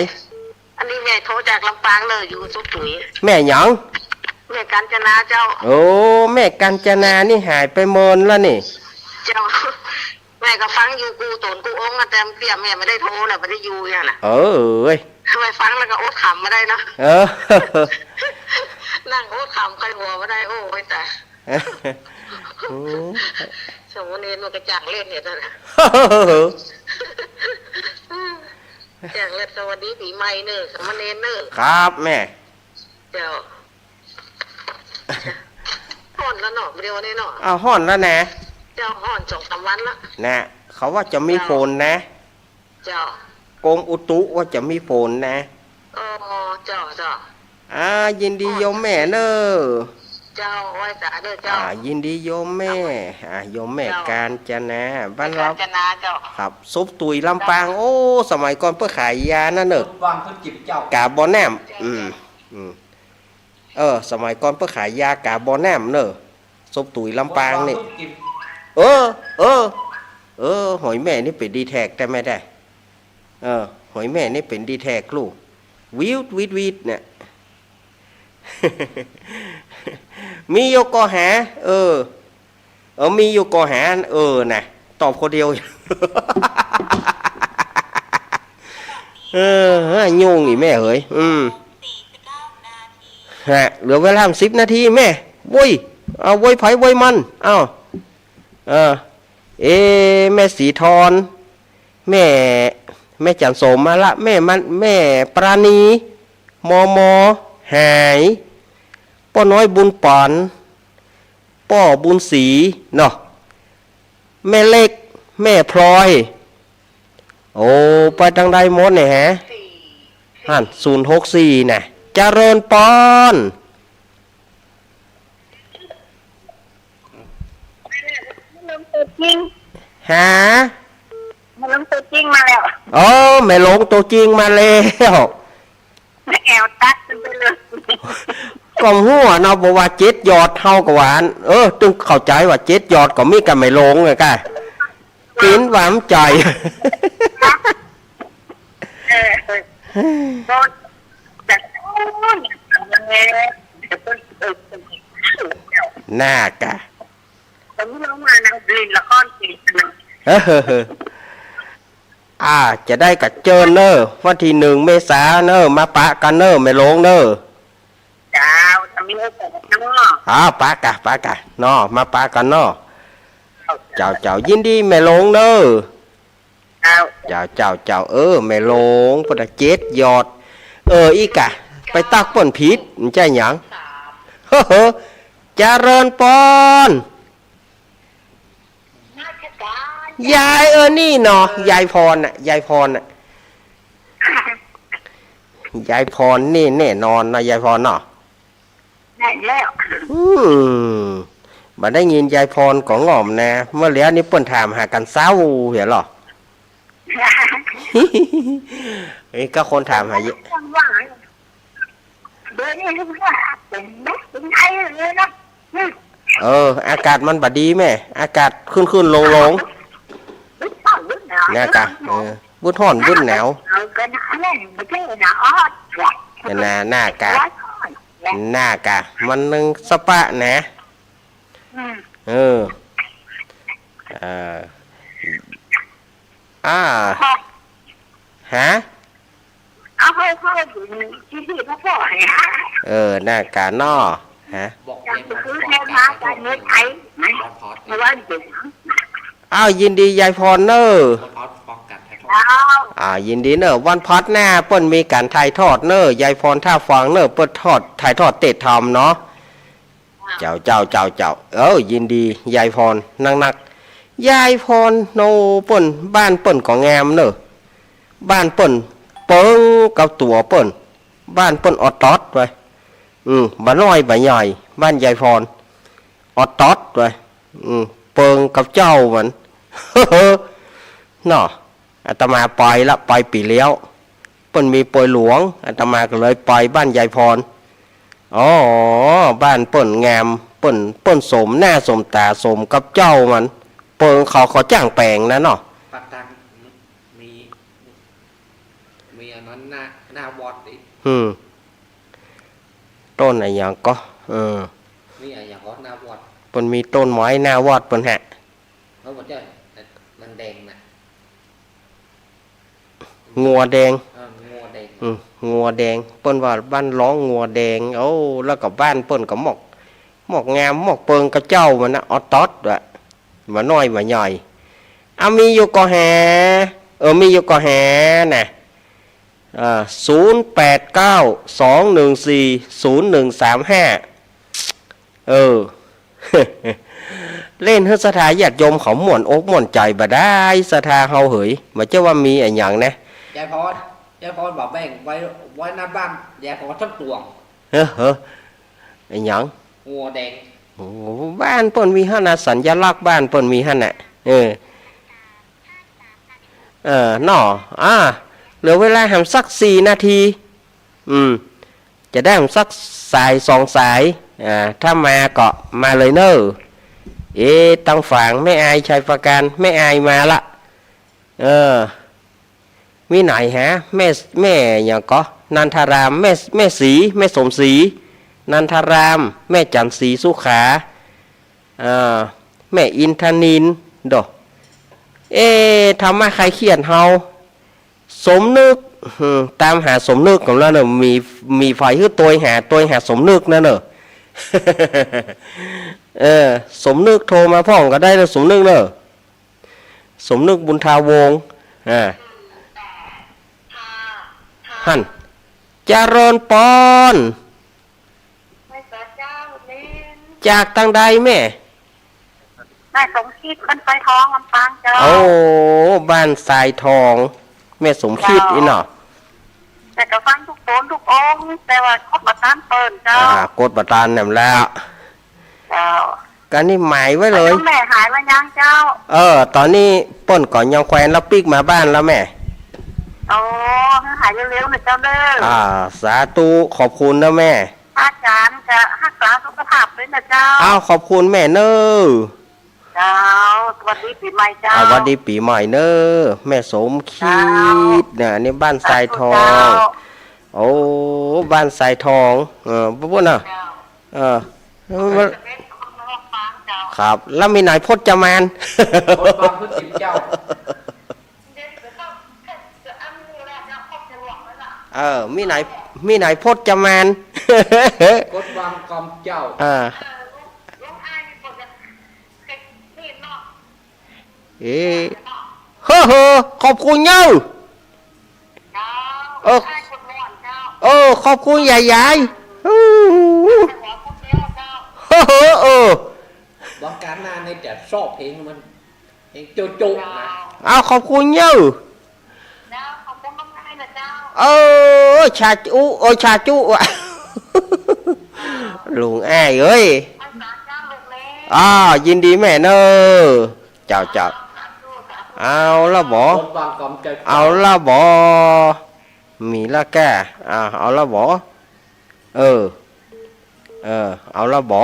อันนี้แม่โทรจากลำปางเนอะ อยู่สุขตุ๋ย แม่หยัง แม่กาญจนาเจ้า โอ้ แม่กาญจนานี่หายไปเมินแล้วนี่ เจ้า แม่ก็ฟังอยู่กู้ต๋นกู้องค์นะ แต่เตี้ยแม่บ่ได้โทรแล้ว บ่ได้อยู่อย่างน่ะ เออ เอ้ย แม่ฟังแล้วก็อดขำบ่ได้เนาะ เออ นั่งอดขำใค่หัวบ่ได้ โอ้ยต๋าย อืม สามเณรมันก็จ้างเล่นเนี่ยนะ จ้างเล่น สวัสดีปี๋ใหม่เนอะ สามเณรเนอะ ครับแม่ เจ้า ฮ้อนแล้วเนาะ เดี๋ยวนี้เนาะ อ้าว ฮ้อนแล้วนะ เจ้า ฮ้อนสองสามวันละ นะ เขาว่าจะมีฝนนะ เจ้า กรมอุตุว่าจะมีฝนนะ อ๋อ เจ้า เจ้า อ่า ยินดีโยมแม่เนอะ เจ้า ไหว้สาเด้อเจ้า อ่า ยินดีโยมแม่ อ่า โยมแม่ เจ้า กาญจนา บ้านเรา กาญจนาเจ้า ครับ สุขตุ๋ยลำปาง เจ้า โอ้ สมัยก่อนเปิ้นขายยานะเนอะ วางพื้นจิบเจ้า ก๋าบ่อน้ำ เจ้า อืม เจ้า อืม เออ สมัยก่อนเปิ้นขายยาก๋าบ่อน้ำเนอะ สุขตุ๋ยลำปางนี่ เออ เออ เออ หอยแม่นี่เป๋นดีแท็กได้ไหมได้ เออ หอยแม่นี่เป๋นดีแท็กลูก วีด วีด วีด เนี่ย มีอยู่ก่อหา เออ เออ มีอยู่ก่อหา เออ น่ะ ตอบคนเดียว เออ ยุ่งอีกแม่เหย อืม ฮะ เหลือเวลาสิบนาทีแม่ โว้ย เอา โว้ยไผโว้ยมัน เอา เออ เอ แม่ศรีทร แม่ แม่จันทร์โสมมาละ แม่มัน แม่ปราณี มอมอ หาย ป้อน้อยบุญปาน ป้อบุญศรีเนาะ แม่เล็ก แม่พลอย โอ้ ไปตางใดหมดเนี่ยฮะ หั้น ศูนย์หกสี่ น่ะ เจริญปอน มาแล้ว มาลงตั๋วจริง หา มาลงตั๋วจริงมาแล้ว เออ แม่หลวงตั๋วจริงมาแล้ว แอวตัดกันไปเลย ก็หัวเนาะ บอกว่าเจ็ดยอดเฮาก็ว่าอั้น เออ ตึงเข้าใจ๋ว่าเจ็ดยอดก็มีกับแม่หลวงไงก้า ปี๋นหวามใจ๋ นะ เออ เออ โดน แต่ โอ้ย แม่ เดี๋ยวเปิ้น เออ เปิ้น น่ากะ ตอนนี้เรามานั่งเล่นละครกัน เออ อ่า จะได้กะเจิญเน่อ วันตี้หนึ่งเมษาเน่อ มาปะกั๋นเน่อ แม่หลงเน่อ เจ้า ถ้ามีโอกาสเนาะ อ่า ปะกะ ปะกะ เนาะ มาปะกั๋นเนาะ เจ้า เจ้า เจ้า ยินดีแม่หลงเน่อ เจ้า เจ้า เจ้า เจ้า เออ แม่หลง เปิ้นน่ะเจ็ดยอด เออ อี้กะ ไปตั๊กเปิ้นผิด มันใจ้หยัง เฮ้อ เฮ้อ เจริญปอน ยาย เออ นี่เนาะ ยายพรน่ะ ยายพรน่ะ ยายพรนี่แน่นอนเนาะ ยายพรเนาะ ได้แล้ว อืม บ่ได้ยินยายพรก็ง่อมนะ เมื่อแล้วนี่เปิ้นถามหากั๋นเซ้าเหียเหรอ เอ้ย ก็คนถามหาเยอะ เดี๋ยวนี้รู้ว่าเป็นนกเป็นไทยเลยนะ อืม เออ อากาศมันบ่ดีแม่ อากาศขึ้นๆ ลงๆ บึ้ดร้อนบึ้ดหนาว น่ากะ เออ บึ้ดฮ้อนบึ้ดหนาว เอากันนะ อันนั้นบ่ใจ้นะ ออด น่า น่ากะ ร้อน น่ากะ มันนึ่งสะปะนะ อืม เออ เออ อ่า ฮะ เอาเข้า เข้าอยู่ที่ ที่พ่อพ่อเนี่ย เออ น่ากะเนาะ ฮะ บอก อยากไปซื้อแทนมาจากเมืองไทยนะ เพราะว่าเดี๋ยว อ้าว ยินดียายพรเน่อ วันพฤหัสป้องกันถ่ายทอด อ้าว อ่า ยินดีเน่อ วันพฤหัสหน้าเปิ้นมีก๋านถ่ายทอดเน่อ ยายพรท่าฝางเน่อ เปิ้นทอด ถ่ายทอดเตะธรรมเนาะ เจ้า เจ้า เจ้า เจ้า เออ ยินดี ยายพร นักๆ ยายพร โน เปิ้น บ้านเปิ้นก็งามเน่อ บ้านเปิ้นเปิงกับตั๋วเปิ้น บ้านเปิ้นออดตอดไว้ อืม บ่น้อยบ่ใหญ่ บ้านยายพร ออดตอดไว้ อืม เปิงกับเจ้ามัน เนาะ อาตมาไปละ ไปปี๋แล้ว เปิ้นมีปอยหลวง อาตมาก็เลยไปบ้านยายพร อ๋อ บ้านเปิ้นงาม เปิ้น เปิ้นสมหน้าสมต๋า สมกับเจ้ามัน เปิงเขาก็จ้างแป๋งนะเนาะ ปากตังมี มีอันนั้นหน้า หน้าวัดอีก อืม ต้นอะหยังก็ เออ มีอะหยังก็หน้าวัด เปิ้นมีต้นไม้หน้าวัดเปิ้นฮะ เออ บ่ใจ้ มันแดงนะ งัวแดง เออ งัวแดง อืม งัวแดง เปิ้นว่าบ้านฮ้องงัวแดง โอ้ แล้วก็บ้านเปิ้นก็หมอก หมอกงาม หมอกเปิงกับเจ้ามันนะ ออดตอดว่ะ บ่น้อยบ่ใหญ่ อ่ะ มีอยู่ก็แห เออ มีอยู่ก็แหนะ อ่า ศูนย์แปดเก้า สองหนึ่งสี่ ศูนย์หนึ่งสามห้า เออ เล่นหื้อศรัทธาญาติโยมเขาม่วนอกม่วนใจ๋บ่ได้ ศรัทธาเฮาเหย บ่ใจ้ว่ามีอะหยังนะ ยายพร ยายพรบ่าแบ่งไว้ ไว้หน้าบ้าน ยายพรสักตวง เฮ้อ เฮ้อ อะหยัง งัวแดง โอ้ บ้านเปิ้นมีหั้นนะ สัญลักษณ์บ้านเปิ้นมีหั้นน่ะ เออ เออ เนาะ อ่า เหลือเวลาแหมสักสี่นาที อืม จะได้แหมสักสายสองสาย อ่า ถ้ามาก็มาเลยเน่อ เอ๊ะ ตางฝางแม่อายชัยประการ แม่อายมาละ เออ มีไหนฮะ แม่ แม่หยังก็ นันทาราม แม่ แม่ศรี แม่สมศรี นันทาราม แม่จันทร์ศรีสุขา อ่า แม่อินทนิล โด เอ๊ะ ธรรมะคลายเครียดเฮา สมนึก อืม ต๋ามหาสมนึกก่อนแล้วเน่อ มี มีใผหื้อตวยหา ตวยหาสมนึกนั่นเน่อ เออ สมนึกโทรมาพ่องก็ได้เน่อ สมนึกเน่อ สมนึกบุญทาวงศ์ อ่า หั้น เจริญปอน จากตางใดแม่ แม่สมคิด บ้านทรายทอง ลำปางเจ้า โอ้ บ้านทรายทอง แม่สมคิด เจ้า อี้เนาะ แต่ก็ฟังทุกคนทุกองค์ แต่ว่ากดบ่ตันเปิ้นเจ้า อ่า กดบ่ตันแหมแล้ว เจ้า ก็นี่หมายไว้เลย แล้วแม่หายมายังเจ้า เออ ต๋อนนี้เปิ้นก็ยังแควนแล้วปิ๊กมาบ้านแล้วแม่ โอ้ หายเร็วๆ เน่อเจ้าเน่อ อ่า สาธุ ขอบคุณนะแม่ อาจ๋ารย์จะฮักษาสุขภาพตวยเน่อเจ้า อ้าว ขอบคุณแม่เน่อ เจ้า สวัสดีปี๋ใหม่เจ้า อ่า หวัดดีปี๋ใหม่เน่อ แม่สมคิด เจ้า นะ อันนี้บ้านทรายทอง สาธุเจ้า โอ้ บ้านทรายทอง เออ บ่าบุญนะ เจ้า เออ ครับ แล้วมีไหนพจมาน พจมานพุทธสิบเจ้า เออ มีไหน มีไหนพจมาน กดวางกอมเจ้า อ่า เอ๊ะ เฮ้อ เฮ้อ ขอบคุณเน่อ เออ เออ ขอบคุณหยายๆ เฮ้อ เฮ้อ เออ วางก๋านหน้านี่จะชอบเพลงมัน เพลงโจ๊ะๆ นะ เอา ขอบคุณเน่อ เจ้า ขอบคุณมากๆ นะเจ้า เออ ชาจุ เออ ชาจุ อะ ลุงอ้ายเอ้ย ภาษาเจ้าลูกเล็ก อ่า ยินดีแม่เน่อ เจ้า เจ้า สาธุ สาธุ เอาละบ่ กดวางกอมเจ้า เอาละบ่ มีละแก่ อ่า เอาละบ่ เออ เออ เอาละบ่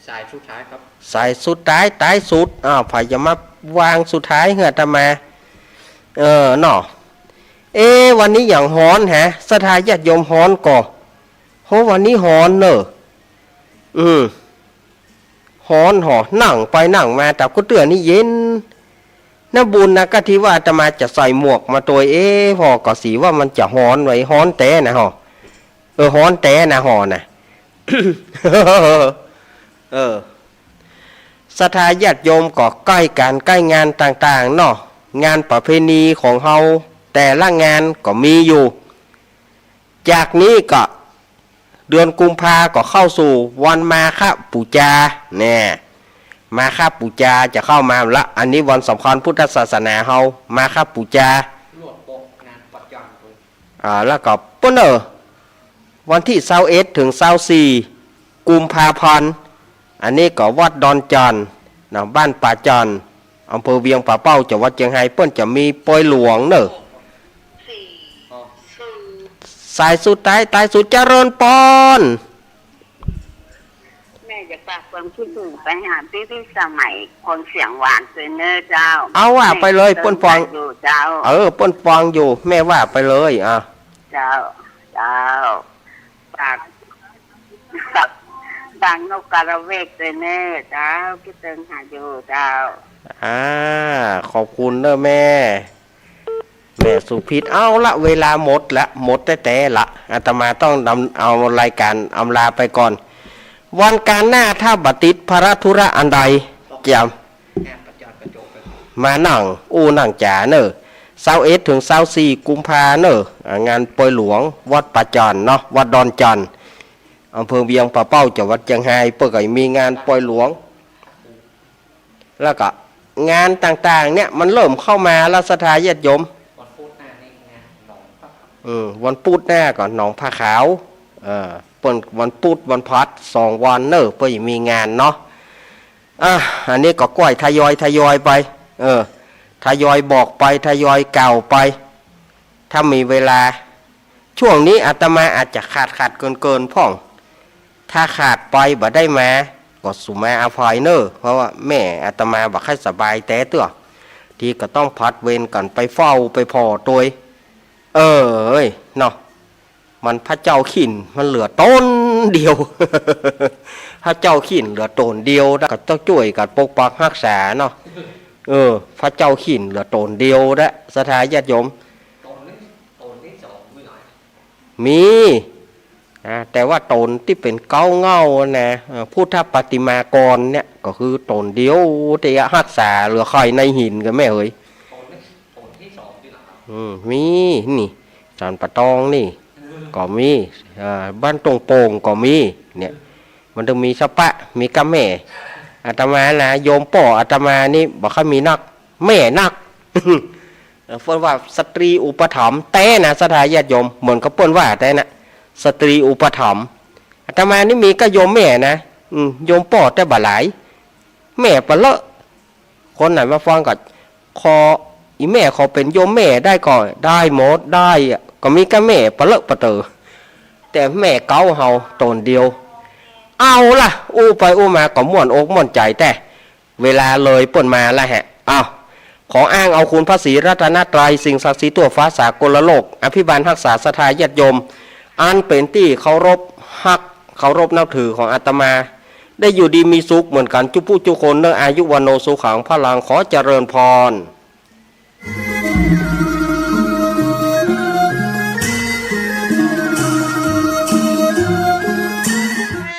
สายสุดท้ายครับ สายสุดท้าย ท้ายสุด อ้าว ใผจะมาวางสุดท้ายหื้ออาตมา เออ เนาะ เอ๊ะ วันนี้หยังฮ้อนแฮะ ศรัทธาญาติโยม ฮ้อนก่อ โห วันนี้ฮ้อนเน่อ อืม ฮ้อนหอ นั่งไปนั่งมา แต่กูเตื้อนี่เย็น นะบุญนะ ก็ตี้ว่าอาตมาจะใส่หมวกมาตวย เอ๊ะ พ่อก็สิว่ามันจะฮ้อนไว้ ฮ้อนแต๊นะหอ เออ ฮ้อนแต๊นะหอนะ เออ ศรัทธาญาติโยมก็ใก้ก๋านใก้งานต่างๆ เนาะ งานประเพณีของเฮาแต่ละงานก็มีอยู่ จากนี้ก็เดือนกุมภาก็เข้าสู่วันมาฆปู๋จา แน่ มาฆปู๋จาจะเข้ามาละ อันนี้วันสำคัญพุทธศาสนาเฮา มาฆปู๋จา ลวดโปะงานประจำเลย อ่า แล้วก็เปิ้นเน่อ วันตี้ซาวเอ็ดเถิงซาวสี่ กุมภาพันธ์ อันนี้ก็วัดดอนจั่นเนาะ บ้านป่าจั่น อำเภอเวียงป่าเป้า จังหวัดเจียงไฮ้ เปิ้นจะมีปอยหลวงเน่อ สายสุดท้าย ท้ายสุด เจริญปอน แม่อยากฝากความคิดถึงไปหาพี่ๆ สมัยคนเสียงหวานตวยเน่อเจ้า เอาว่าไปเลย แม่ เปิ้นฟัง อยู่เจ้า เออ เปิ้นฟังอยู่ แม่ว่าไปเลย อ่ะ เจ้า เจ้า ฝาก ฝากนกกระเวกตวยเน่อเจ้า คิดเถิงหาอยู่เจ้า อ่า ขอบคุณเน่อแม่ แม่สุพิษ เอาละ เวลาหมดละ หมดแต๊ๆ ละ อาตมาต้องดำ เอารายก๋านอำลาไปก่อน วันก๋านหน้าถ้าบ่ติดภาระธุระอันใด จะ มานั่งอู้นั่งจ๋าเน่อ ซาวเอ็ดเถิงซาวสี่ กุมภาเน่อ อ่า งานปอยหลวง วัดป่าจั่นเนาะ วัดดอนจั่น อำเภอเวียงป่าเป้า จังหวัดเจียงไฮ้ เปิ้นก็มีงานปอยหลวง แล้วก็งานต่างๆ เนี่ย มันเริ่มเข้ามาละ ศรัทธาญาติโยม วันพุธหน้านี่งานหนองพระขาว อืม วันพุธหน้าก็หนองพระขาว เออ เปิ้นวันพุธวันพฤหัสสองวันเน่อ เปิ้นมีงานเนาะ อ่ะ อันนี้ก็ก้อยทยอยทยอยไป เออ ทยอยบอกไป ทยอยกล่าวไป ถ้ามีเวลา ช่วงนี้อาตมาอาจจะขาดๆ เกินๆ พ่อง ถ้าขาดไปบ่ได้มา ก็สุมาอภัยเน่อ เพราะว่าแม่อาตมาบ่ค่อยสบายแต๊เตื้อ ตี้ก็ต้องผลัดเวรกั๋นไปเฝ้าไปผ่อตวย เออ เอ้ย เนาะ มันพระเจ้าขิ้นมันเหลือต๋นเดียว พระเจ้าขิ้นเหลือต๋นเดียว แล้วก็ต้องจ้วยกั๋นปกปักฮักษาเนาะ เออ พระเจ้าขิ้นเหลือต๋นเดียวละ ศรัทธาญาติโยม ต๋นนี้ ต๋นที่สองมีหลาย มี อ่า แต่ว่าต๋นตี้เป๋นเก๊าเง่านะ เอ่อ พุทธปฏิมากรเนี่ย ก็คือต๋นเดียวตี้ฮักษาเหลือไข่ในหินกั๋นแม่เหย ต๋นนี้ ต๋นที่สองมีหลาย อืม มี นี่ สันป่าตองนี่ ก็มี อ่า บ้านตงโป่งก็มี เนี่ย มันต้องมีสะปะ มีก้าแม่ อาตมานะ โยมป้ออาตมานี่บ่ค่อยมีนัก แม่นัก เออ เปิ้นว่าสตรีอุปถัมภ์แต๊นะ ศรัทธาญาติโยม เหมือนกับเปิ้นว่าแต๊นะ สตรีอุปถัมภ์ อาตมานี่มีก้าโยมแม่นะ อืม โยมป้อแต๊บ่หลาย แม่ปะเลอะ คนไหนมาฟังก็ ขอ อีแม่ขอเป๋นโยมแม่ได้ก่อ ได้หมด ได้อะ ก็มีก้าแม่ปะเลอะปะเต๋อ แต่แม่เก๊าเฮาต๋นเดียว เอาละ อู้ไปอู้มาก็ม่วนอกม่วนใจ๋แต๊ เวลาเลยป้นมาแล้วแหะ อ้าว ขออ้างเอาคุณพระศรีรัตนตรัย สิ่งศักดิ์สิทธิ์ทั่วฟ้าสากลโลก อภิบาลฮักษาศรัทธาญาติโยม อันเป๋นตี้เคารพฮัก เคารพนับถือของอาตมา ได้อยู่ดีมีสุขเหมือนกั๋นจุ๊ผู้จุ๊คนเน่อ อายุวัณโณสุขังพลัง ขอเจริญพร